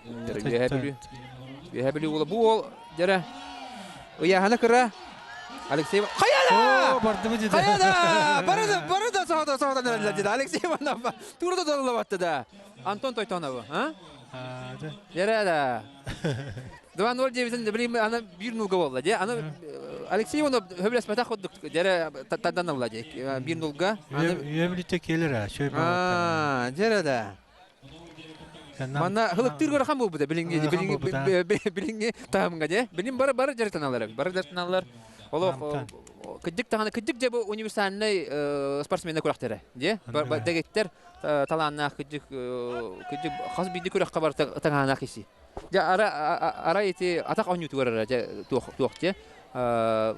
Үөһэ Бүлүү. Үөһэ Бүлүү уола. Бу уол дьэрэ ыйааһына кыра. Алексей Хайа! Хайа да! Бары да бары да соһото соһотон эрэллэр дии. Алексей Иванов тура да доллабатты да. Антон Тойтонову, а? Дьэрэ да. 2-0 диэбитин билигин аны биир нулга буолла дии. Аны Алексей Иванов хөбүлэспэтэх курдук дьэрэ тардан ылла дии. Биир нулга. Үөһэ Бүлүүттэн келер а. Шөй Аа, дьэрэ да. Манна хылыктыыр ыарахан буолбута билиҥҥи билиҥҥи билиҥҥи таһымҥа дьэ. Билим бары бары дьарыктаналлар бары дьарыктаналлар. Олох кырдьык даҕаны кырдьык дьэ бу универсальнай спортсменнар күрэхтэрэ дьэ. Дэгиттэр талааннаах кырдьык кырдьык хас биирдии күрэххэ барыта таҥаһанаах киси. Дьэ ара ара ити атах оонньуутугар эрэ дьэ туох туох дьэ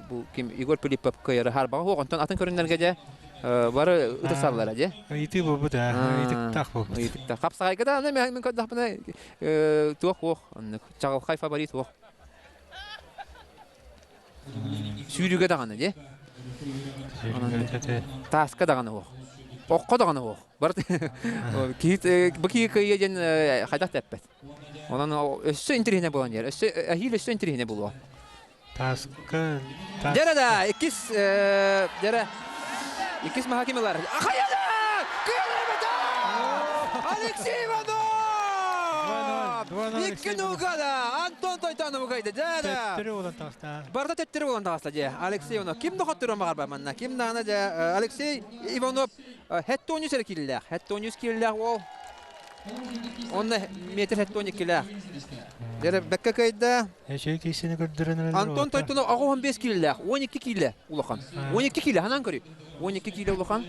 бу ким Егор Пилиппов кыайары харбаҕа суох онтон атын көрүҥнэргэ дьэ бары ытысаллара дьэ. Ыйытыы буолбут ээ ыйытыктаах буолбут. Ыйытыктаах. Хапсаҕайга да аны мин көрдөхпүнэ туох суох оннук чаҕылхай фаворит суох. Сүүрүүгэ даҕаны дьэ. Тааска даҕаны суох. Окко даҕаны суох. Бар киһи бу киһи кыайыа диэн хайдах да эппэт. Онон өссө интэриэһинэй буолан иһэр. Өссө эһиил өссө интэриэһинэй буолуо. Тааска Дьэрэ да иккис дьэрэ иккис маһа ким ылар? Хайа да! Кыайбата! Алексей Иванов! Икки нуга да! Антон Тойтонов кыайда. Дьэ да! Төттөрү буолан таҕыста. Барыта төттөрү буолан таҕыста дьэ. Алексей Иванов. Ким да хотторуон баҕарбат манна. Ким даҕаны дьэ Алексей Иванов Хэттониус эрэ киирилээх. Хэттониус киирилээх уол. Онно метр хэттониккилээх. Дьэ бэккэ кыайда. Эчэй киисини көрдөрөн Антон Тойтонов 85 киилэлээх, 12 киилэ улахан. 12 киилэ, ханан көрүй. 12 киилэ улахан.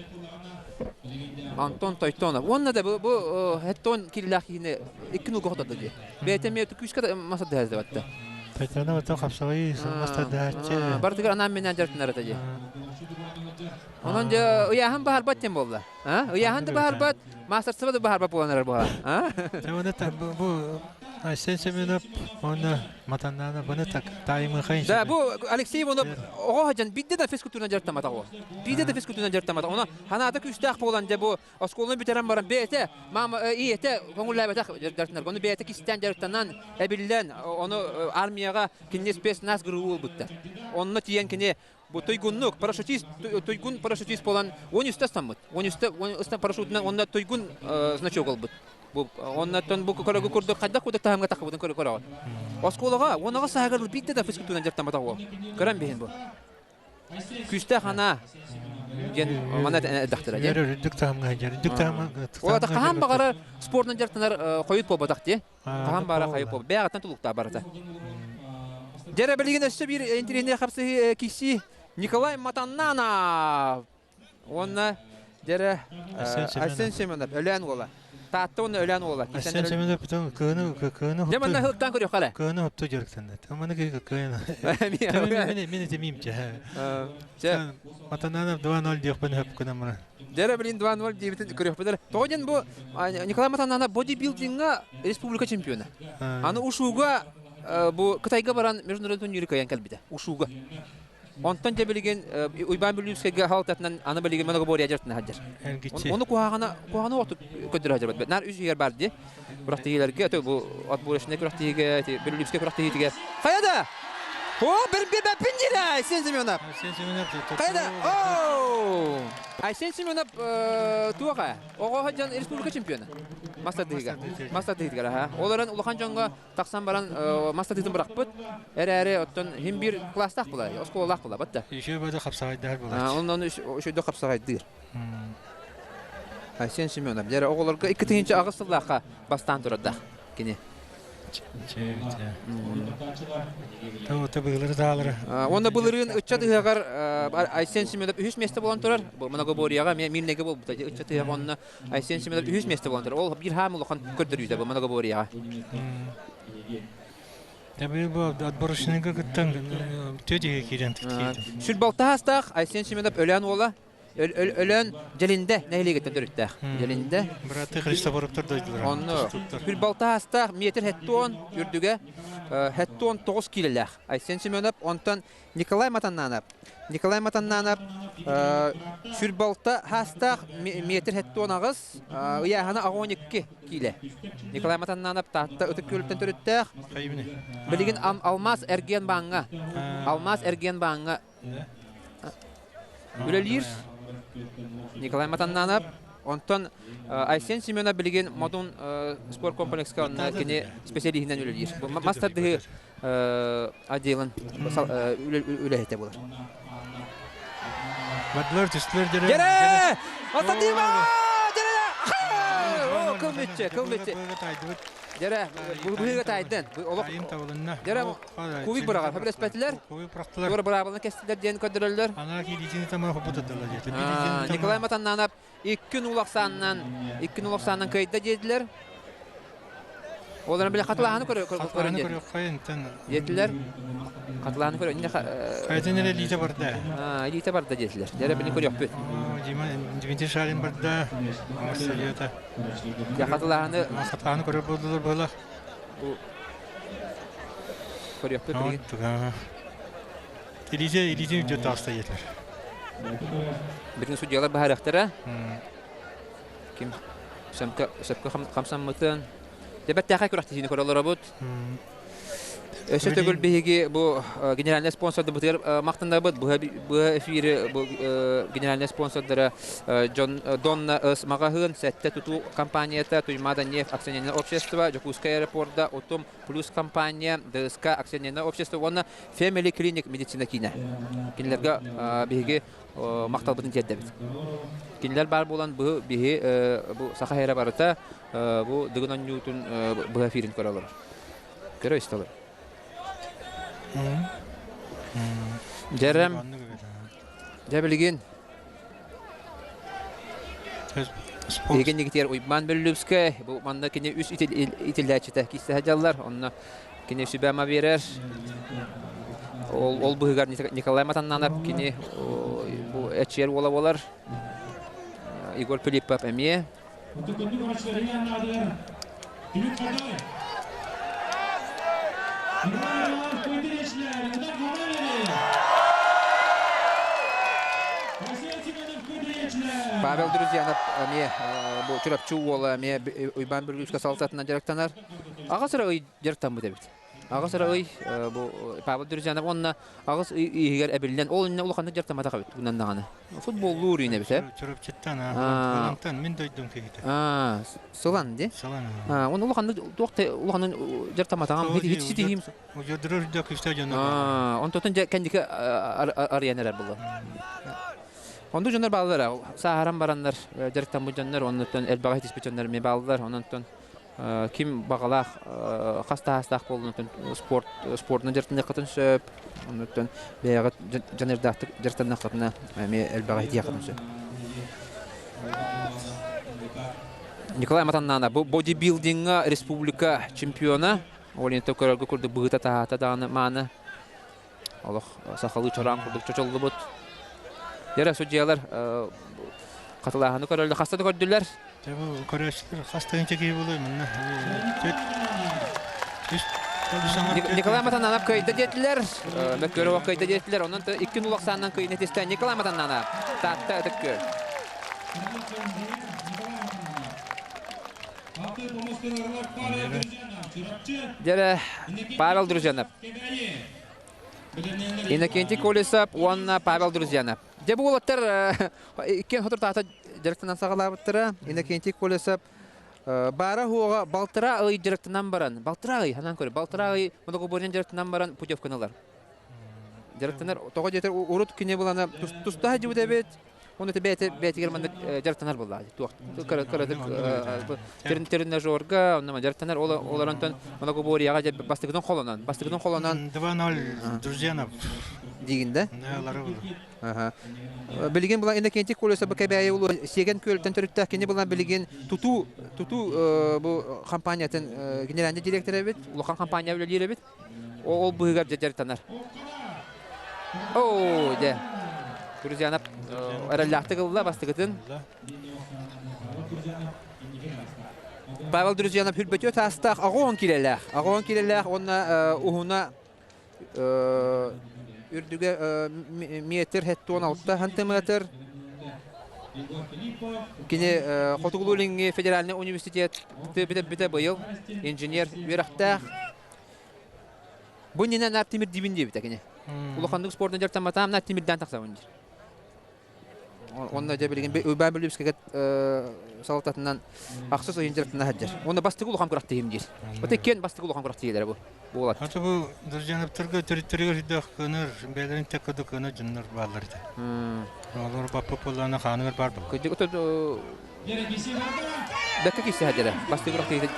Антон Тойтонов. Уонна да бу, бу хеттон киилэлээх киһини икки нуга хотордо дии. Бэйэтэ эмиэ күүскэ мас тардыһа Тойтонов ото хапсаҕай мас тардыһааччы. Барытыгар анаан минээн дьарыктанар этэ дии. Онон дьэ ыйааһын баһарбат диэн буолла. Ыйааһын да баһарбат, маастарство да баһарбат буолан эрэр буолар. Бу Айсен Семенов уонна Матаннаана баны таайымыхайын Да, бу Алексей Иванов оҕо сылдьан биирдэ да физкультурынан дьарыктамматах ол. Биирдэ да физкультурынан дьарыктамматах. Ону ханаата күүстээх буолан дьэ бу оскуоланы бүтэрэн баран бэйэтэ мама ийэтэ көҥүллээбэтэх дьарыктанар. Ону бэйэтэ кистээн дьарыктанан, эбиллэн, ону армияҕа кинини спецназ ГРУ ылбыттар. Онно тиийэн кини Бу туйгуннук парашютист туйгун парашютист буолан 13 ыстаммыт. 13 парашютынан онно туйгун значок ылбыт. Бу оннотон бу көрөгү курдук хайдах курдук таһымга тахыбытын көрө көрөҕүн. Оскуолаҕа уонаҕа сааһыгар биирдэ да физкультуранан дьарыктамматах уол. Көрөн биһин бу. Күүстээх анаа диэн манна элбэхтэрэ диэн. Үрдүк таһымҥа сылдьар. Үрдүк таһымҥа. Ол ата хаһан баҕарар спортунан дьарыктанар хойут буолбатах дии. Хаһан баара хайы буол. Бэйэҕиттэн тулуктаа барыта. Дьэрэ билигин өссө биир интириэһинэй хапсыһыы киирсии Николай Матаннанов уонна дьэрэ Айсен Семенов Өлөөн уола. Таатта уонна Өлөөн уола. Айсен Семенов бүтүн кыыны кыыны Дьэ манна хылтан көрүөххэ эрэ. Кыыны хопту дьарыктанна. Маны кыыны. Мин этимиим чэ. Чэ. Матаннанов 2-0 диэхпин хөп гынан мара. Дьэрэ билин 2-0 диэбитин көрүөхпүт эрэ. Тоҕо диэн бу Николай Матаннанов бодибилдиҥҥа республика чемпиона. Аны ушуга бу Кытайга баран международный турниры кыайан кэлбитэ. Ушуга. Онтон дьэ билигин Уйбаан Бүлүүскэйгэ халтатынан аны билигин многоборье дьартына сылдьар. Ону куһаҕана куһаҕана оҕотук көрдөрө сылдьар. Наар үс үйэр бар дии. Күрэхтэһиилэргэ ото бу отборочнай күрэхтэһиигэ Бүлүүскэй күрэхтэһиитигэр хайа да О, бір бэппин диир Айсен Семенов. Айсен Семенов. Хайа да? О! Айсен Семенов туоха? Оҕо дьон республика чемпиона. Мастардыыга. Мастардыытыгар аха. Ол эрэн улахан дьоҥҥо тахсан баран мас тардыытын бырахпыт. Эрээри оттон хим биир класстаах була, оскуолалаах була батта. Еще бада хапсаҕайдаар буолааччы. Онон үчүгэй хапсаҕайдыыр. Айсен Семенов дьэ оҕолорго 2008 сыллаахха бастаан турардаах кини. Уонна былырыын ыччат ыһыаҕар Айсен Семенов үһүс миэстэ буолан турар. Многоборьеҕа эмиэ Мирнэйгэ буолбута. Ыччат ыһыаҕа онно Айсен Семенов үһүс миэстэ буолан турар. Ол биир хаам улахан көрдөрүүтэ бу многоборьеҕа. Бу отборочныйга кыттан тетиге киирэн Сүрбалтаһаастаах Айсен Семенов Өлөөн уола Өлөөн Дьэлиндэ нэһилиэгиттэн төрүттээх. Дьэлиндэ. Быраты Христофоровтар дойдулара. Онно Сүрбалтаһаастаах метр хеттуон үрдүгэ хеттуон 9 киилэлээх Айсен Семенов. Онтон Николай Матаннанов. Николай Матаннанов сүрбалта хаастаах метр 78, ыйааһына 12 киилэ. Николай Матаннанов Таатта Ытык Күөлүттэн төрүттээх. Билигин Алмаас эргиэн бааҥҥа Алмаас эргиэн бааҥҥа үлэлиир Николай Матаннанов. Онтон Айсен Семенов билигин Модун спорт комплекска онно кини специалиһинэн үлэлиир. Мас тардыһыы отделын үлэһитэ буолар. Бардылар түстүлэр дьэрэ. Дьэрэ! Ататыма! Дьэрэ! О, кыл мүччэ, кыл мүччэ. Дьэрэ, быһыыга таайдын. Олох Дьэрэ, кубик быраҕар, хөбүлэспэтилэр. Кубик бырахтылар. Быраабыланы кэстилэр диэн көрдөрөллөр. Ана кииритини тамара хопутадылар диэтэ. Николай Матаннанов икки нулахсаанынан икки нулахсаанынан кыайда диэтилэр. Олорон бile хатылаһаны көрөн диэтилэр. Хатылаһаны көрөн Хайдын эрэ илиитэ барда. Илиитэ барда диэтилэр. Дьэрэ били көрүөхпүт. Дмитрий Шарин барда. Массалиота. Я хатылаһаны хатылаһаны көрөр буолдулар быһылах. Көрүөхпүт билигин. Илиитэ илиитин үрдүө таҕыста диэтилэр. Билигин судьуйалар быһаарыахтара. Ким сөпкө сөпкө хамсаммытын. Дьэ бэртээхэй күрэхтэһиини көрө олоробут. Өссө төгүл биһиги бу генеральный спонсордыбытыгар махтанабыт. Быһа эфири бу генеральный спонсордара Дьон Донна Ыс маҕаһыын, Сэттэ тутуу компанията, Туймаада нефть акционерное общество, Дьокуускай аэропорда, Утум Плюс компания, ДСК акционерное общество уонна Family Clinic медицина киинэ. Кинилэргэ биһиги махталбытын тиэрдэбит. Кинилэр баар буолан бу биһи бу саха эрэ барыта бу Дыгын оонньуутун быһа эфирин көрө олорор. Көрө истэ олорор. Дьэрэм дьэ билигин Биһиги иннигитигэр Уйбаан Бөллүбүскэй, бу манна кини үс итиллээччитэ киирсэ сылдьаллар. Онно кини сүбэ-ама биэрэр. Ол, ол быһыгар Николай Матаннанов кини бу эчиэр уола буолар. Егор Филиппов эмиэ. Павел Друзьянов эмиэ бу Чурапчы уола эмиэ Уйбаан Бүлүүскэ салалтатынан дьарыктанар. Аҕыс эрэ ый дьарыктаммыт эбит. Аҕыс эрэ ый бу Павел Друзьянов уонна аҕыс ый иһигэр эбиллэн ол иннинэ улаханнык дьарыктамматах эбит тугунан даҕаны. Футболлуур үүнэ эбит ээ. Чурапчыттан, Сылантан мин дойдум киһитэ. Сылан дии. Сылан. Уонна улаханнык туох да улаханын дьарыктамматаҕым ситиһиим Удьурдурар үрдэ күүстээх дьоннор Онтон дьэ кэнники арыйан эрэр буолла. Оннук дьоннор бааллар сааһыран бараннар дьарыктаммыт дьоннор, оннуттан элбэҕи ситиспит дьоннор эмиэ бааллар. Ононтон ким баҕалаах хас таһаастаах буоллун спорт спордунан дьарыктаныаххытын сөп. Оннуттан бэйэҕит дьаныардаахтык дьарыктаннаххытына эмиэ элбэҕи ситиэххитин сөп. Николай Матаннана бу бодибилдиҥҥа республика чемпиона. Ол иһин көрөргө курдук быһыыта-таһаата даҕаны мааны. Олох сахалыы чораан курдук чочуллубут. Дьэрэ судьуйалар хатылааһыны көрөллөр, хаста да көрдүлэр. Дьэ бу көрөөччүлэр хас тыһыынча киһи буолуой манна? Үс Николай Матананов кыайда диэтилэр. Мөккөрөҕө кыайда диэтилэр. Онон икки нулахсааннан кыйын этистэ Николай Матананов. Таатта Ытык Күөл. Дьэрэ Павел Друзьянов. Иннокентий Колесов уонна Павел Друзьянов. Дьэ бу уолаттар иккиэн соторутааҕыта дьарыктанан саҕалаабыттара. Иннокентий Колесов баара-суоҕа балтараа ый дьарыктанан баран, балтараа ый, санаан көр, балтараа ый многоборье дьарыктанан баран путевканы ылар. Дьарыктанар, тоҕо диэтэр урут кини булана туста сылдьыбыт эбит, Оны бэйэтэ бэйэтигэр маннык дьарыктанар буолла. Туох кыратык тренажерга, онно дьарыктанар олоронтон многоборьеҕа бастакытын холонон, бастакытын холонон 2-0 Друзьянов диигин да? Билигин була Иннокентий Колесов Кэбээйи улуу Сиэгэн күөлтэн төрүттээх кини була билигин тутуу тутуу бу компаниятын генеральный директор эбит, улахан компания үлэлиир эбит. Ол быһыгар дьарыктанар. Оо, дьэ. Друзьянов эрэллээхтик ылла бастакытын. Павел Друзьянов хүрбөтүө таастаах аҕоон килэлээх. Аҕоон килэлээх уонна уһуна үрдүгэ метр 76 сантиметр. Кини Хотугулуу-Илиҥҥи федеральнай университет бүтэ быйыл инженер үөрэхтээх. Бу иннинэ наар тимирдиибин диэбитэ кини. Улаханнык спордун дьарыктамматаам наар тимирдээн тахсабын диир. Онно дьэ билигин Уйбаан Бүлүүскэгэ салалтатынан ахсыс ыйын дьарыктана сылдьар. Уонна бастакы улахан күрэхтэһиим диир. Вот иккиэн бастакы улахан күрэхтэһиилэрэ бу. Буолат. Аты бу Друзьяновтарга төрүттэригэр үрдээх кыанар, бэйэлэрин тэк курдук кыанар дьоннор бааллар этэ. Олор баппы буоллаҕына хааныгар баар буолар. Кырдьык Бэккэ киирсэ сылдьара. Бастакы күрэхтэһиитэ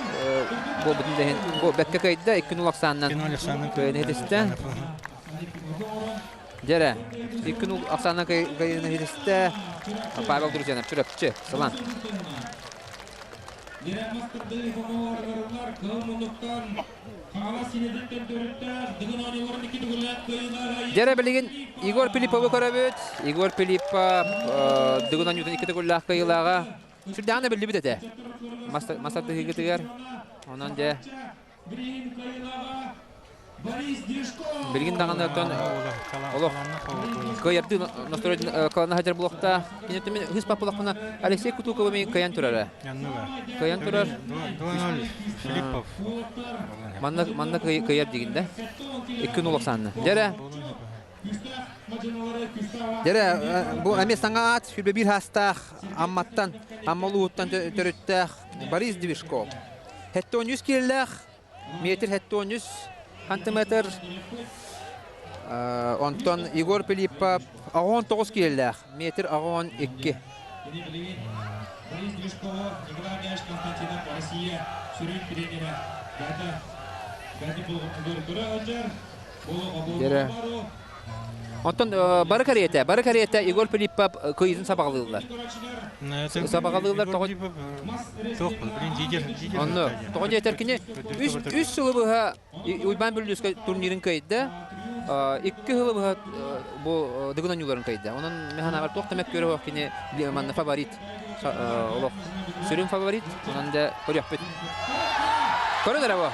буолбутун да иһин бу бэккэ кыайда, 2-0 ахсаанынан кыайан иһитистэ. Дьэрэ, 2-0 ахсаанынан кыайан иһитистэ. Павел Друзьянов, Чурапчы, Сылан. Дьэрэ билигин Егор Филипповы көрөбүт. Егор Филиппов Дыгын оонньуутун икки төгүллээх кыайыылааҕа. Сүрдээҕин да биллибит этэ. Мас тардыһыыгытыгар. Онон дьэ Билигин даҕаны оттон олох кыайардыы настрой кылана сылдьар буолуохтаах. Кини мин хыс паппылахпына Алексей Кутуковы мин кыайан турара. Кыайан турар. Филиппов. Манна манна кыайар дигин да. 2-0 оксанна. Дьэрэ. Дьэрэ бу эмиэ саҥа аат сүрбэ биир хаастаах Амматтан, Амма улууһуттан төрүттээх Борис Движков. 73 киилэлээх метр 73 сантиметр. Онтон Егор Филиппов 19 киилэлээх, метр 92. Дьэрэ. Оттон бары кэриэтэ, бары кэриэтэ Егор Филиппов кыйытын сабаҕалыыллар. Сабаҕалыыллар тоҕо Онно тоҕо диэтэр кини үс үс сылы быһа Уйбаан Бүллүүскэ турнирын кыайда. Икки сылы быһа бу Дыгын оонньууларын кыайда. Онон мин санаабар туох да мөккүөрэ суох кини манна фаворит. Олох сүрүн фаворит. Онон да көрүөхпүт. Көрөн эрэ бу.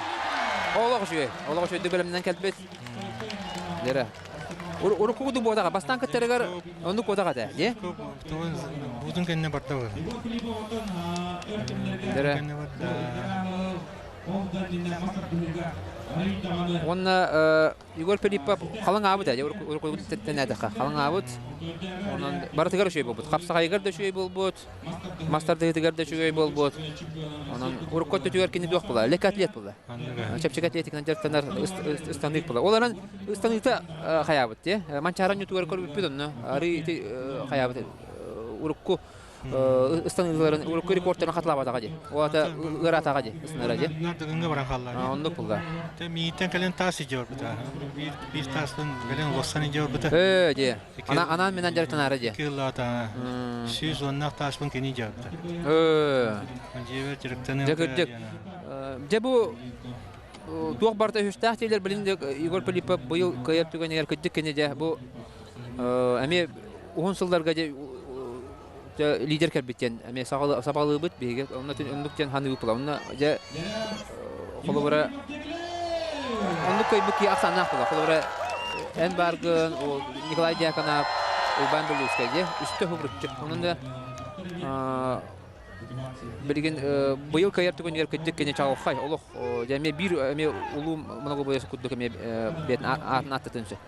Олох үчүгэй. Олох үчүгэйдик бэлэмнэнэн кэлбит. Лера. Урукку курдук буотаҕа бастаан кыттарыгар оннук буотах этэ, дии? Буутун кэннэ барда бу. Лера. Уонна Егор Филиппов халыҥ аабыт ээ, урукку тэнээтэххэ халыҥ аабыт. Онон барытыгар үчүгэй буолбут. Хапсаҕайыгар да үчүгэй буолбут, мас тардыһыытыгар да үчүгэй буолбут. Онон урукку өттүтүгэр кини туох була? Лэкэ атлет була. Чэпчэки атлетиканан дьарыктанар ыстаныык була. Ол эрэн ыстаныыта хайаабыт дии. Манчаары оонньуутугар көрбүппүт онно. Арыы ити хайаабыт урукку ыстаныыларын урукку рекордтарын хатылаабатаҕа дии. Ол ата ыараатаҕа дии ыстанара дии. Дыгыҥҥа баран хаалла. Оннук булла. Мииттэн кэлэн таас идьэ барбыта. Биир биир таастан кэлэн уоссан идьэ барбыта. Ээ дии. Анаан минэн дьарыктанаары дии. Кыыллаата. Сүүс уоннаах тааспын кини идьэ барбыта. Ээ. Дьиэбэр дьарыктаныам. Дьэ кырдьык. Дьэ бу туох барыта үһүстээх дииллэр билин Егор Филиппов быйыл кыайар түгэнигэр кырдьык кини дьэ бу эмиэ уһун сылларга дьэ лидер кэлбит диэн эмиэ сабаҕалыыбыт биһиги онно оннук диэн ханыыбыт була онно дьэ холобура. Оннук кыайбыт киһи ахсааннаах буолар. Холобура, эн бааргын, ол Николай Дьяконов, Уйбаан Беллуускай дии, үстэ хубуруччу. Онон да билигин быйыл кыайар түгэнигэр кырдьык кини чаҕылхай олох дьэ эмиэ биир эмиэ улуу многобоец курдук эмиэ бэйэтин аатын ааттатын сөп.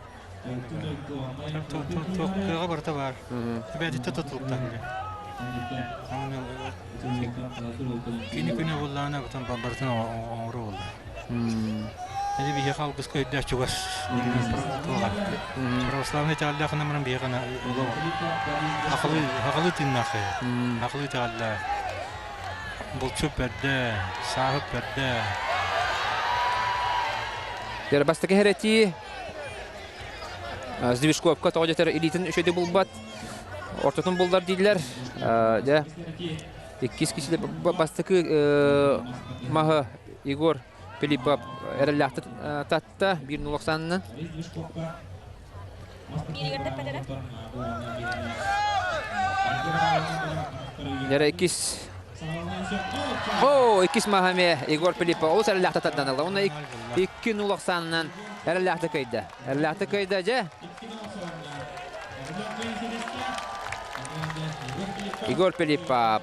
Кыаҕа барыта баар. Бэйэтиттэн тутулуктаах. Кини күнэ буоллаҕына потом барытын оҥоро буолла. Эти биһиэхэ алгыска өйдөөх чугас туоҕа. Православный итэҕэллээх гынан биһиэхэ акылыы тыыннаах акылыы итэҕэллээх булчут бэрдэ, сааһыт бэрдэ. Дьэ, бастакы хэрэтии Сдвижковка тоҕо дьэтэр илиитин үчүгэйдик булбат. Ортотун буллар дииллэр. Дьэ, иккис киһи бастакы маһы Егор Филиппов эрэллээхтик татта биир нулахсанна. Дьэ, иккис О, иккис маһа эмиэ Егор Филиппов олус эрэллээхтик тардан ылла. Уонна икки нулахсанынан эрэллээхтик кыайда. Эрэллээхтик кыайда, дьэ. Егор Филиппов.